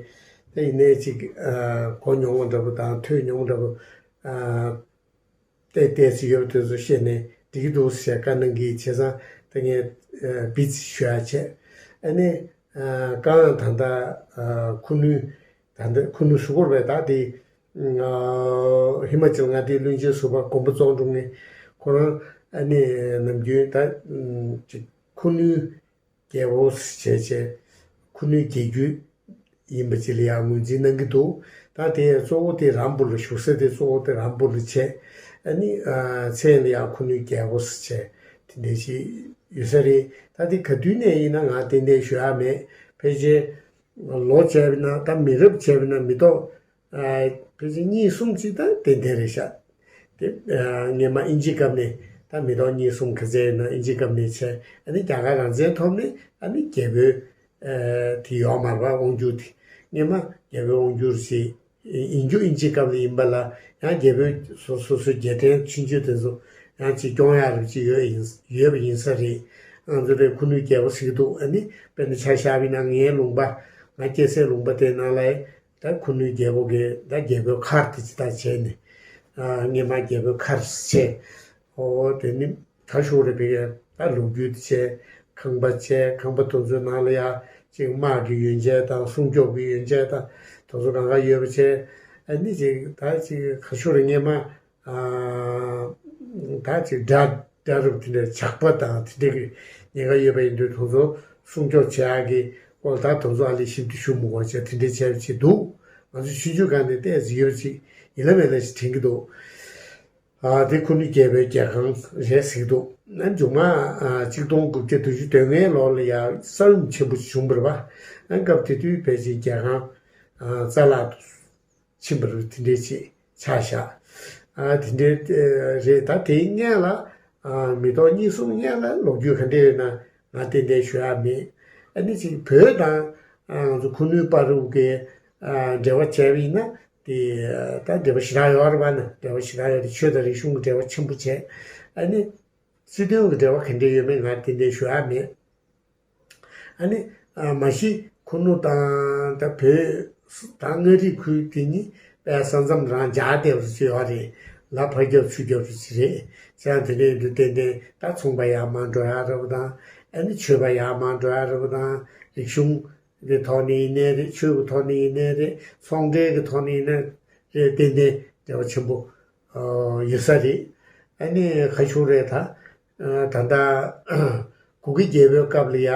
དེ་ཡིན་ནའི་ཅིག་ཨ་གོ་མྱོང་བ་འདྲ་པོ་དང་ཐོས་མྱོང་བ་འདྲ་པོ་ཨ་བལྟས་བལྟས་ཚེ་ཡོད་པ་དེ་ཚོ་བཤད་ནས་འགྲིག་གི་འདུག་ཟེར་བཀའ་གནང་གི། བྱས་ཙང་ད་ངས་ཨ་བི་ཙི་ཞུ་ཡག་བྱས། ཨ་ནི་ཨ་ཀང་ད་ལྟ་ཨ་ཁུ་ནུ་ད་ལྟ་ཁུ་ནུ་ཟུར་པ་རེད། ད་དེ་ཨ་ཧི་མ་ཅལ་མངའ་སྡེའི་བློན་ཆེན་ཟུར་པ་དགོངས་པ་རྫོགས་འགྲོ་མཁན་ཁོ་རང་ཨ་ནི་ནམ་རྒྱུན་ད་ཨམ་ཅིག་ཁུ་ནུ་རྒྱལ་པོ་བྱས་བྱས་ཁུ་ནུའི་རྒྱལ་རྒྱུད་ཡིན་པ་ཅིག་ལ་ཡང་ངོས་འཛིན་གནང་གི་འདུག་ད་དེ་གཙོ་བོ་དེ་རམ་བུ་ལ་བཞུགས་ས་དེ་གཙོ་བོ་དེ་རམ་བུ་ལ་བྱས། ཨ་ནི་ཨ་མཚན་ལ་ཡང་ཁུ་ནུའི་རྒྱལ་པོ་བྱས་དེ་འདྲ་ཞིག་ཡོད་ས་རེད། ད་དེ་ག་དུས་ནས་ཡིན་ན་ང་ཏན་ཏན་ཞུ་ཡག་མེད། ཕལ་ཆེར་ལོ་བྱས་པ་ན་ད་མི་རབས་བྱས་པ་ན་མི་ཐོག་ཨ་ཕལ་ཆེར་གཉིས་གསུམ་ཅིག་ད་ཏན་ཏན་རེད་ཤག་དེ་ཨ་སྔས་མ་ཨིན་ཇིའི་སྐབས་ནས་ད་མི་ཐོག་གཉིས་གསུམ་ག་ཚད་ཡོད་ན་ཨིན་ཇིའི་སྐབས་ནས་བྱས། ཨ་ནི་རྒྱ་གར་རང་བཙན་ཐོབ་ནས་ཨ་ནི་རྒྱལ་པོའི་ཨ་དེ་ཡོད་མ་རེད་པ། དབང་སྒྱུར་དེ་སྔས་མ་རྒྱལ་པོའི་དབང་སྒྱུར་ཞིག་ཡིན་རྒྱུ་ཨིན་ཇིའི་སྐབས་ལ་ཡིན་པ་ལ། ཡང་རྒྱལ་པོའི་སོ་སོ་སོའི་རྒྱལ་ཕྲན་ཆུང་ཆུང་དེ་ཚོ་ཡང་ཅིག་སྐྱོང་ཡག་རབ་ཅིག་ཡོད་ཡིན་ཡོད་པ་ཡིན་ས་རེད། ང་ཚོ་དེ་ཁུ་ནུའི་རྒྱལ་པོ་ཟེར་གི་འདུག་ཨ་ནི་དཔེར་ན་ཆ་བཞག་པ་ཡིན་ན་ངའི་ལུང་པ་ང་སྐྱེས་སའི་ལུང་པ་དེ་ནང་ལ་ད་ཁུ་ནུའི་རྒྱལ་པོ་གི་ད་རྒྱལ་པོའི་མཁར་དེ་ཅིག་ད་བྱས་ནས་ཨ་སྔས་མ་རྒྱལ་པོའི་མཁར་བྱས། ཨོ་དེ་ནི་ད་ཤོག་རེ་བེ་ག་ད་ལོ་རྒྱུས་དེ་བྱས། ཁང་པ་བྱས། ཁང་པ་དེ་ཚོའི་ནང་ལ་ཡ་ཅིག་དམག་གི་ཡོ་བྱད་དང་སྲུང་སྐྱོབ་ཀྱི་ཡོ་བྱད་དང་དེ་ཚོ་གང་ག་ཡོད་པ་བྱས། ཨ་ནི་ཅིག་ད་ཅིག་ག་ཤོག་རེ་སྔས་མ་ཨ་ད་ཅིག་དགྲ་དགྲ་རབས་དེ་འདྲ་ཇག་པ་དང་དེ་འདྲ་གི་ཉེན་ཁ་ཡོད་པ་ཡིན་དུས་དེ་ཚོ་སྲུང་སྐྱོབ་བྱེད་ཡག་གི་སྐོར་ད་དེ་ཚོ་ཨ་ལས་ཞིབ་ཏུ་ཞུ་མི་དགོས་བྱས་དེ་འདྲ་བྱས་པ་ཅིག་འདུག་ང་ཚོ་ཆུང་ཆུང་སྒང་ནས་ཏོག་ཙམ་ཡོད་པ་ཅིག་ཡིན་ལ་མེད་ལ་ཞིག་དྲན་གི་འདུག་ཨ་དེ་ཁུ་ནུ་རྒྱལ་པོའི་རྒྱལ་ཁང་རེད་ཟེར་གི་འདུག་ཨ་མཇུག་མ་ཨ་གཅིག་སྟོང་དགུ་བརྒྱ་བདུན་ཅུ་དོན་ལྔའི་ལོ་ལ་ཡ་ས་ཡོམ་ཆེན་པོ་ཞིག་བྱུང་བ་རེད་པ། ཨ་སྐབས་དེ་དུས་ཕལ་ཆེར་རྒྱལ་ཁང་ཨ་རྩ་བརླག་ཏུ་ཕྱིན་པ་རེད། དེ་འདྲའི་ཅིག་ཆགས་བཞག་ཨ་དེ་འདྲའི་རེད། ད་དེའི་སྔོན་ལ་ཨ་མི་ཐོག་གཉིས་གསུམ་སྔོན་ལ་ལོ་རྒྱུས་ག་འདྲ་ཡོད་ན་ང་ཏན་ཏན་ཞུ་ཡག་མེད། ཨ་ནི་ཅིག་བོད་དང་ཨ་ང་ཚོ་ཁུ་ནུ་བར་དུ་གི་ཨ་འབྲེལ་བ་བྱས་པ་ཡིན་ན། དེ་ད་འབྲེལ་བ་ཞེ་དྲག་ཡོད་རེད་པ། ན་འབྲེལ་བ་ཞེ་དྲག་ཡོད་རེད། ཆོས་དང་རིག་གཞུང་གི་འབྲེལ་བ་ཆེན་པོ་བྱས། ཨ་ནི་སྲིད་དོན་གྱི་འབྲེལ་བ་ག་འདྲས་ཡོད་མེད་ང་ཏན་ཏན་ཞུ་ཡག་མེད། ཨ་ནི་ཨ་མ་གཞི་ཁུ་ནུ་དང་ད་བོད་དང་མངའ་རིས་ཁུལ་དེ་གཉིས་དཔེ་ས་མཚམས་རང་འཇགས་བསྡད་པ་ཅིག་ཡོད་རེད། ལ་ཕར་རྒྱབ་ཚུར་རྒྱབ་ཅིག་རེད། བྱས་ཙང་དེ་འདྲ་ཡིན་དུས་ཏན་ཏན་ད་ཚོང་པ་ཡར་མར་འགྲོ་ཡག་རེད་པ་དང་། ཨ་ནི་ཆོས་པ་ཡར་མར་འགྲོ་ཡག་རེད་པ་དང་། རིག་གཞུང་གི་ཐོག་ནས་ཡིན་ནའི་རེད། ཆོས་ཀྱི་ཐོག་ནས་ཡིན་ནའི་རེད། ཚོང་འབྲེལ་གྱི་ཐོག་ནས་ཡིན་ནའི་རེད། ཏན་ཏན་འབྲེལ་བ་ཆེན་པོ་ཨ་ཡོད་ས་རེད། ཨ་ནི་ག་ཞུ་རེད། ད་ཨ་ད་ལྟ་གུ་གེ་རྒྱལ་པོའི་སྐབས་ལ་ཡ་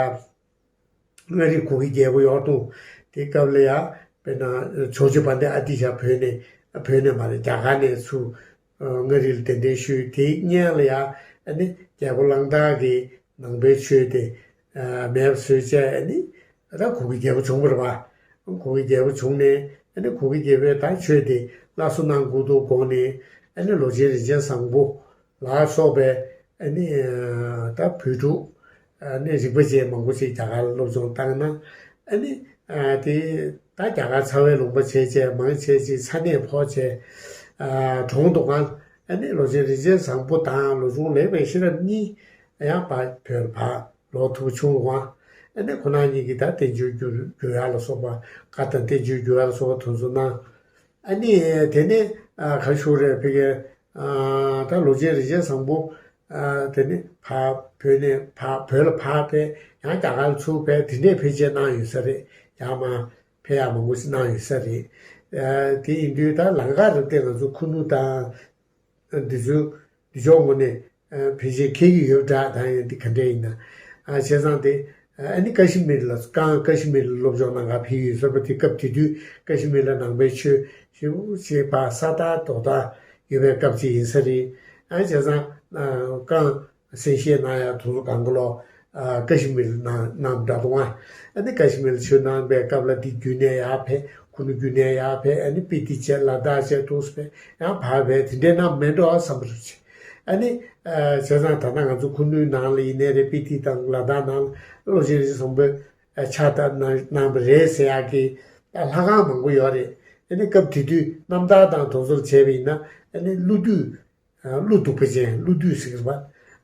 མངའ་རིས་གུ་གེ་རྒྱལ་པོ་ཡོད་དུས་ དེ་སྐབས་ལ་ཡང་དཔེར་ན་ཇོ་རྗེ་དཔལ་ལྡན་ཨ་ཏི་ཤ་བོད་ནས་བོད་ནས་མ་རེད། རྒྱ་གར་ནས་ཚུར་མངའ་རིས་ལ་གདན་འདྲེན་ཞུས། དེའི་སྔོན་ལ་ཡང་ཨ་ནི་རྒྱལ་པོ་གླང་དར་གྱིས་ནང་པའི་ཆོས་དེ་མེད་པ་བཟོས་བྱས། ཨ་ནི་ད་གུ་གེ་རྒྱལ་པོ་བྱུང་བ་རེད་པ། གུ་གེ་རྒྱལ་པོ་བྱུང་ནས་ཨ་ནི་གུ་གེ་རྒྱལ་པོས་ད་ཆོས་དེ་སླར་གསོ་གནང་དགོས་འདུག་དགོངས་ནས། ཨ་ནི་ལོ་ཆེན་རིན་ཆེན་བཟང་པོ་ལ་སོགས་པའི་ཨ་ནི་ད་བོད་ཕྲུག་ཨ་ནི་རིག་པ་ཅན་མང་པོ་ཞིག་རྒྱ་གར་ལ་སློབ་སྦྱོང་བཏང་ན། ཨ་ནི་དེ་ད་རྒྱ་གར་ཚ་བའི་ལུང་པ་བྱས་བྱས་མང་ཆེ་ཅིག་ཚ་གནས་ཕོག་བྱས་གྲོངས་འདུག་ག་ཨ་ནི་ལོ་ཆེན་རིན་ཆེན་བཟང་པོ་དང་ལོ་ཆུང་ལེགས་པའི་ཤེས་རབ་གཉིས་ཡང་བོད་ལ་ཕར་ལོག་ཐུབ་བྱུང་། ཨ་ནི་ཁོ་རང་གཉིས་ཀྱིས་ད་བསྟན་བཅོས་བསྒྱུར་བསྒྱུར་ཡག་ལ་སོགས་པ། བཀའ་དང་བསྟན་བཅོས་བསྒྱུར་ཡག་ལ་སོགས་པ་དེ་ཚོ་གནང་། ཨ་ནི་དེ་ནས་ག་ཞུ་རེད། ཕ་གིར་ད་ལོ་ཆེན་རིན་ཆེན་བཟང་པོ་དེ་ནས་ཕར་བོད་ནས་ཕར་བོད་ལ་ཕར་ཕེབས། ཡང་རྒྱ་གར་ལ་ཚུར་ཕེབས། དེ་འདྲས་ཕལ་ཆེར་གནང་ཡོད་ས་རེད། ཡར་མར་ཕེབས་ཡག་མང་པོ་ཞིག་གནང་ཡོད་ས་རེད། དེ་ཡིན་དུས་ད་ལམ་ཁ་རུ་བལྟས་ང་ཚོ་ཁུ་ནུ་དང་། འདི་ཚོ་འདི་ཕྱོགས་ངོས་ནས་ཕལ་ཆེར་འཁེལ་གྱི་ཡོད་པ་འདྲ། ད་ཡང་འདི་ག་འདྲ་ཡིན་ན། བྱས་ཙང་དེ་ཨ་ནི་ཀ་ཤི་མིར་ལ་ཀང་ཀ་ཤི་མིར་ལ་སློབ་སྦྱོང་གནང་ག་ཕེབས་ཡོད་ཟེར་བ་དེ། སྐབས་དེ་དུས་ཀ་ཤི་མིར་ལ་ནང་པའི་ཆོས་ཞེ་པོ་ཅིག་ཕར་ས་དར་རྡོ་དར་ཡོད་པའི་སྐབས་ཅིག་ཡིན་ས་རེད། བྱས་ཙང་ཀང་གསན་བཞེས་གནང་ཡག་དེ་ཚོ་གང་ག་ལོ། ཀ་ཤི་མིར་ནང་ནང་འདྲ་འདུག་ཨ། ཨ་ནི་ཀ་ཤི་མིར་ཆོས་གནང་པའི་སྐབས་ལ་འདི་བརྒྱུད་ནས་ཡར་ཕེབས། ཁུ་ནུ་བརྒྱུད་ནས་ཡར་ཕེབས། ཨ་ནི་སྤི་ཏི་བྱས། ལ་དྭགས་བྱས། ཏུས་ཕེབས། ཡང་ཕར་ཕེབས། དེ་འདྲའི་གནང་མེད་འགྲོ་བསམ་པ་རེད་བྱས། ཨ་ནི་བྱས་ཙང་ད་ལྟ་ང་ཚོ་ཁུ་ནུའི་ནང་ལ་ཡིན་ནའི་རེད། སྤི་ཏི་དང་ལ་དྭགས་ནང་ལ་ལོ་ཆེན་རིན་ཆེན་བཟང་པོས་ཕྱག་བཏབ་གནང་གནང་བ་རེད་ཟེར་ཡག་གི་ལྷ་ཁང་མང་པོ་ཡོད་རེད། ཨ་ནི་སྐབས་དེ་དུས་རྣམ་ཐར་དང་དེ་ཚོར་བྱས་པ་ཡིན་ན། ཨ་ནི་ཀླུ་བདུད། ཀླུ་གདུག་པ་ཅན། ཀླུ་བདུད་ཟེར་གྱི་རེད་པ།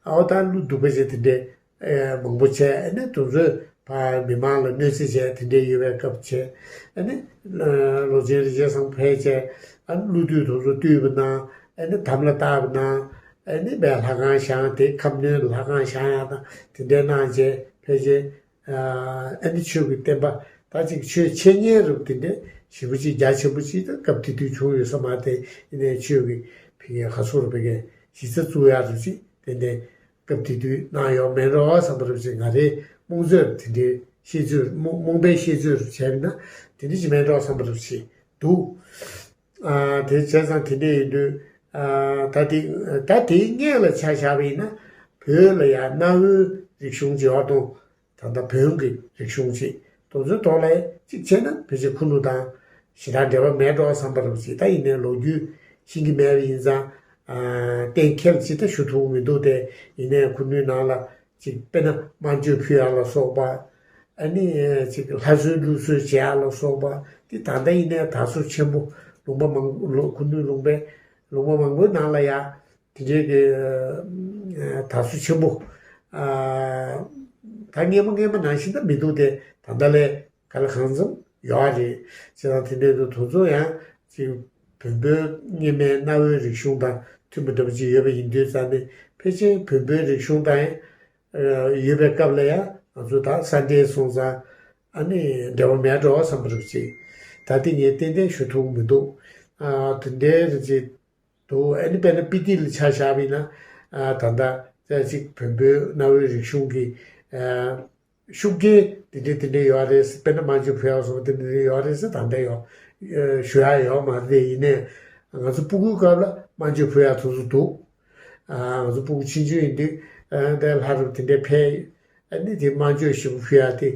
ཨོ་ད་ཀླུ་གདུག་པ་ཅན་དེ་འདྲས་མང་པོ་བྱས། ཨ་ནི་དེ་ཚོས་ཕར་མི་མང་ལ་གནོད་འཚེ་བྱས། དེ་འདྲས་ཡོད་པའི་སྐབས་བྱས། ཨ་ནི་ལོ་ཆེན་རིན་ཆེན་བཟང་ཕེབས་བྱས། ཨ་ནི་ཀླུ་བདུད་དེ་ཚོ་བཏུལ་བ་གནང་། ཨ་ནི་དམ་ལ་བཏགས་པ་གནང་། ཨ་ནི་བའི་ལྷ་ཁང་བཞེངས། དེ་ཁབ་སྣོན་ལྷ་ཁང་བཞེངས་ཡག་དང་དེ་འདྲས་གནང་བྱས་ཕལ་ཆེར། ཨ་ནི་ཆོས་ཀྱི་བསྟན་པ་ད་ཅིག་ཆོས་འཆད་ཉན་རབ་དེ་འདྲ་ཞེ་པོ་ཅིག་རྒྱ་ཆེན་པོ་ཅིག་ད་སྐབས་དེ་དུས་བྱུང་ཡོད་ས་མ་རེད། ཡིན་ནའི་ཆོས་ཀྱི་ཕ་གིའི་ཁ་སོར་ཕ་གིའི་གཞི་རྩ་བཙུགས་ཡག་རུ་ཅིག་དེ་འདྲའི་སྐབས་དེ་དུས་གནང་ཡོད་མེད་རོགས་བསམ་པ་རུ་ཅིག་ང་རའི་རྨོངས་ཚོད་དེ་འདྲའི་ཤེས་ཚོད་རྨོངས་རྨོངས་པའི་ཤེས་ཚོད་རུ་བྱས་ན་དེ་འདྲ་ཅིག་མེད་རོགས་བསམ་པ་རུ་ཅིག་འདུག་ཨ་དེ་བྱས་ཙང་དེ་འདྲ་ཡིན་དུས། ཨ་ད་དེ་ད་དེའི་སྔོན་ལ་ཆ་བཞག་པ་ཡིན་ན་བོད་ལ་ཡང་གནའ་བོའི་རིག་གཞུང་ཅིག་ཡོད་དང་། ད་ལྟ་བོན་གྱི་རིག་གཞུང་ཅིག་དེ་ཚོའི་ཐོག་ལ་གཅིག་བྱས་ན་ཕལ་ཆེར་ཁུ་ནུ་དང་ཞེ་དྲག་འབྲེལ་བ་མེད་འགྲོ་བསམ་པ་རུ་ཅིག་ད་ཡིན་ནའི་ལོ་རྒྱུས་ཤེས་ཀྱི་མེད་པ་ཡིན་ཙང་། ཨ་གཏན་འཁེལ་ཅིག་ད་ཞུ་ཐུབ་མི་འདུག་སྟེ། ཡིན་ནའི་ཁུ་ནུའི་ནང་ལ་ཅིག་དཔེར་ན་དམར་མཆོད་ཕུལ་ཡག་ལ་སོགས་པ། ཨ་ནི་ཅིག་ལྷ་གསོལ་ཀླུ་གསོལ་བྱེད་ཡག་ལ་སོགས་པ་དེ་ད་ལྟ་ཡིན་ནའི་དར་སྲོལ་ཆེན་པོ། ལུང་པ་མང་ལུ་ཁུ་ནུའི་ལུང་པའི་ལུང་པ་མང་པོའི་ནང་ལ་ཡ། དེ་འདྲའི་གི་དར་སྲོལ་ཆེན་པོ་ཨ་ད་སྔས་མ་སྔས་མ་ནང་བཞིན་ད་མི་འདུག་སྟེ། ད་ལྟ་ལས་ག་ལ་གང་འཚམ་ཡོད་རེད། བྱས་ཙང་དེ་འདྲའི་དུ་དེ་ཚོ་ཡང་ཅིག་བོན་པོའི་སྔས་མའི་གནའ་བོའི་རིག་གཞུང་དང་མཐུན་པ་འདྲ་པོ་ཅིག་ཡོད་པ་ཡིན་དུས་ཙང་ནས། ཕལ་ཆེར་བོན་པོའི་རིག་གཞུང་དང་ཡང་ཡོད་པའི་སྐབས་ལ་ཡང་ང་ཚོ་ད་ས་འབྲེལ་སོང་ཙང་ཨ་ནི་འབྲེལ་བ་མེད་འགྲོ་བསམ་པ་རུ་ཅིག་ད་དེ་ངས་ཏན་ཏན་ཞུ་ཐུབ་མི་འདུག་ཨ་དེ་འདྲའི་རེ་ཅིག་འདུག་ཨ་ནི་དཔེར་ན་སྤི་ཏི་ལ་ཆ་བཞག་པ་ཡིན་ན། ཨ་ད་ལྟ་ཅིག་བོན་པོའི་གནའ་བོའི་རིག་གཞུང་གི་ཨ་ཤུགས་རྐྱེན་དེ་འདྲ་དེ་འདྲ་ཡོད་རེད། དཔེར་ན་དམར་མཆོད་ཕུལ་ཡག་སོགས་དེ་འདྲ་ཡོད་རེད་ཟེར་ད་ལྟ་ཡོད་ཞུ་ཡག་ཡོད་མ་རེད། ཡིན་ནའི་ང་ཚོ་སྤུ་གུའི་སྐབས་ལ་དམར་མཆོད་ཕུལ་ཡག་དེ་ཚོ་འདུག་ཨ་ང་ཚོ་སྤུ་གུ་ཆུང་ཆུང་ཡིན་དུས་ཨ་དེ་ལྷ་རབ་དེ་འདྲ་ཕེབས། ཨ་ནི་དེ་དམར་མཆོད་ཞིག་ཕུལ་ཡག་དེ་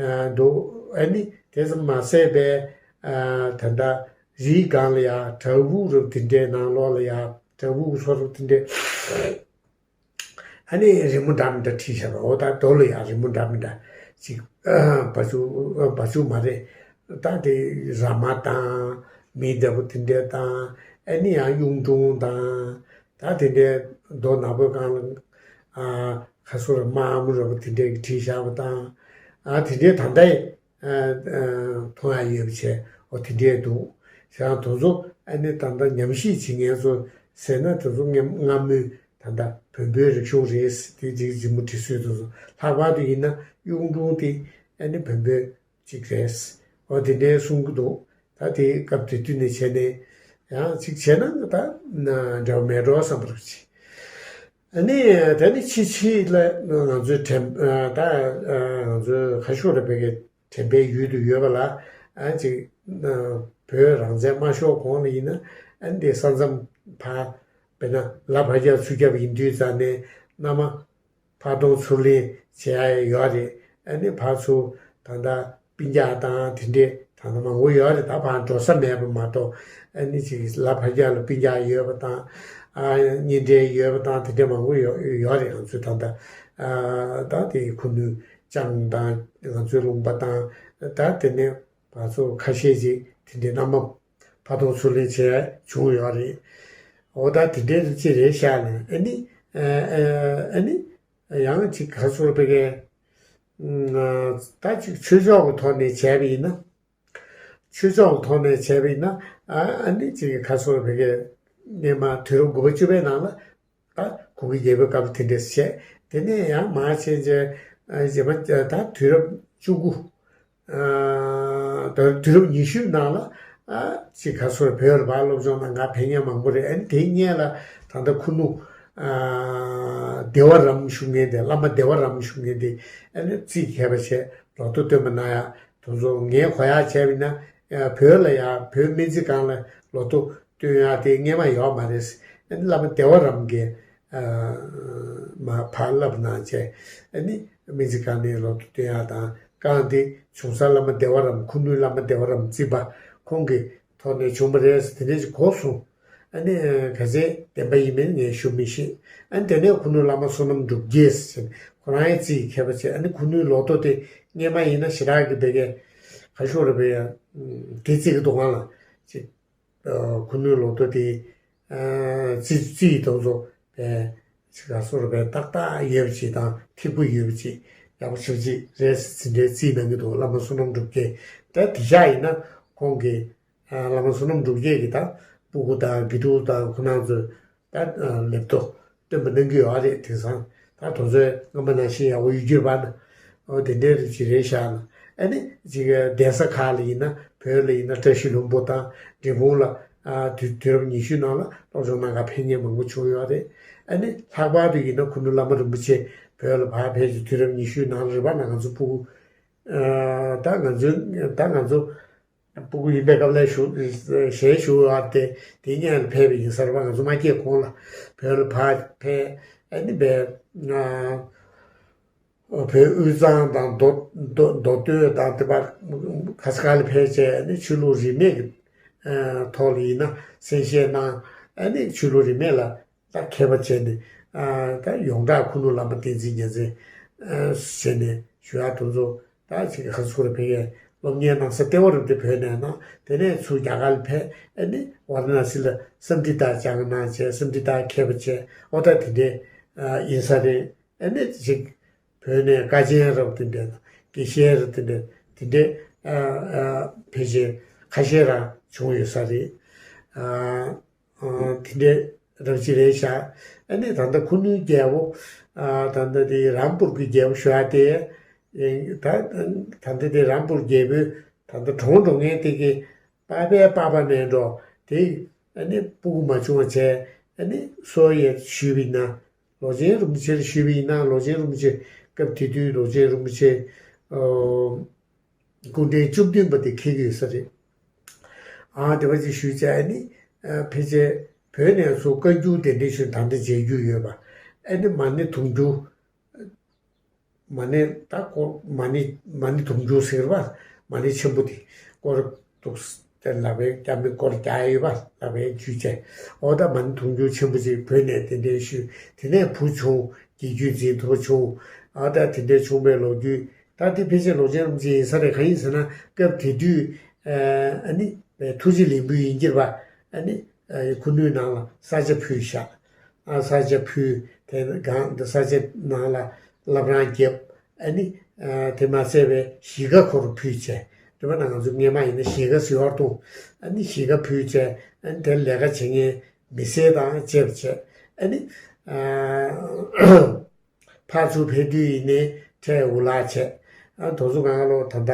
ཨ་འདུག་ཨ་ནི་དེ་ཙམ་མ་ཟད་པའི་ཨ་ད་ལྟ་རིའི་སྒང་ལ་ཡ་བྲག་ཕུག་རབ་དེ་འདྲའི་ནང་ལོགས་ལ་ཡ་བྲག་ཕུག་གི་ཚོ་རབ་དེ་འདྲའི་ཨ་ནི་རི་མོ་འདྲ་མི་འདྲ་བྲིས་བཞག་པ། འོ་ད་རྡོ་ལ་ཡ་རི་མོ་འདྲ་མི་འདྲ་ཅིག་བ་ཕྱུགས་བ་ཕྱུགས་མ་རེད། ད་དེ་ར་མ་དང་མི་འདྲ་པོ་དེ་འདྲ་དང་། ཨ་ནི་ཡང་གཡུང་དྲུང་དང་། ད་དེ་འདྲའི་རྡོ་ནག་པོའི་སྒང་ལ་ཨ་ཁ་སོར་དམར་མོ་འདྲ་པོ་དེ་འདྲའི་བྲིས་བཞག་པ་དང་། ཨ་དེ་འདྲའི་ད་ལྟ་ཡི་ཨ་ཨ་མཐོང་ཡག་ཡོད་པ་བྱས། འོ་དེ་འདྲས་འདུག་བྱས་ཙང་དེ་ཚོ་ཨ་ནི་ད་ལྟ་ཉམས་ཞིབ་བྱེད་མཁན་ཚོ་ཟེར་ན་དེ་ཚོ་སྔ་སྔ་མོའི་ད་ལྟ་བོན་པོའི་རིག་གཞུང་རེད་ཟེར་དེ་ཅིག་རི་མོ་བྲིས་སྲོལ་དེ་ཚོ། ལྷག་པར་དུ་ཡིན་ན་གཡུང་དྲུང་དེ་ཨ་ནི་བོན་པོའི་ཅིག་རེད། འོ་དེ་འདྲས་གསུང་གི་འདུག་ད་དེ་སྐབས་དེ་དུས་ནས་བྱས་ནས་ཡང་ཅིག་བྱས་ན་ད་འདྲ་བ་མེད་འགྲོ་བསམ་པ་རེད་ཅིག་ཨ་ནི་དེ་ནི་ཕྱི་ཕྱི་ལ་ང་ཚོའི་དྲན་ད་ང་ཚོའི་ཁ་ཤོར་རེ་བའི་དྲན་པའི་ཡུལ་དུ་ཡོད་པ་ལ། ཨ་ཅིག་བོད་རང་བཙན་མ་ཤོར་གོང་ལ་ཡིན་ན་ཨ་ནི་དེ་ས་མཚམས་ཕར་དཔེར་ན་ལ་ཕར་རྒྱབ་ཚུར་རྒྱབ་ཡིན་དུས་ཙང་ནས་མནའ་མ་ཕག་གདོང་ཚུར་ལེན་བྱེད་ཡ་ཡོད་རེད། ཨ་ནི་ཕར་ཚུར་ད་ལྟ་སྤུན་ཀྱག་དང་དེ་འདྲས་ད་ལྟ་མང་པོ་ཡོད་རེད། ད་ཕར་འགྲོ་ས་མེད་པ་མ་གཏོགས་ཨ་ནི་ཅིག་ལ་ཕར་རྒྱབ་ལ་སྤུན་ཀྱག་ཡོད་པ་དང་ཨ་གཉེན་འབྲེལ་ཡོད་པ་དང་དེ་འདྲས་མང་པོ་ཡོད་ཡོད་རེད། ང་ཚོའི་ད་ལྟ་ཨ་ད་དེ་ཁུ་ནུ་ལྕམ་དང་ང་ཚོའི་ལུང་པ་དང་ད་དེ་ནས་ང་ཚོ་ཁ་ཤས་ཅིག་དེ་འདྲའི་མནའ་མ་ཕར་གཏོང་ཚུར་ལེན་བྱས་བྱུང་ཡོད་རེད། འོ་ད་དེ་འདྲའི་རིགས་ཅིག་རེད་ཤག་ནས་ཨ་ནི་ཨ་ནི་ཡང་ཅིག་ག་ཚོད་བེ་གའི་ད་ཅིག་ཆོས་ཕྱོགས་ཀྱི་ཐོག་ནས་བྱས་པ་ཡིན་ན། ཆོས་ཕྱོགས་ཀྱི་ཐོག་ནས་བྱས་པ་ཡིན་ན་ཨ་ནི་ཅིག་ག་ཚོད་བེ་གའི་སྔས་མ་དུས་རབས་དགུ་པ་བཅུ་པའི་ནང་ལ། ད་གུ་གེ་རྒྱལ་པོའི་སྐབས་དེ་འདྲས་བྱས། དེ་ནས་ཡང་མར་ཕྱིན་བྱས་རྗེས་མ་ད་དུས་རབས་བཅུ་དགུ། ད་དུས་རབས་ཉི་ཤུའི་ནང་ལ་ཅིག་ག་ཚོད་བོད་ལ་ཕར་སློབ་སྦྱོང་གནང་ག་ཕེབས་མཁན་མང་པོ་རེད། ཨ་ནི་དེའི་སྔོན་ལ་ད་ལྟ་ཁུ་ནུ་བདེ་བ་རམ་ཞུ་མཁན་དེ་བླ་མ་བདེ་བ་རམ་ཞུ་མཁན་དེ་ཨ་ནི་རྩིས་མཁས་པ་བྱས་ལོ་ཐོ་སྟོན་པ་གནང་ཡ། དེ་ཚོ་ངས་གོ་ཡག་བྱས་པ་ཡིན་ན་བོད་ལ་ཡང་བོད་སྨན་རྩིས་ཁང་ལ་ལོ་ཐོ་སྟོན་ཡག་དེ་སྔས་མ་ཡོད་མ་རེད། བླ་མ་བདེ་བ་རམ་གྱིས་མར་ཕར་བསླབ་གནང་བྱས་ཨ་ནི་སྨན་རྩིས་ཁང་ནས་ལོ་ཐོ་སྟོན་ཡག་དང་རྐང་དེ་བྱུང་ས་བླ་མ་བདེ་བ་རམ་ཁུ་ནུའི་བླ་མ་བདེ་བ་རམ་རྩིས་པ་ཁོང་གི་ཐོག་ནས་བྱུང་བ་རེད་ཟེར་དེ་འདྲས་ཅིག་གོ་སོང་། ཨ་ནི་ག་ཚད་བདེན་པ་ཡིན་མིན་ངས་ཞུ་མི་ཤེས། ཨ་ནི་དེ་ནས་ཁུ་ནུ་བླ་མ་བསོད་ནམས་འབྲུག་རྒྱས་ཟེར་ཁོ་རང་ཡང་རྩིས་མཁས་པ་བྱས། ཨ་ནི་ཁུ་ནུའི་ལོ་ཐོ་དེ་སྔས་མ་ཡིན་ན་ཞེ་དྲག་གི་བེ་གའི་ག་ཤོག་རེ་བེ་ཡ་དེ་རྩིས་ཀྱི་འདུག་གང་ལ་ཅིག་ཁུ་ནུའི་ལོ་ཐོ་དེ་རྩིས་རྩིས་དང་ཚོ་བེ་ཅིག་ག་སོག་རེ་བེ་ཏག་ཏག་ཡོད་པ་ཅིག་དང་ཐིག་པོ་ཡོད་པ་ཅིག་ཡག་པོ་ཞེ་པོ་ཅིག་རེད་ཟེར་འདྲའི་རྩིས་གནང་གི་འདུག་བླ་མ་བསོད་ནམས་འབྲུག་རྒྱས་ད་དེ་ཤག་ཡིན་ན་ཁོང་གི་བླ་མ་བསོད་ནམས་འབྲུག་རྒྱས་ཀྱིས་ད་སྤུ་གུ་དང་དགེ་ཕྲུག་དང་ཁོ་རང་ཚོས་ད་ལེབ་ཏོ་སྟོན་པ་གནང་གི་ཡོད་རེད། དེང་སང་ད་དེ་ཚོའི་རྔན་པ་ནང་བཞིན་ཡག་པོ་ཡོད་རྒྱུ་རེད་པ་ན། འོ་དེ་འདྲའི་རིགས་ཅིག་རེད་ཤག་ན། ཨ་ནི་ཅིག་གདན་ས་ཁག་ལ་ཡིན་ན་བོད་ལ་ཡིན་ན་བཀྲ་ཤིས་ལྷུན་པོ་དང་འབྲས་སྤུངས་ལ་དུས་དུས་རབས་ཉི་ཤུའི་ནང་ལ་སློབ་སྦྱོང་གནང་ག་ཕེབས་མཁན་མང་པོ་བྱུང་ཡོད་རེད། ཨ་ནི་ལྷག་པར་དུ་ཡིན་ན་ཁུ་ནུ་བླ་མ་རིན་པོ་ཆེ་བོད་ལ་ཕར་ཕེབས་ཀྱི་དུས་རབས་ཉི་ཤུའི་ནང་ལ་རེད་པ་ན་ང་ཚོ་སྤུ་གུ་ད་ང་ཚོའི་ད་ང་ཚོ་སྤུ་གུ་ཡིན་པའི་སྐབས་ལ་ཞུ་ཞལ་ཞུ་བ་དེ་དེ་སྔོན་ལ་ཕེབས་པ་ཡིན་ས་རེད་པ། ང་ཚོ་མ་སྐྱེས་གོང་ལ་བོད་ལ་ཕར་ཕེབས། ཨ་ནི་བས་བོད་དབུས་གཙང་དང་མདོ་མདོ་མདོ་སྟོད་དང་དེ་པར་ག་ས་ག་ལ་ཕེབས་བྱས་ཨ་ནི་ཆོས་ལུགས་རིས་མེད་ཀྱི་ཐོག་ལ་ཡིན་ན་གསན་བཤད་གནང་། ཨ་ནི་ཆོས་ལུགས་རིས་མེད་ལ། ད་མཁས་པ་བྱས་ནས་ཨ་ད་ཡོངས་གྲགས་ཁུ་ནུ་བླ་མ་བསྟན་འཛིན་རྒྱལ་མཚན་ཨ་བྱས་ནས་ཞུ་ཡག་དེ་ཚོ་ད་ཅིག་ཧ་སུ་ར་བེ་གའི་སློབ་གཉེར་གནང་ས་ལྟེ་བ་རུ་དེ་བོད་ནས་གནང་། དེ་ནས་ཚུར་རྒྱ་གར་ལ་ཕེབས། ཨ་ནི་ཝཱ་ར་ཎ་སི་ལ་སཾ་སྐྲྀ་ཏ་སྦྱངས་གནང་བྱས་སཾ་སྐྲྀ་ཏ་མཁས་པ་བྱས། ཨོ་ད་དེ་འདྲས་ཨ་ཡིན་ས་རེད། ཨ་ནི་ཅིག་བོད་ནས་དཀའ་ཆེན་རབ་དེ་འདྲས་དང་དགེ་བཤེས་རབ་དེ་འདྲས་དེ་འདྲས་ཨ་ཨ་ཕལ་ཆེར་ཁ་ཤས་རང་བྱུང་ཡོད་ས་རེད། ཨ། ཨ་དེ་འདྲའི་རབ་ཅིག་རེད་ཤག་ཨ་ནི་ད་ལྟ་ཁུ་ནུའི་རྒྱལ་པོ་ཨ་ད་ལྟ་དེ་རམ་པུར་གྱི་རྒྱལ་པོ་ཞུ་ཡག་དེ་ད་ད་ལྟ་དེ་རམ་པུར་རྒྱལ་པོའི་ད་ལྟ་གྲོངས་འགྲོ་མཁན་དེ་གི་པ་ཕའི་པ་ཕ་མེད་འགྲོ་དེ་ཨ་ནི་སྤུ་གུ་མ་བྱུང་བ་བྱས། ཨ་ནི་སོ་ཡས་ཞུས་པ་ཡིན་ན་ལོ་ཆེན་རིན་པོ་ཆེར་ཞུས་པ་ཡིན་ན་ལོ་ཆེན་རིན་པོ་ཆེ་སྐབས་དེ་དུས་ལོ་ཆེན་རིན་པོ་ཆེ་ཨ། སྐུ་ཕྲེང་བཅུ་བདུན་པ་དེ་འཁེལ་གྱི་ཡོད་ས་རེད། ཨ་དེ་བ་ཅིག་ཞུས་བྱས་ཨ་ནི་ཕལ་ཆེར་བོད་ནས་ཚུར་བཀའ་འགྱུར་གདན་འདྲེན་ཞུས་ད་ལྟ་མཇལ་རྒྱུ་ཡོད་པ། ཨ་ནི་མ་ཎི་དུང་ཕྱུར། མ་ཎི་ད་ཀོ་མ་ཎི་མ་ཎི་དུང་ཕྱུར་ཟེར་བ། མ་ཎི་ཆེན་པོ་དེ་སྐོར་འདུག་དེ་ལབ་པའི་སྐྱ་མི་སྐོར་རྒྱག་ཡོད་པ་ལབ་པའི་རྒྱུ་བྱས། ཨོ་ད་མ་ཎི་དུང་ཕྱུར་ཆེན་པོ་ཅིག་བོད་ནས་གདན་འདྲེན་ཞུས། དེ་ནས་བུ་བྱུང་། རྒྱལ་རྒྱུད་འཛིན་ཐུབ་པ་བྱུང་། ཨ་ད་དེ་འདྲའི་བྱུང་བའི་ལོ་རྒྱུས། ད་དེ་ཕལ་ཆེར་ལོ་ཆེན་རིན་པོ་ཆེ་ཡིན་ས་རེད། གང་ཡིན་ཟེར་ན་སྐབས་དེ་དུས་ཨ་ནི་ཐུགས་རྗེ་ལེགས་འབུལ་ཡིན་གྱིར་བ་ཨ་ནི་ཁུ་ནུའི་ནང་ལ་ས་ཆ་ཕུལ་བཞག་ཨ་ས་ཆ་ཕུལ་དེ་གང་འདི་ས་ཆ་ནང་ལ་བླ་བྲང་བརྒྱབ། ཨ་ནི་དེ་མ་ཟད་པའི་གཞིས་ཀ་ཁོ་རུ་ཕུལ་བྱས། དེ་བ་ན་ང་ཚོ་སྔས་མ་ཡིན་ན་གཞིས་ཀ་ཟེར་བར་དུ་ཨ་ནི་གཞིས་ཀ་ཕུལ་བྱས། ཨ་ནི་དེར་ལས་ཀ་བྱེད་མཁན་མི་སེར་དང་བཅས་པ་བྱས། ཨ་ནི་ཨ། ཕར་ཚུར་ཕེབས་དུས་ཡིན་ནའི་འཕྲལ་འུ་ལག་བྱས། ཨ་དོ་ཚོ་གང་ལོ་ད་ལྟ་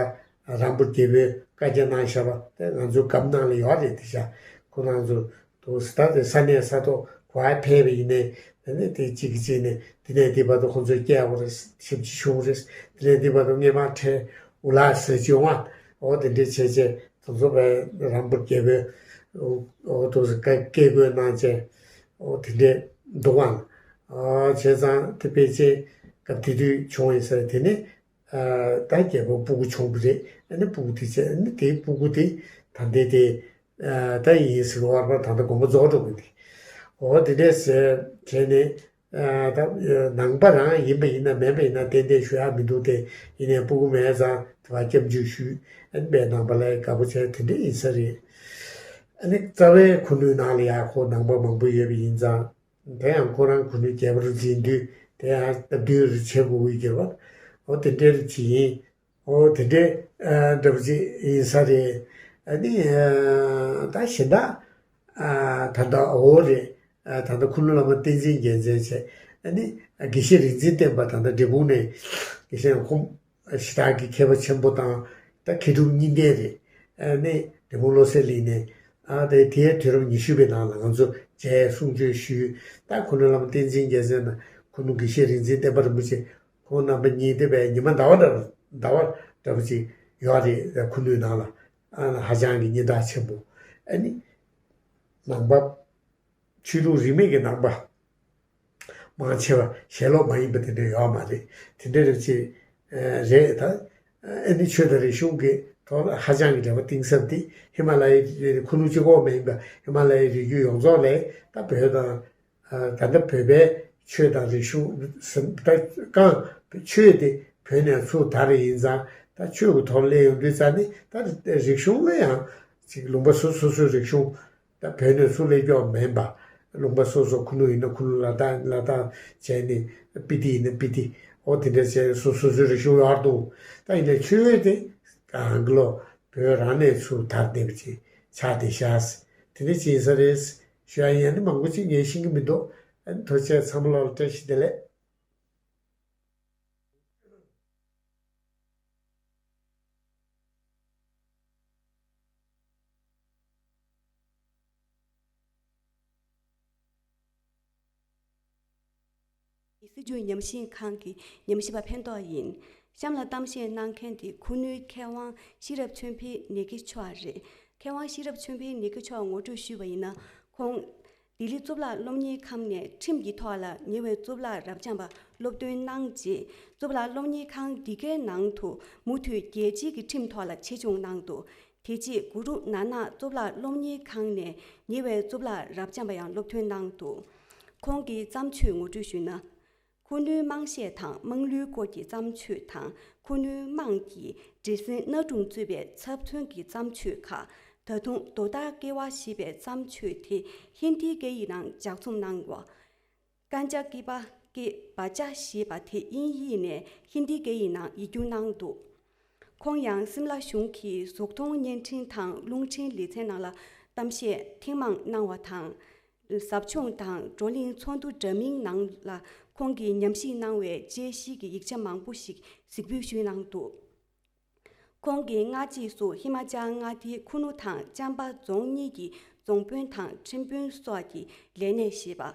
རམ་པུར་རྒྱལ་པོའི་བཀའ་རྒྱ་གནང་བཞག་པ་དེ་ང་ཚོའི་སྒམ་ནང་ལ་ཡོད་རེད། དེ་ཤ་ཁོ་རང་ཚོ་དུ་ད་དེ་ས་གནས་ས་ཐོག་ག་ཕེབས་པ་ཡིན་ནའི་དེ་ནས་དེ་གཅིག་གིས་གཅིག་ནས་དེ་ནས་དེ་བར་དུ་ཁོ་ཚོས་སྐྱེལ་དགོས་རེད། ཞབས་ཕྱི་ཞུ་དགོས་རེད། དེ་ནས་དེ་བར་དུ་སྔས་མ་འཕྲལ་འུ་ལག་ཟེར་གྱི་ཡོང་བ་ འོ་དེ་འདྲས་བྱས་བྱས་དེ་ཚོ་བས་རམ་པ་རྒྱལ་པོས་འོ་དེ་ཚོ་བཀའ་བཀའ་བཀོད་གནང་བྱས་འོ་དེ་འདྲས་འདུག་ཨང་། ཨ་བྱས་ཙང་དེ་ཕལ་ཆེར་སྐབས་དེ་དུས་བྱུང་ཡིན་ས་རེད། དེ་ནས་ཨ་ད་རྒྱལ་པོ་སྤུ་གུ་བྱུང་བ་རེད། ཨ་ནི་སྤུ་གུ་དེ་བྱས་ཨ་ནི་དེའི་སྤུ་གུ་དེ་ད་ལྟའི་དེ་ཨ་ད་ཡིན་ཟེར་བར་པར་ད་ལྟ་དགོངས་པ་རྫོགས་འགྲོ་གི་འདུག་འོ་དེ་འདྲས་ཟེར་བྱས་ནས། ཨ་ད་ནང་པ་རང་ཡིན་པ་ཡིན་ན་མིན་པ་ཡིན་ན་ཏན་ཏན་ཞུ་ཡག་མི་འདུག་སྟེ། ཡིན་ནའི་སྤུ་གུ་མེད་ཙང་དེ་བ་སྐྱབས་འཇུག་ཞུས། ཨ་ནི་དཔེ་ནང་པ་ལ་དགའ་པོ་བྱས་དེ་འདྲ་ཡིན་ས་རེད། ཨ་ནི་རྩ་བའི་ཁུ་ནུའི་ནང་ལ་ཡང་ཁོ་ནང་པ་མང་པོ་ཡོད་པ་ཡིན་ཙང་། དེ་ཡང་ཁོ་རང་ཁུ་ནུ་རྒྱལ་པོར་འཛིན་དུས་དེ་ཡང་སྟབས་བསྟུན་རེ་བྱེད་དགོས་ཀྱི་ཡོད་པ། འོ་དེ་འདྲའི་རིགས་ཅིག་ཡིན། འོ་དེ་འདྲའི་ཨ་འདྲ་པོ་ཅིག་ཡིན་ས་རེད། ཨ་ནི་ཨ་ད་གཞན་དག་ཨ་ད་ལྟ་འོ་རེད། ཨ་ད་ལྟ་ཁུ་ནུ་བླ་མ་བསྟན་འཛིན་རྒྱལ་མཚན་བྱས། ཨ་ནི་དགེ་བཤེས་རིག་འཛིན་བསྟན་པ་ད་ལྟ་འབྲས་སྤུངས་ནས་དགེ་བཤེས་ཁོང་ཞེ་དྲག་གི་མཁས་པ་ཆེན་པོ་དང་ད་མཁས་གྲུབ་གཉིས་ལྡན་རེད། ཨ་ནི་འབྲས་སྤུངས་བློ་གསལ་གླིང་ནས་ཨ་དེ་དེའི་དུས་རབས་ཉི་ཤུ་པའི་ནང་ལ་ང་ཚོ་མཇལ་གསུང་ཆོས་ཞུས། ད་ཁུ་ནུ་བླ་མ་བསྟན་འཛིན་རྒྱལ་མཚན་དང་ཁུ་ནུ་དགེ་བཤེས་རིག་འཛིན་བསྟན་པ་རིན་པོ་ཆེ་ཁོང་རྣམ་པ་གཉིས་དེ་བས་ཉི་མ་ཟླ་བ་འདྲ་ཟླ་བ་འདྲ་པོ་ཅིག་ཡོད་རེད། ཁུ་ནུའི་ནང་ལ་ཨ་ཧ་ཅང་གི་སྙན་གྲགས་ཆེན་པོ། ཨ་ནི་ནང་པ་ཆོས་ལུགས་རིས་མེད་ཀྱི་ནང་པ་མང་ཆེ་བ་ཞལ་སློབ་མ་ཡིན་པ་དེ་འདྲ་ཡོད་མ་རེད། དེ་འདྲ་རེད་ཅེས་རེད་ད། ཨ་ནི་ཆོས་དང་རིག་གཞུང་གི་ཐོག་ལ་ཧ་ཅང་གི་འབྲེལ་བ་གཏིང་ཟབ་སྟེ། ཧི་མ་ལ་ཡའི་ཁུ་ནུ་གཅིག་པོ་མ་ཡིན་པ་ཧི་མ་ལ་ཡའི་རི་རྒྱུད་ཡོངས་རྫོགས་ལ་ད་བོད་དང་ད་ལྟ་བོད་པའི་ཆོས་དང་རིག་གཞུང་ཟིན་ད་གང་ཆོས་དེ་བོད་ནས་ཚུར་དར་ཡིན་ཙང་ད་ཆོས་ཀྱི་ཐོག་སླེབས་ཡོང་དུས་ཙང་ནི་ད་རིག་གཞུང་ལ་ཡང་ཅིག་ལུང་པ་སོ་སོ་སོའི་རིག་གཞུང་ད་བོད་ནས་ཚུར་སླེབས་ཀྱོག་མིན་པ། ལུང་པ་སོ་སོ། ཁུ་ནུ་ཡིན་ན་ཁུ་ནུ་ལ་དྭགས་ལ་དྭགས་བྱས་ནས་སྤི་ཏི་ཡིན་ན་སྤི་ཏི། འོ་དེ་འདྲ་བྱས་སོ་སོ་སོའི་རིག་གཞུང་ཡོད་འདུག་ད་ཡིན་ན་ཆོས་དེ་གང་གི་ལོ་བོད་རང་ནས་ཚུར་དར་བསྡད་པ་ཅིག་ཆགས་བསྡད་ཤག་དེ་འདྲ་ཅིག་ཡིན་ས་རེད། ཞུ་ཡ་ཡིན། ཨ་ནི་མང་པོ་ཅིག་ངས་ཤེས་ཀྱི་མི་འདུག་ཨ་ནི་ཐུགས་རྗེ་ཆེ། ཚང་མ་ལོག་ལ་བཀྲ་ཤིས་བདེ་ལེགས། སྲིད་བྱུས་ཉམས་ཞིབ་ཁང་གི་ཉམས་ཞིབ་པ་ཕན་ཐོགས་ཡིན། གཤམ་ལ་གཏམ་བཤད་གནང་མཁན་དེ་ཁུ་ནུའི་མཁས་དབང་ཤེས་རབ་ཆོས་འཕེལ་ནེ་གེ་མཆོག་རེད། མཁས་དབང་ཤེས་རབ་ཆོས་འཕེལ་ནེ་གེ་མཆོག་ངོ་སྤྲོད་ཞུས་པ་ཡིན་ན། ཁོང་ལྡི་ལི་གཙུག་ལག་སློབ་གཉེར་ཁང་ནས་ཁྲིམས་ཀྱི་ཐོག་ལ་ཉེ་བའི་གཙུག་ལག་རབ་འབྱམས་པ་སློབ་ཐོན་གནང་རྗེས། གཙུག་ལག་སློབ་གཉེར་ཁང་འདི་གའི་ནང་དུ་མུ་མཐུད་རྒྱལ་སྤྱིའི་ཁྲིམས་ཐོག་ལ་ཆེད་སྦྱོང་གནང་འདུག་དེ་རྗེས་གུ་རུ་ནཱ་ནག་གཙུག་ལག་སློབ་གཉེར་ཁང་ནས་ཉེ་བའི་གཙུག་ལག་རབ་འབྱམས་པ་ཡང་སློབ་ཐོན་གནང་འདུག་ཁོང་གི་བརྩམས་ཆོས་ངོ་སྤྲོད་ཞུས་ན། ཁུ་ནུའི་དམངས་གཞས་དང་དམངས་གླུའི་སྐོར་གྱི་བརྩམས་ཆོས་དང་། ཁུ་ནུའི་དམངས་ཀྱི་འདྲེ་སྲིན་སྣ་དྲུང་གཙོས་པའི་ཚབ་མཚོན་གྱི་བརྩམས་ཆོས་ཁག་ད་དུང་དོ་ཏར་ཀེ་བ་ཞེས་པའི་བརྩམས་ཆོས་དེ་ཧིན་དིའི་སྐད་ཡིག་ནང་ལྗགས་རྩོམ་གནང་བ། ཀན་ཇ་ཀི་པ་ཀེ་བ་ཅ་ཞེས་པ་དེ་དབྱིན་ཡིག་ནས་ཧིན་དིའི་སྐད་ཡིག་ནང་ཡིག་སྒྱུར་གནང་འདུག་ཁོང་ཡང་སིམ་ལ་གཞུང་གི་གཟུགས་མཐོང་བརྙན་འཕྲིན་དང་རླུང་འཕྲིན་ལེ་ཚན་ནང་ལ་གཏམ་བཤད་ཐེངས་མང་གནང་བ་དང་། ཟབ་སྦྱོང་དང་བགྲོ་གླེང་ཚོགས་འདུ་འདྲ་མིན་ནང་ལ་ཁོང་གིས་ཉམས་ཞིབ་གནང་བའི་དཔྱད་གཞིའི་ཡིག་ཆ་མང་པོ་ཞིག་གཟིགས་འབུལ་ཞུས་གནང་འདུག་ཁོང་གིས་སྔ་རྗེས་སུ་ཧི་མ་ཅལ་མངའ་སྡེའི་ཁུ་ནུ་དང་ཅམ་པ་རྫོང་གཉིས་ཀྱི་རྫོང་དཔོན་དང་ཁྲིམས་དཔོན་སོགས་ཀྱི་ལས་གནས་བཞེས་པ།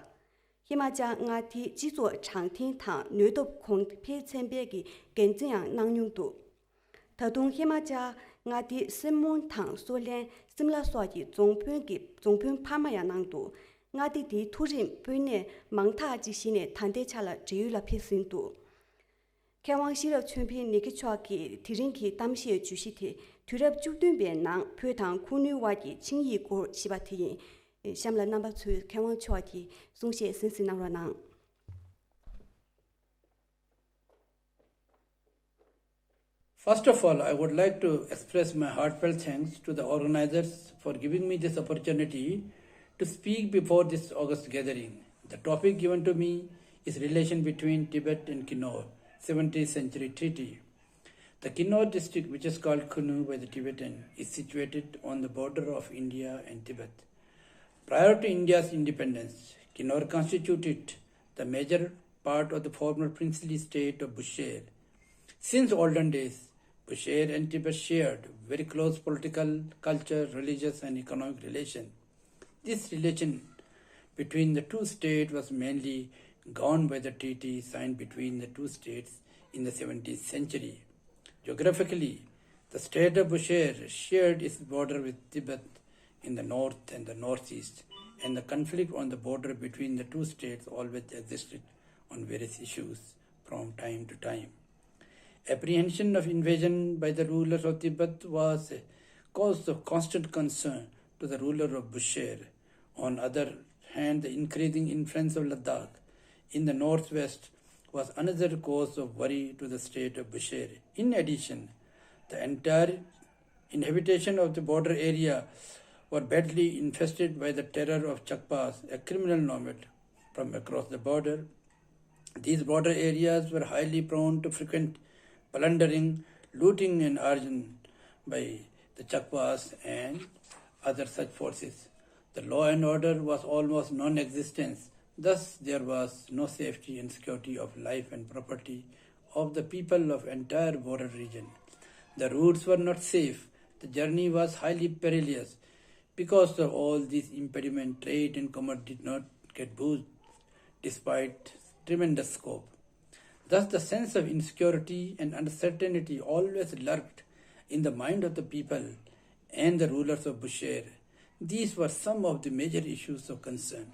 ཧི་མ་ཅལ་མངའ་སྡེའི་སྤྱི་ཚོགས་དྲང་བདེན་དང་ནུས་སྟོབས་གོང་འཕེལ་ཚན་པའི་འགན་འཛིན་ཡང་གནང་མྱོང་འདུག་ད་དུང་ཧི་མ་ཅལ་མངའ་སྡེའི་སེན་མོན་དང་སོ་ལན། སིམ་ལ་སོགས་ཀྱི་རྫོང་དཔོན་གྱི་རྫོང་དཔོན་འཕར་མ་ཡང་གནང་འདུག་མངའ་སྡེ་དེའི་མཐོ་རིམ་དཔོན་གནས་མང་དག་ཅིག་གཞི་ནས་ད་ལྟའི་ཆ་ལ་བགྲེས་ཡོལ་ལ་ཕེབས་ཟིན་འདུག་མཁས་དབང་ཤེས་རབ་ཆོས་འཕེལ་ནེ་གེ་མཆོག་གི་དེ་རིང་གི་གཏམ་བཤད་བརྗོད་གཞི་དེ་དུས་རབས་བཅུ་བདུན་པའི་ནང་བོད་དང་ཁུ་ནུའི་དབར་གྱི་ཆིངས་ཡིག་སྐོར་ཞེས་པ་དེ་ཡིན། གཤམ་ལ་རྣམ་པ་ཚོས་མཁས་དབང་མཆོག་གི་གསུང་བཤད་གསན་གཟིགས་གནང་རོགས་གནང་། First of all, I would like to express my heartfelt thanks to the organizers for giving me this opportunity to speak before this august gathering. The topic given to me is relation between Tibet and Kinnaur, seventeenth century treaty. The Kinnaur district, which is called Kunu by the Tibetan, is situated on the border of India and Tibet. Prior to India's independence, Kinnaur constituted the major part of the former princely state of Bushare. Since olden days, Bushare and Tibet shared very close political, culture, religious, and economic relation. This relation between the two states was mainly governed by the treaty signed between the two states in the seventeenth century. Geographically, The state of Bushare shared its border with Tibet in the north and the northeast, and the conflict on the border between the two states always existed on various issues from time to time. Apprehension of invasion by the rulers of Tibet was a cause of constant concern to the ruler of Bushare. On other hand, the increasing influence of Ladakh in the northwest was another cause of worry to the state of Bushare. In addition, the entire inhabitation of the border area were badly infested by the terror of Chakpas, a criminal nomad from across the border. These border areas were highly prone to frequent plundering, looting, and arson by the Chakwas and other such forces. The law and order was almost non-existent. Thus, there was no safety and security of life and property of the people of entire border region. The routes were not safe. The journey was highly perilous. Because of all these impediments, trade and commerce did not get boost despite tremendous scope. Thus, the sense of insecurity and uncertainty always lurked in the mind of the people and the rulers of Bushare. These were some of the major issues of concern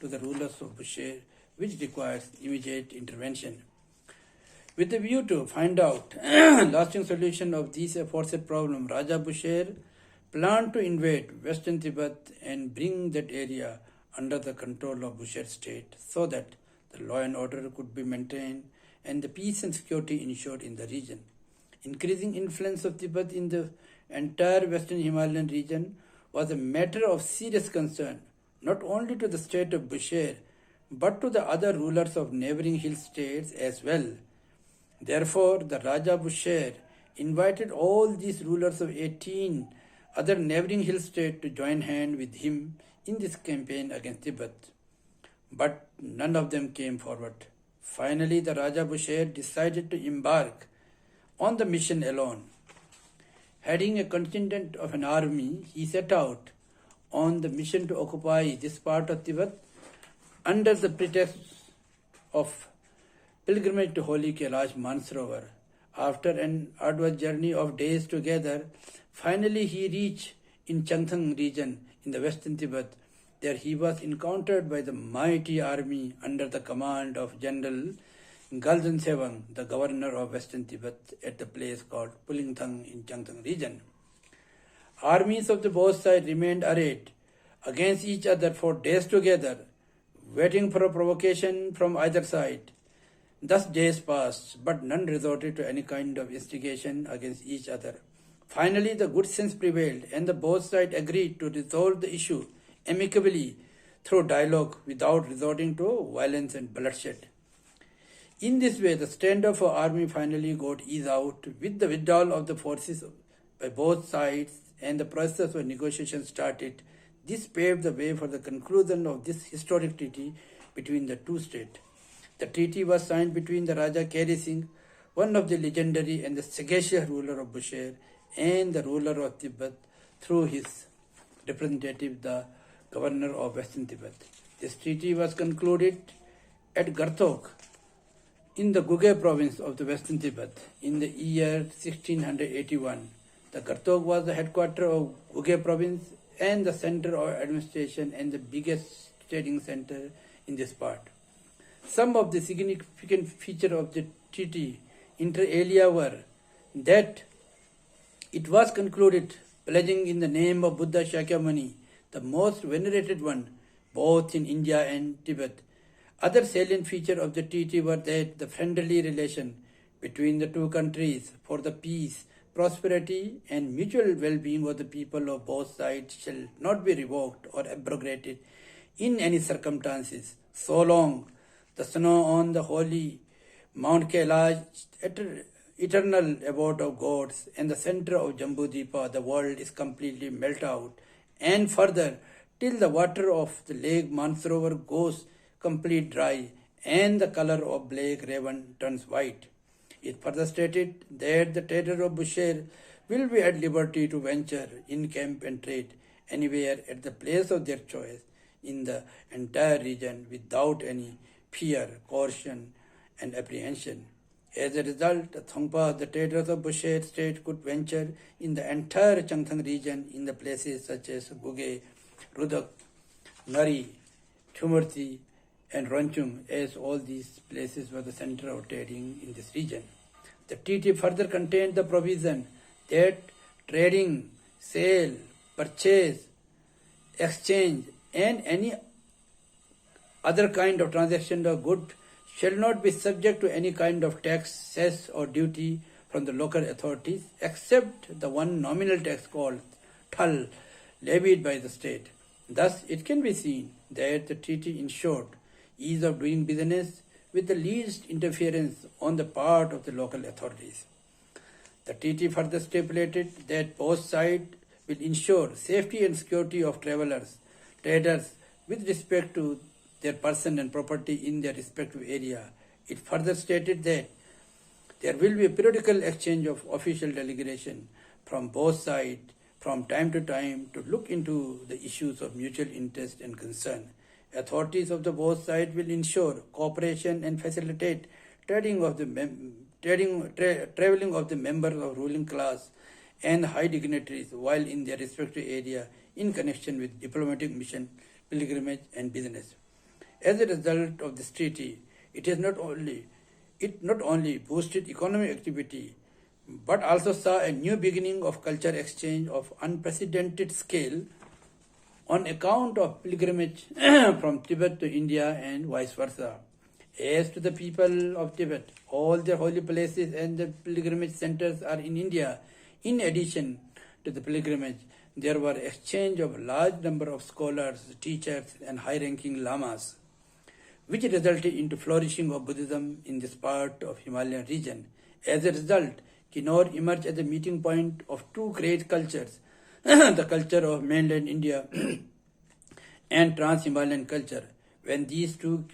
to the rulers of Bushare, which requires immediate intervention. With a view to find out lasting solution of these aforesaid problem, Raja Bushare planned to invade western Tibet and bring that area under the control of Bushare state so that the law and order could be maintained and the peace and security ensured in the region. Increasing influence of Tibet in the entire western Himalayan region was a matter of serious concern not only to the state of Bushare, but to the other rulers of neighboring hill states as well. Therefore, the Raja Bushare invited all these rulers of eighteen other neighboring hill states to join hand with him in this campaign against Tibet. But none of them came forward. Finally, the Raja Bushare decided to embark on the mission alone. Heading a contingent of an army, he set out on the mission to occupy this part of Tibet under the pretext of pilgrimage to holy Kailash Mansarovar. After an arduous journey of days together, finally he reached in Changthang region in the western Tibet. There he was encountered by the mighty army under the command of General Galden Tsewang, the governor of western Tibet, at the place called Pulingthang in Changthang region. Armies of the both sides remained arrayed against each other for days together, waiting for a provocation from either side. Thus days passed, but none resorted to any kind of instigation against each other. Finally, the good sense prevailed, and the both sides agreed to resolve the issue amicably through dialogue without resorting to violence and bloodshed. In this way, the standoff of army finally got eased out with the withdrawal of the forces by both sides, and the process of negotiation started. This paved the way for the conclusion of this historic treaty between the two states. The treaty was signed between the Raja Keri Singh, one of the legendary and the sagacious ruler of Bushare, and the ruler of Tibet through his representative, the governor of Western Tibet. This treaty was concluded at Gartok in the Gugge province of the Western Tibet in the year sixteen hundred eighty-one. The Gartok was the headquarter of Gugge province and the center of administration and the biggest trading center in this part. Some of the significant features of the treaty, inter alia, were that it was concluded pledging in the name of Buddha Shakyamuni, the most venerated one, both in India and Tibet. Other salient features of the treaty were that the friendly relation between the two countries for the peace, prosperity, and mutual well-being of the people of both sides shall not be revoked or abrogated in any circumstances, so long the snow on the holy Mount Kailash, eter-, eternal abode of gods, and the center of Jambudvipa, the world, is completely melt out, and further, till the water of the lake Mansarovar goes complete dry, and the color of Black Raven turns white. It further stated that the trader of Bushare will be at liberty to venture, encamp, and trade anywhere at the place of their choice in the entire region without any fear, coercion, and apprehension. As a result, the Thongpa, the traders of Bushare state, could venture in the entire Changthang region in the places such as Buge, Rudak, Ngari, Thumurti, and Ronchung, as all these places were the center of trading in this region. The treaty further contained the provision that trading, sale, purchase, exchange, and any other kind of transaction of good shall not be subject to any kind of tax, cess, or duty from the local authorities, except the one nominal tax called thal, levied by the state. Thus, it can be seen that the treaty ensured ease of doing business with the least interference on the part of the local authorities. The treaty further stipulated that both sides will ensure safety and security of travelers, traders, with respect to their person and property in their respective area. It further stated that there will be a periodical exchange of official delegation from both sides from time to time to look into the issues of mutual interest and concern. Authorities of the both sides will ensure cooperation and facilitate trading of the mem- trading tra- traveling of the members of ruling class and high dignitaries while in their respective area in connection with diplomatic mission, pilgrimage, and business. As a result of this treaty, it has not only it not only boosted economic activity but also saw a new beginning of culture exchange of unprecedented scale on account of pilgrimage from Tibet to India and vice versa. As to the people of Tibet, all their holy places and the pilgrimage centers are in India. In addition to the pilgrimage, there were exchange of large number of scholars, teachers, and high-ranking lamas, which resulted into flourishing of Buddhism in this part of Himalayan region. As a result, Kinnaur emerged as a meeting point of two great cultures, the culture of mainland India and trans-Himalayan culture. When these two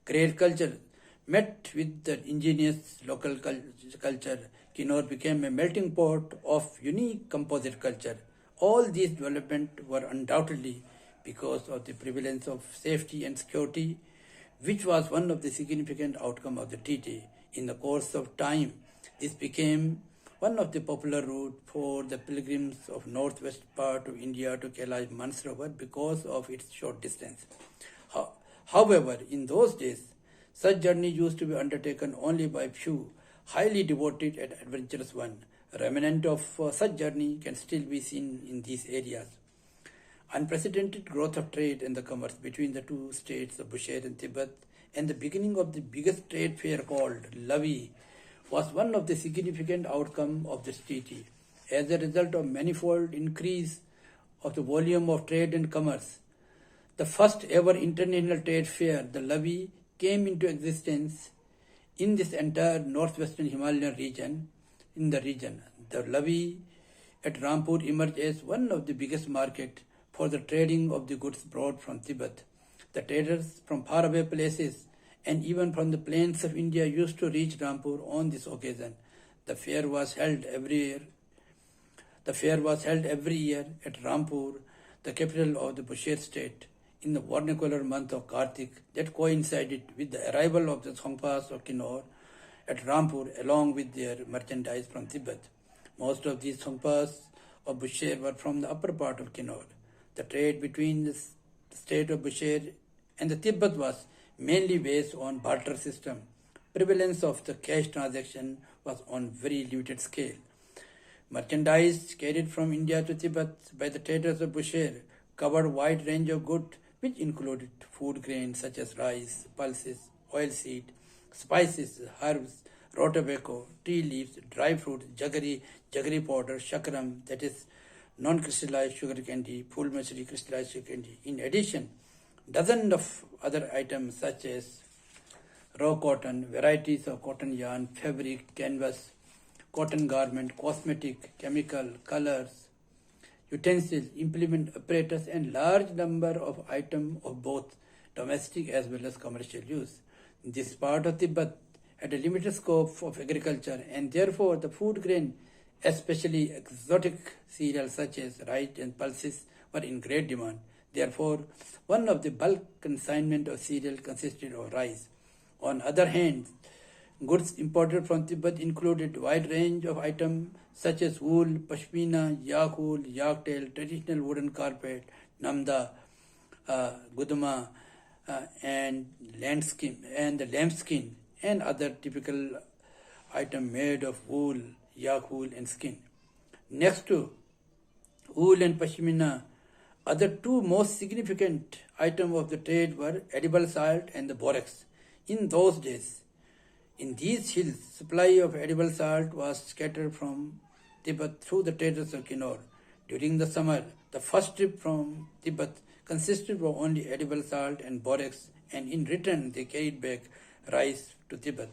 great cultures met with the indigenous local cul- culture, Kinnaur became a melting pot of unique composite culture. All these developments were undoubtedly because of the prevalence of safety and security, which was one of the significant outcome of the treaty. In the course of time, this became one of the popular route for the pilgrims of northwest part of India to Kailash Mansarovar because of its short distance. Ho- However, in those days, such journey used to be undertaken only by few highly devoted and adventurous one. Remnant of uh, such journey can still be seen in these areas. Unprecedented growth of trade and the commerce between the two states of Bushare and Tibet and the beginning of the biggest trade fair called Lavi was one of the significant outcome of this treaty. As a result of manifold increase of the volume of trade and commerce, the first ever international trade fair, the Lavi, came into existence in this entire northwestern Himalayan region. In the region, the Lavi at Rampur emerged as one of the biggest market for the trading of the goods brought from Tibet. The traders from faraway places and even from the plains of India used to reach Rampur on this occasion. The fair was held every year. The fair was held every year at Rampur, the capital of the Bushare state, in the vernacular month of Kartik that coincided with the arrival of the Thongpas of Kinnaur at Rampur along with their merchandise from Tibet. Most of these Thongpas of Bushare were from the upper part of Kinnaur. The trade between the s- state of Bushare and the Tibet was mainly based on barter system. Prevalence of the cash transaction was on very limited scale. Merchandise carried from India to Tibet by the traders of Bushare covered wide range of goods, which included food grains such as rice, pulses, oilseed, spices, herbs, raw tobacco, tea leaves, dry fruits, jaggery, jaggery powder, shakram, that is non-crystallized sugar candy, phulmasri, crystallized sugar candy. In addition, dozens of other items such as raw cotton, varieties of cotton yarn, fabric, canvas, cotton garment, cosmetic, chemical, colors, utensils, implement apparatus, and large number of items of both domestic as well as commercial use. This part of Tibet had a limited scope of agriculture, and therefore the food grain, especially exotic cereals such as rice and pulses, were in great demand. Therefore, one of the bulk consignment of cereal consisted of rice. On other hand, Goods imported from Tibet included wide range of items such as wool, pashmina, yak wool, yak tail, traditional wooden carpet, namda, uh, guduma, uh, and lambskin, and the lambskin, and other typical item made of wool, yak wool, and skin. Next to wool and pashmina, other two most significant items of the trade were edible salt and the borax. In those days, in these hills, supply of edible salt was scattered from Tibet through the traders of Kinor. During the summer, the first trip from Tibet consisted of only edible salt and borax, and in return they carried back rice to Tibet.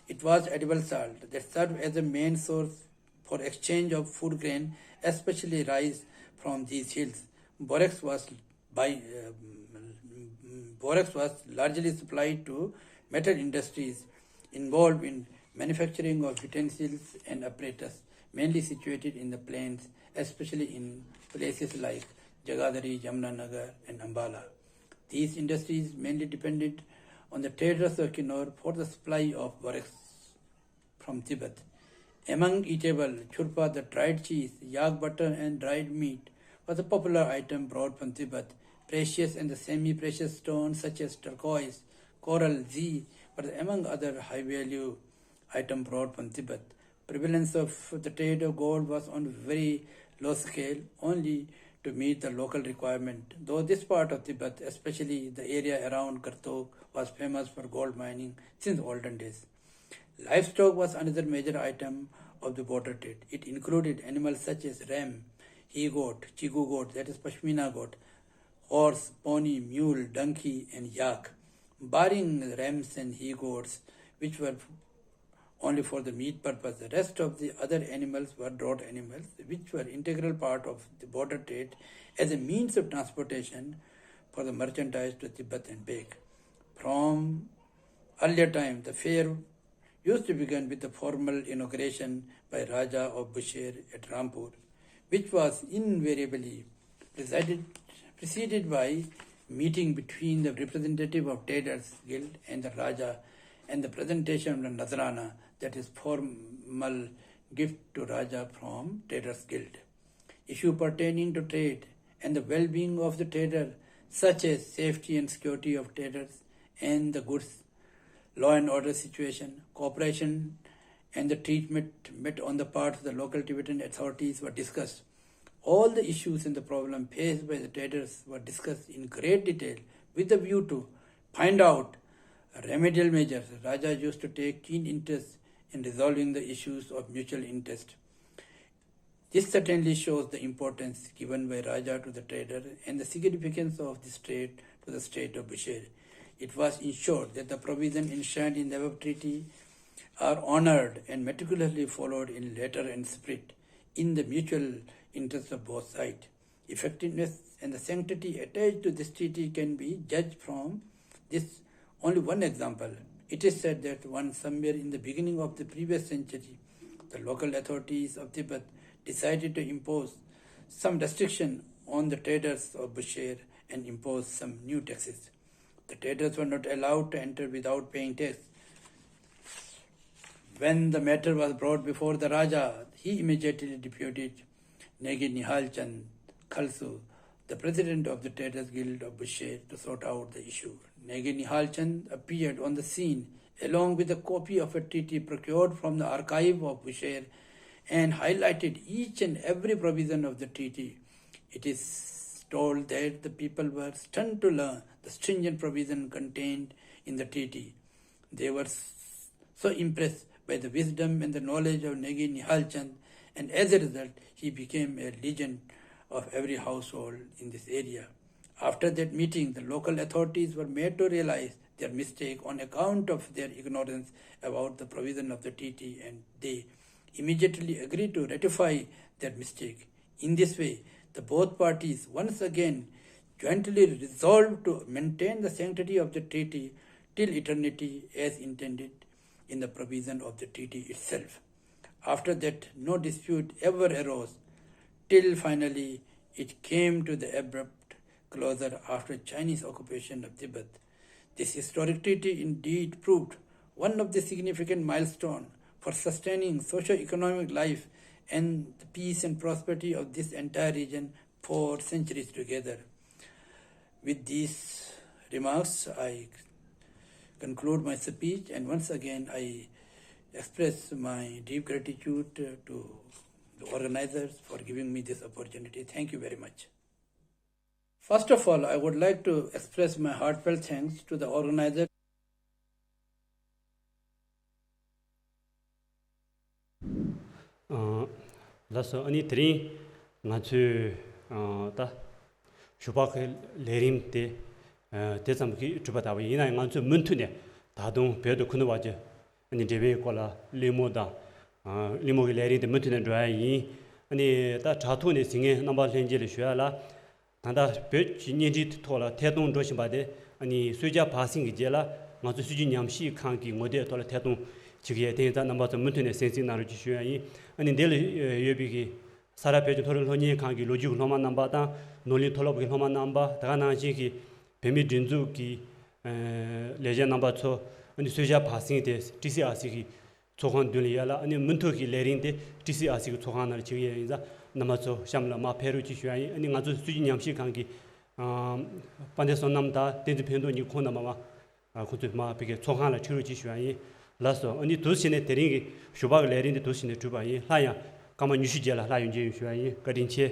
It was edible salt that served as a main source for exchange of food grain, especially rice from these hills. Borax was by uh, borax was largely supplied to metal industries involved in manufacturing of utensils and apparatus, mainly situated in the plains, especially in places like Jagadhri, Yamunanagar, and Ambala. These industries mainly depended on the traders of Kinnaur for the supply of borax from Tibet. Among eatable, churpa, the dried cheese, yak butter, and dried meat, was a popular item brought from Tibet. Precious and the semi-precious stones such as turquoise, coral, zee were among other high-value item brought from Tibet. Prevalence of the trade of gold was on very low scale, only to meet the local requirement, though this part of Tibet, especially the area around Kartok, was famous for gold mining since olden days. Livestock was another major item of the border trade. It included animals such as ram, he goat, chigu goat, that is pashmina goat, horse, pony, mule, donkey, and yak. Barring rams and he goats, which were only for the meat purpose, the rest of the other animals were draught animals, which were integral part of the border trade as a means of transportation for the merchandise to Tibet and back. From earlier time, the fair used to begin with the formal inauguration by Raja of Bushehr at Rampur, which was invariably presided, preceded by meeting between the representative of Traders Guild and the Raja and the presentation of the Nazrana, that is formal gift to Raja from Traders Guild. Issue pertaining to trade and the well-being of the trader, such as safety and security of traders and the goods, law and order situation, cooperation and the treatment met on the part of the local Tibetan authorities were discussed. All the issues and the problem faced by the traders were discussed in great detail with a view to find out remedial measures. Raja used to take keen interest in resolving the issues of mutual interest. This certainly shows the importance given by Raja to the trader and the significance of this trade to the state of Bushehr. It was ensured that the provision enshrined in the above treaty are honored and meticulously followed in letter and spirit in the mutual interest of both sides. Effectiveness and the sanctity attached to this treaty can be judged from this only one example. It is said that one somewhere in the beginning of the previous century, the local authorities of Tibet decided to impose some restriction on the traders of Bushehr and impose some new taxes. The traders were not allowed to enter without paying tax. When the matter was brought before the Raja, he immediately deputed Negi Nihal Chand Khalsu, the president of the Traders Guild of Bushehr, to sort out the issue. Negi Nihal Chand appeared on the scene along with a copy of a treaty procured from the archive of Bushehr and highlighted each and every provision of the treaty. It is told that the people were stunned to learn the stringent provision contained in the treaty. They were so impressed by the wisdom and the knowledge of Negi Nihal Chand, and as a result, he became a legend of every household in this area. After that meeting, the local authorities were made to realize their mistake on account of their ignorance about the provision of the treaty, and they immediately agreed to rectify their mistake. In this way, the both parties once again jointly resolved to maintain the sanctity of the treaty till eternity as intended in the provision of the treaty itself. After that, no dispute ever arose till finally it came to the abrupt closure after Chinese occupation of Tibet. This historic treaty indeed proved one of the significant milestone for sustaining socio-economic life and the peace and prosperity of this entire region for centuries together. With these remarks, I conclude my speech, and once again, I express my deep gratitude to the organizers for giving me this opportunity. Thank you very much. First of all, I would like to express my heartfelt thanks to the organizers. ལགས་སོ། ཨ་ནི་དེ་རིང་ང་ཚོས་ད་ཞོགས་པ་གི་ལས་རིམ་དེ་དེ་ཙམ་གྱིས་གྲུབ་པ་ལྟ་བུ་ཡིན་ན་ཡང་། ང་ཚོས་མུ་མཐུད་ནས་ད་དུང་བོད་དང་ཁུ་ནུ་བར་གྱི་ཨ་ནི་འབྲེལ་བའི་སྐོར་ལ་གླེང་མོལ་དང་། གླེང་མོལ་གྱི་ལས་རིམ་དེ་མུ་མཐུད་ནས་འགྲོ་ཡ་ཡིན། ཨ་ནི་ད་དྲ་ཐོག་ནས་གཟིགས་མཁན་རྣམ་པ་ལྷན་རྒྱས་ལ་ཞུ་ཡ་ལ། ད་ལྟ་བོད་ཀྱི་བརྙན་འཕྲིན་ཐོག་ལ་ཐད་གཏོང་འགྲོ་བཞིན་པ་དེ་ཨ་ནི་གསོལ་ཇ་བག་ཟིན་གྱི་རྗེས་ལ་ང་ཚོ་སྲིད་བྱུས་ཉམས་ཞིབ་ཁང་གི་ངོ་དེབ་ཐོག་ལ་ཐད་གཏོང་བྱེད་ཀྱི་ཡོད། དེ་ཡིན་ཙང་རྣམ་པ་ཚོ་མུ་མཐུད་ནས་གསན་གཟིགས་གནང་རོགས་ཞེས་ཞུ་ཡ་ཡིན། ཨ་ནི་འདི་ལ་ཡོད་པའི་གི་ས་རཱ་བོད་ཀྱི་མཐོ་རིམ་སློབ་གཉེར་ཁང་གི་ལོ་རྒྱུས་ཀྱི་སློབ་མ་རྣམ་པ་དང་། ནོར་གླིང་མཐོ་སློབ་ཀྱི་སློབ་མ་རྣམ་པ། དེ་ག་ནང་བཞིན་གྱི་བོད་མིའི་སྒྲིག་འཛུགས་ཀྱི་ལས་བྱེད་རྣམ་པ་ཚོ་ཨ་ནི་གསོལ་ཇ་བག་ཟིན་དེ་ཊི་སི་ཨར་སི་གི་ཚོགས་ཁང་མདུན་ལ་ཡོད་ལ། ཨ་ནི་མུ་མཐུད་ཀྱི་ལས་རིམ་དེ་ཊི་སི་ཨར་སི་གི་ཚོགས་ཁང་ནང་ལ་བྱེད་ཀྱི་ཡོད། ཡིན་ཙང་རྣམ་པ་ཚོ་གཤམ་ལ་མར་ཕེབས་རོགས་ཅེས་ཞུ་ཡ་ཡིན། ཨ་ནི་ང་ཚོ་སྲིད་བྱུས་ཉམས་ཞིབ་ཁང་གི་དཔལ་ལྡན་བསོད་ནམས་དང་བསྟན་འཛིན་ཕུན་སྟོབས་གཉིས་ཁོང་རྣམ་པ་མར་ཁོང་ཚོས་མར་ཕ་གིའི་ཚོགས་ཁང་ལ་ཁྲིད་རོགས་ཅེས་ཞུ་ཡ་ཡིན། ལགས་སོ། ཨ་ནི་འདུག་སེ་བྱས་ནས་དེ་རིང་གི་ཞོགས་པ་གི་ལས་རིམ་དེ་འདུག་སེ་བྱས་ནས་གྲུབ་པ་ཡིན། སླར་ཡང་སྐར་མ་ཉི་ཤུ་རྗེས་ལ་སླར་ཡང་མཇལ་ཡོང་ཞུ་ཡ་ཡིན། བཀའ་དྲིན་ཆེ།